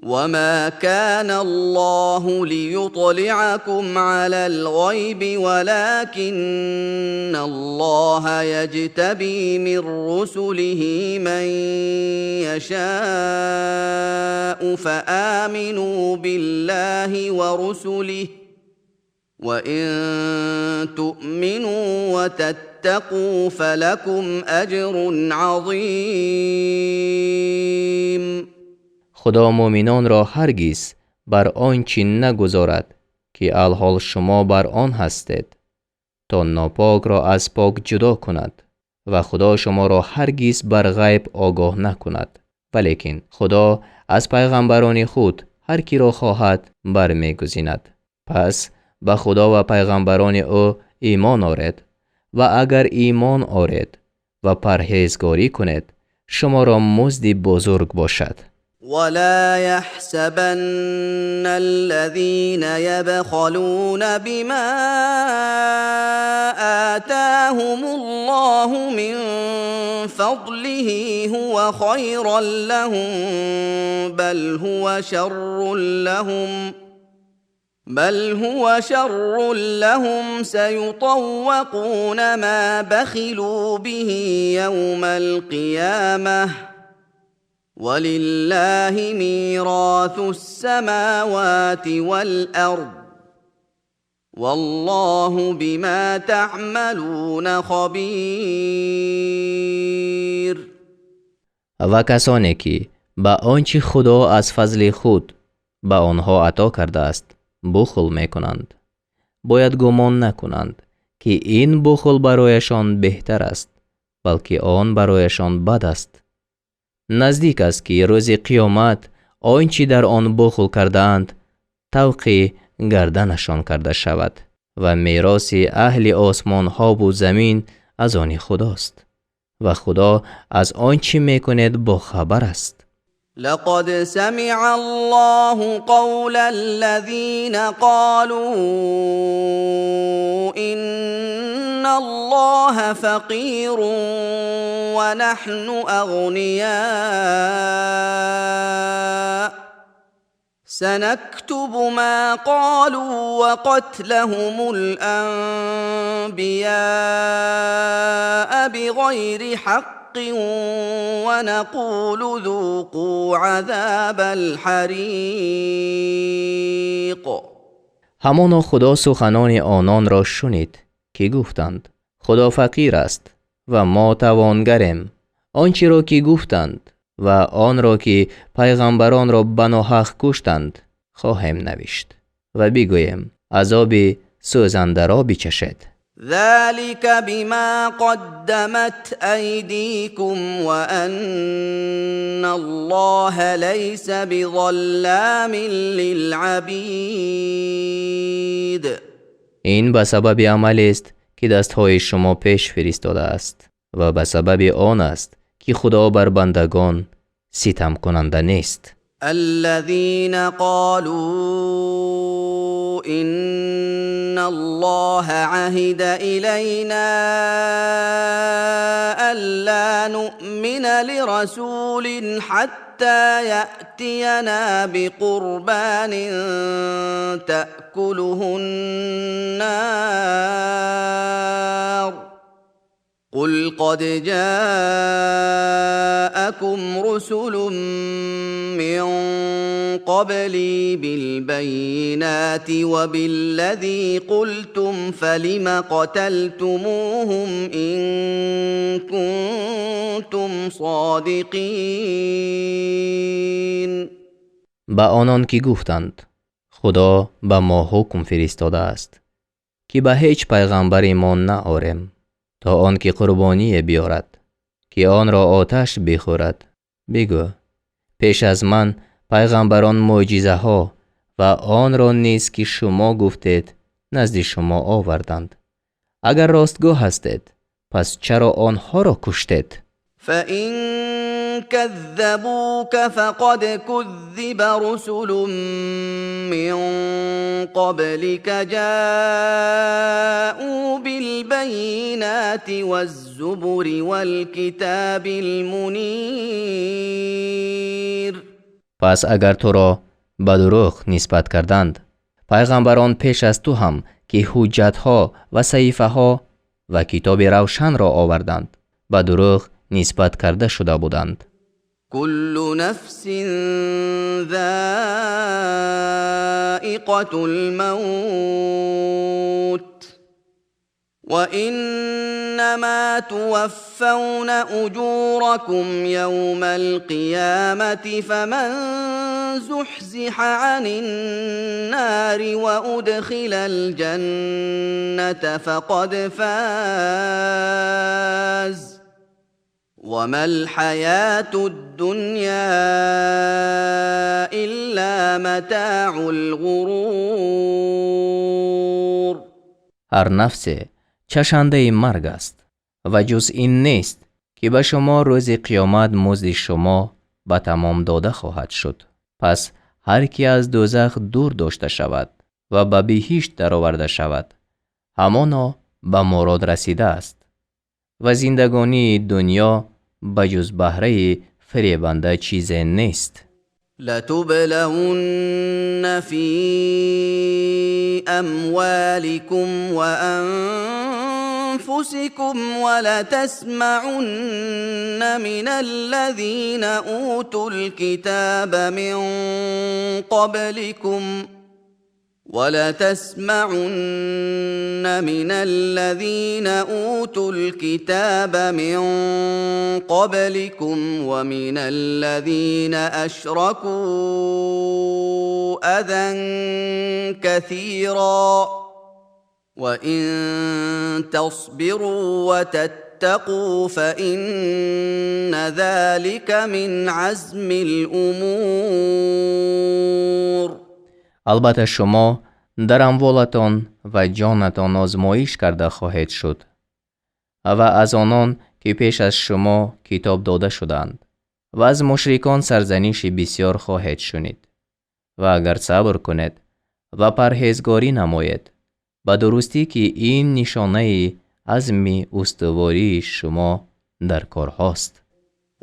وما كان الله ليطلعكم على الغيب ولكن الله يجتبي من رسله من يشاء فآمنوا بالله ورسله وإن تؤمنوا وتتقوا فلكم أجر عظيم. Худо муъминонро ҳаргиз бар он чӣ нагузорад, ки алҳол шумо бар он ҳастед, то нопокро аз пок ҷудо кунад, ва Худо шуморо ҳаргиз бар ғайб огоҳ накунад, валекин Худо аз пайғамбарони худ ҳар киро хоҳад бармегузинад. Пас ба Худо ва пайғамбарони ӯ имон оред ва агар имон оред ва парҳезгорӣ кунед, шуморо музди бузург бошад. ولا يحسبن الذين يبخلون بما آتاهم الله من فضله هو خيرا لهم بل هو شر لهم سيطوقون ما بخلوا به يوم القيامة ولله ميراث السماوات والأرض والله بما تعملون خبير. Ва касоне ки ба он чӣ Худо аз фазли худ ба онҳо ато кардааст, бухл мекунанд, бояд гумон накунанд, ки ин бухл барояшон беҳтар аст, балки он барояшон бад аст. Наздик аст, ки рӯзи қиёмат он чӣ дар он бухл кардаанд тавқи гарданашон карда шавад ва мероси аҳли осмонҳову замин аз они Худост ва Худо аз он чӣ мекунед бохабар аст. لقد سمع الله قول الذين قالوا إن الله فقير ونحن أغنياء سنكتب ما قالوا وقتلهم الأنبياء بغير حق ونقول ذوقوا عذاب الحريق. Ҳамоно Худо суханони ононро шунид, ки гуфтанд: Худо фақир аст ва мо тавонгарем. Он чиро ки гуфтанд ва онро ки пайғамбаронро ба ноҳақ куштанд хоҳем навишт ва бигӯем: азоби сӯзандаро бичашед. ذلك بما قدمت أيديكم وأن الله ليس بظلام للعبيد. Ин ба сабаби амалест, ки дастҳои шумо пеш фиристодааст, ва ба сабаби он аст, ки Худо бар бандагон ситамкунанда нест. الذين قالوا إن الله عهد إلينا ألا نؤمن لرسول حتى يأتينا بقربان تأكله النار قل قد جاءكم رسل من قبلي بالبينات وبالذي قلتم فلم قتلتموهم إن كنتم صادقين. Ба онон ки гуфтанд: Худо ба мо ҳукм фиристодааст, ки ба ҳеҷ пайғамбар имон наорем, то он ки қурбоние биёрад, ки онро оташ бихӯрад, бигӯ: пеш аз ман пайғамбарон мӯъҷизаҳо ва онро низ, ки шумо гуфтед, назди шумо оварданд. Агар ростгӯ ҳастед, пас чаро онҳоро куштед? فإن كذبوك فقد كذب رسل من قبلك جاءوا بالبينات والزبر والكتاب المنير. Пас агар туро ба дурӯғ нисбат карданд, пайғамбарон пеш аз ту ҳам, ки ҳуҷҷатҳо ва саҳифаҳо ва китоби равшанро оварданд, ба дурӯғ нисбат карда шуда буданд. كل نفس ذائقة الموت وإنما توفون أجوركم يوم القيامة فمن زحزح عن النار وأدخل الجنة فقد فاز وما الحياة الدنيا إلا متاع الغرور. Ҳар нафсе чашандаи марг аст ва ҷуз ин нест, ки ба шумо рӯзи қиёмат музди шумо ба тамом дода хоҳад шуд. Пас ҳар ки аз дӯзах дур дошта шавад ва ба биҳишт дароварда шавад, ҳамоно ба мурод расидааст, ва зиндагонии дунё ба ҷуз баҳраи фиребанда чизе нест. لتبلون في أموالكم وأنفسكم ولتسمعن من الذين أوتوا الكتاب من قبلكم ولتسمعن من الذين أوتوا الكتاب من قبلكم ومن الذين أشركوا أذى كثيرا. وإن تصبروا وتتقوا فإن ذلك من عزم الأمور. Албатта, шумо дар амволатон ва ҷонатон озмоиш карда хоҳед шуд ва аз онон, ки пеш аз шумо китоб дода шудаанд, ва аз мушрикон сарзаниши бисёр хоҳед шунид. Ва агар сабр кунед ва парҳезгорӣ намоед, ба дурустӣ, ки ин нишонаи азми устувории шумо дар корҳост.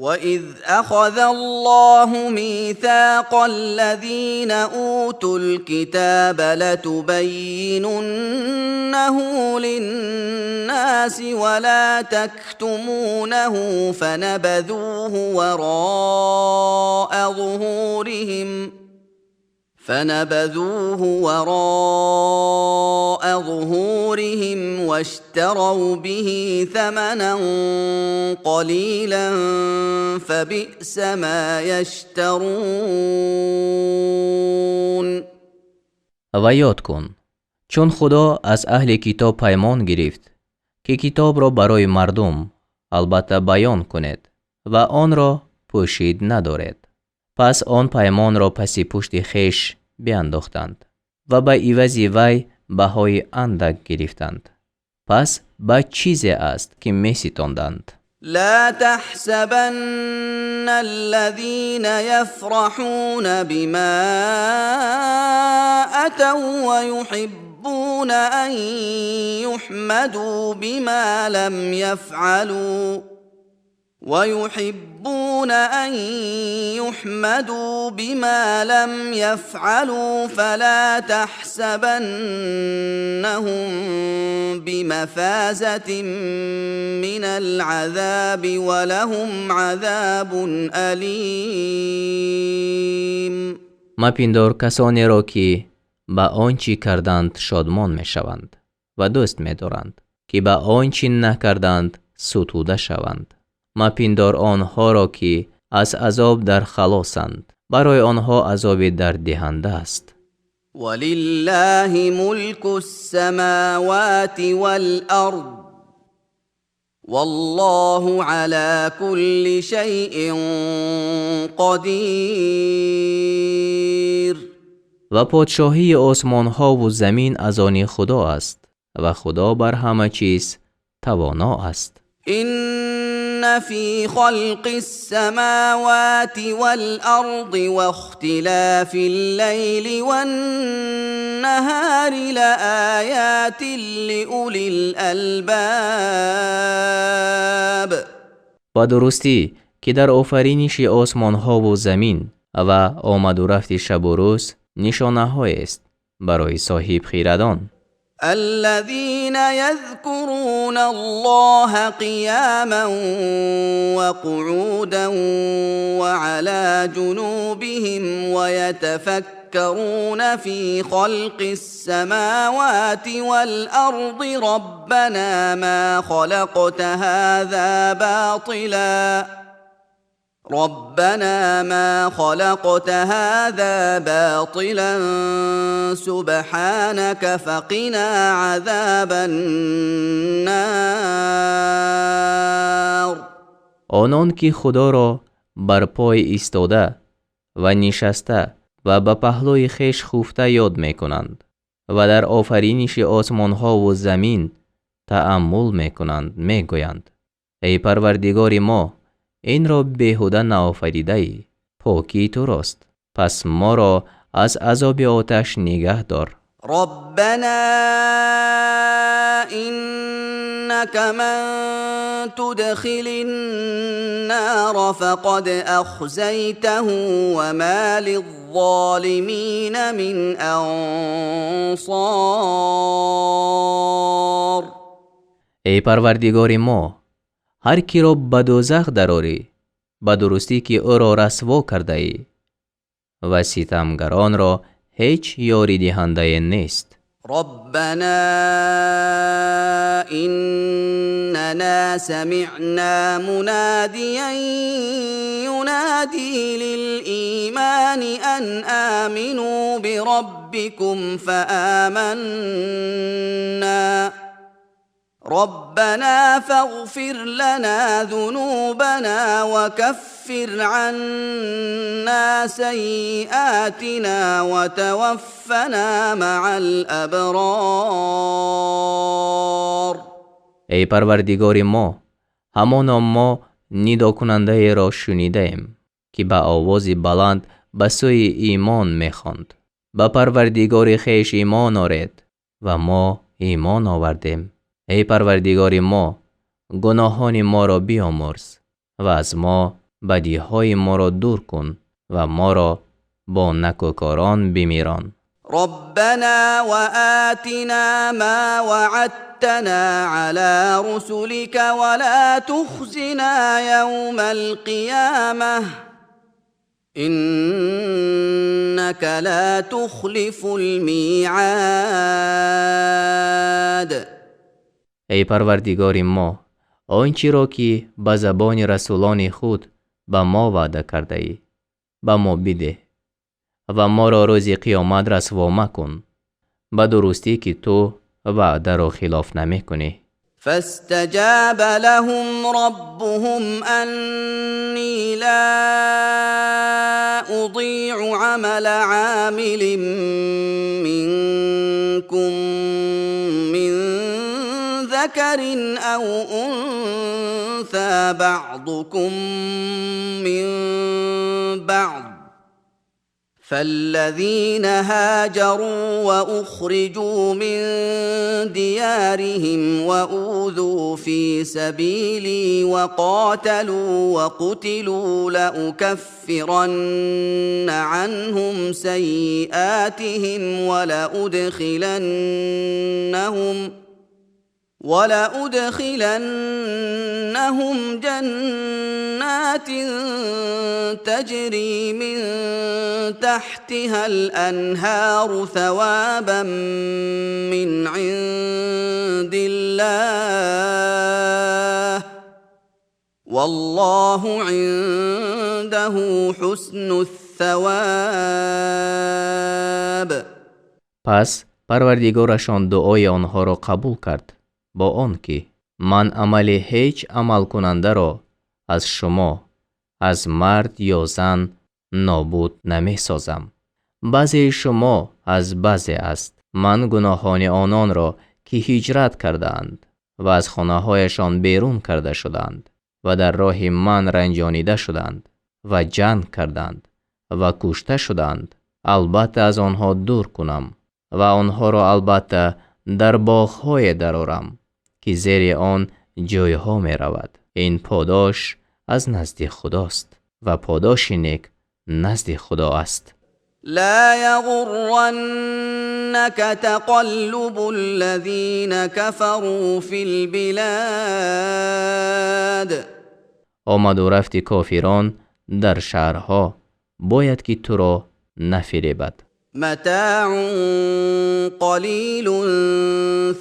وإذ أخذ الله ميثاق الذين أوتوا الكتاب لتبيننه للناس ولا تكتمونه فنبذوه وراء ظهورهم واشتروا به ثمنا قليلا فبئس ما يشترون. Ва ёд кун, чун Худо аз аҳли китоб паймон гирифт, ки китобро барои мардум албатта баён кунед ва онро пӯшид надоред. Пас он паймонро паси пушти хеш биандохтанд ва ба ивази вай баҳои андак гирифтанд. Пас бад чизе аст, ки меситонданд. لا تحسبن الذين يفرحون بما أتوا ويحبون أن يحمدوا بما لم يفعلوا ويحبون أن يحمدوا بما لم يفعلوا فلا تحسبنهم بمفازة من العذاب ولهم عذاب أليم. Мапиндор касонеро, ки ба он чӣ карданд шодмон мешаванд ва дӯст медоранд, ки ба он чӣ накарданд сутуда шаванд. Мапиндор онҳоро, ки аз азоб дар халосанд. Барои онҳо азоби дарддиҳанда аст. ولله ملك السماوات والأرض والله على كل شيء قدير. Ва подшоҳии осмонҳову замин аз они Худо аст ва Худо бар ҳама чиз тавоно аст. إن في خلق السماوات والأرض واختلاف الليل والنهار لآيات لأولي الألباب. Ба дурустӣ, ки дар офариниши осмонҳову замин ва омаду рафти шабу рӯз нишонаҳоест барои соҳибхирадон. الذين يذكرون الله قياما وقعودا وعلى جنوبهم ويتفكرون في خلق السماوات والأرض ربنا ما خلقت هذا باطلا ربنا ما خلقت هذا باطلا سبحانك فقنا عذاب النار. Онон ки Худоро бар пой истода ва нишаста ва ба паҳлӯи хеш хуфта ёд мекунанд ва дар офариниши осмонҳову замин тааммул мекунанд, мегӯянд: «Эй Парвардигори мо, инро беҳуда наофаридаӣ, покӣ турост, пас моро аз азоби оташ нигаҳ дор». ربنا إنك من تدخل النار فقد أخزيته وما للظالمين من أنصار. Эй Парвардигори мо, ҳар киро ба дӯзах дарорӣ, ба дурустӣ, ки ӯро расво кардаӣ, ва ситамгаронро ҳеҷ ёридиҳандае нест. ربنا إننا إننا سمعنا مناديا ينادي للإيمان أن آمنوا بربكم فآمنا ربنا فاغفر لنا ذنوبنا وكفر عنا سيئاتنا وتوفنا مع الأبرار. Эй Парвардигори мо, ҳамоно мо нидокунандаеро шунидаем, ки ба овози баланд ба сӯи имон мехонд: ба Парвардигори хеш имон оред. Ва мо имон овардем. Эй Парвардигори мо, гуноҳони моро биомӯрз ва аз мо бадиҳои моро дур кун ва моро бо накӯкорон бимирон. ربنا وآتنا ما وعدتنا على رسلك ولا تخزنا يوم القيامة إنك لا تخلف الميعاد. Эй Парвардигори мо, он чиро ки ба забони расулони худ ба мо ваъда кардаӣ, ба мо бидеҳ ва моро рӯзи қиёмат расво макун. Ба дурустӣ ки ту ваъдаро хилоф намекунӣ. فاستجاب لهم ربهم أني لا أضيع عمل عامل منكم من ذكر أو أنثى بعضكم من بعض فالذين هاجروا وأخرجوا من ديارهم وأوذوا في سبيلي وقاتلوا وقتلوا لأكفرن عنهم سيئاتهم ولأدخلنهم جنات تجري من تحتها الأنهار ثوابا من عند الله والله عنده حسن الثواب. Пас Парвардигорашон дуои онҳоро қабул кард бо он ки ман амали ҳеҷ амалкунандаро аз шумо, аз мард ё зан, нобуд намесозам. Баъзеи шумо аз баъзе аст. Ман гуноҳони ононро, ки ҳиҷрат кардаанд ва аз хонаҳояшон берун карда шуданд ва дар роҳи ман ранҷонида шуданд ва ҷанг карданд ва кушта шуданд, албатта аз онҳо дур кунам ва онҳоро албатта дар боғҳое дарорам, ки зери он ҷойҳо меравад. Ин подош аз назди Худост ва подоши нек назди Худо аст. لا يغرنك تقلب الذين كفروا في البلاد. Омаду рафти кофирон дар шаҳрҳо бояд ки туро нафиребад. متاع قليل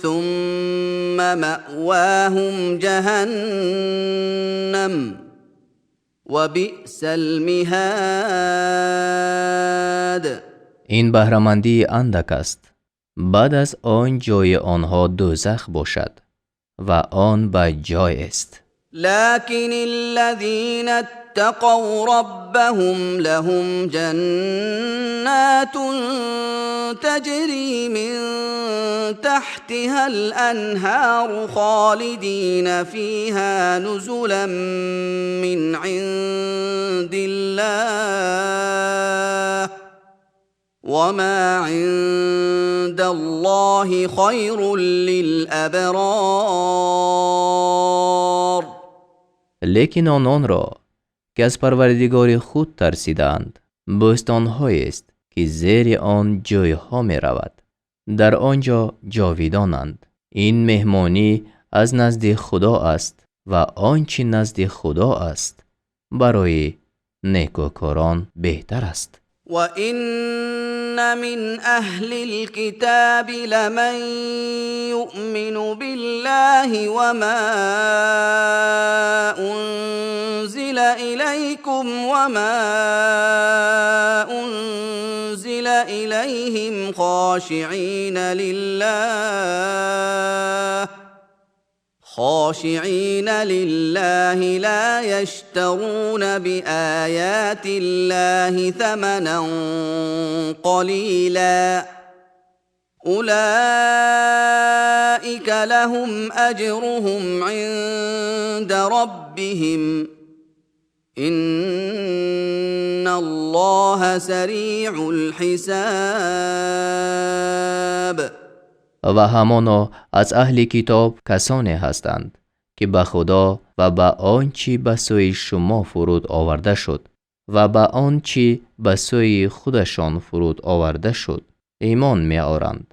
ثم مأواهم جهنم وبئس المهاد. Ин баҳрамандии андак аст, баъд аз он ҷои онҳо дӯзах бошад ва он бад ҷоест. لكن الذين اتقوا ربهم لهم جنات تجري من تحتها الأنهار خالدين فيها نزلا من عند الله وما عند الله خير للأبرار. Лекин ононро, ки аз Парвардигори худ тарсидаанд, бӯстонҳоест, ки зери он ҷойҳо меравад, дар он ҷо ҷовидонанд. Ин меҳмонӣ аз назди Худо аст ва он чӣ назди Худо аст, барои некӯкорон беҳтар аст. وإن من أهل الكتاب لمن يؤمن بالله وما أنزل إليكم وما أنزل إليهم خاشعين لله لا يشترون بآيات الله ثمنا قليلا أولئك لهم أجرهم عند ربهم إن الله سريع الحساب. Ва ҳамоно аз аҳли китоб касоне ҳастанд, ки ба Худо ва ба он чӣ ба сӯи шумо фуруд оварда шуд ва ба он чӣ ба сӯи худашон фуруд оварда шуд, имон меоранд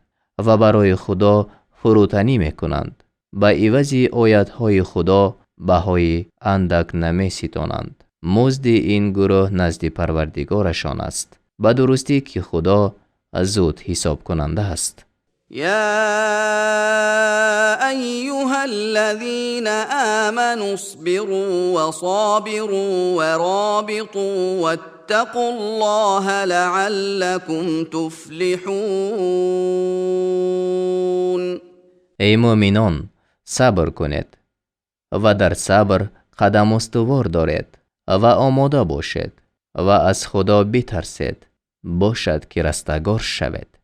ва барои Худо фурӯтанӣ мекунанд, ба ивази оятҳои Худо баҳои андак намеситонанд. Музди ин гурӯҳ назди Парвардигорашон аст. Ба дурустӣ ки Худо зуд ҳисобкунанда аст. يا ايها الذين امنوا اصبروا وصابروا ورابطوا واتقوا الله لعلكم تفلحون. Эй муъминон, сабр кунед ва дар сабр қадам устувор доред ва омода бошед ва аз Худо битарсед, бошад ки растагор шавед.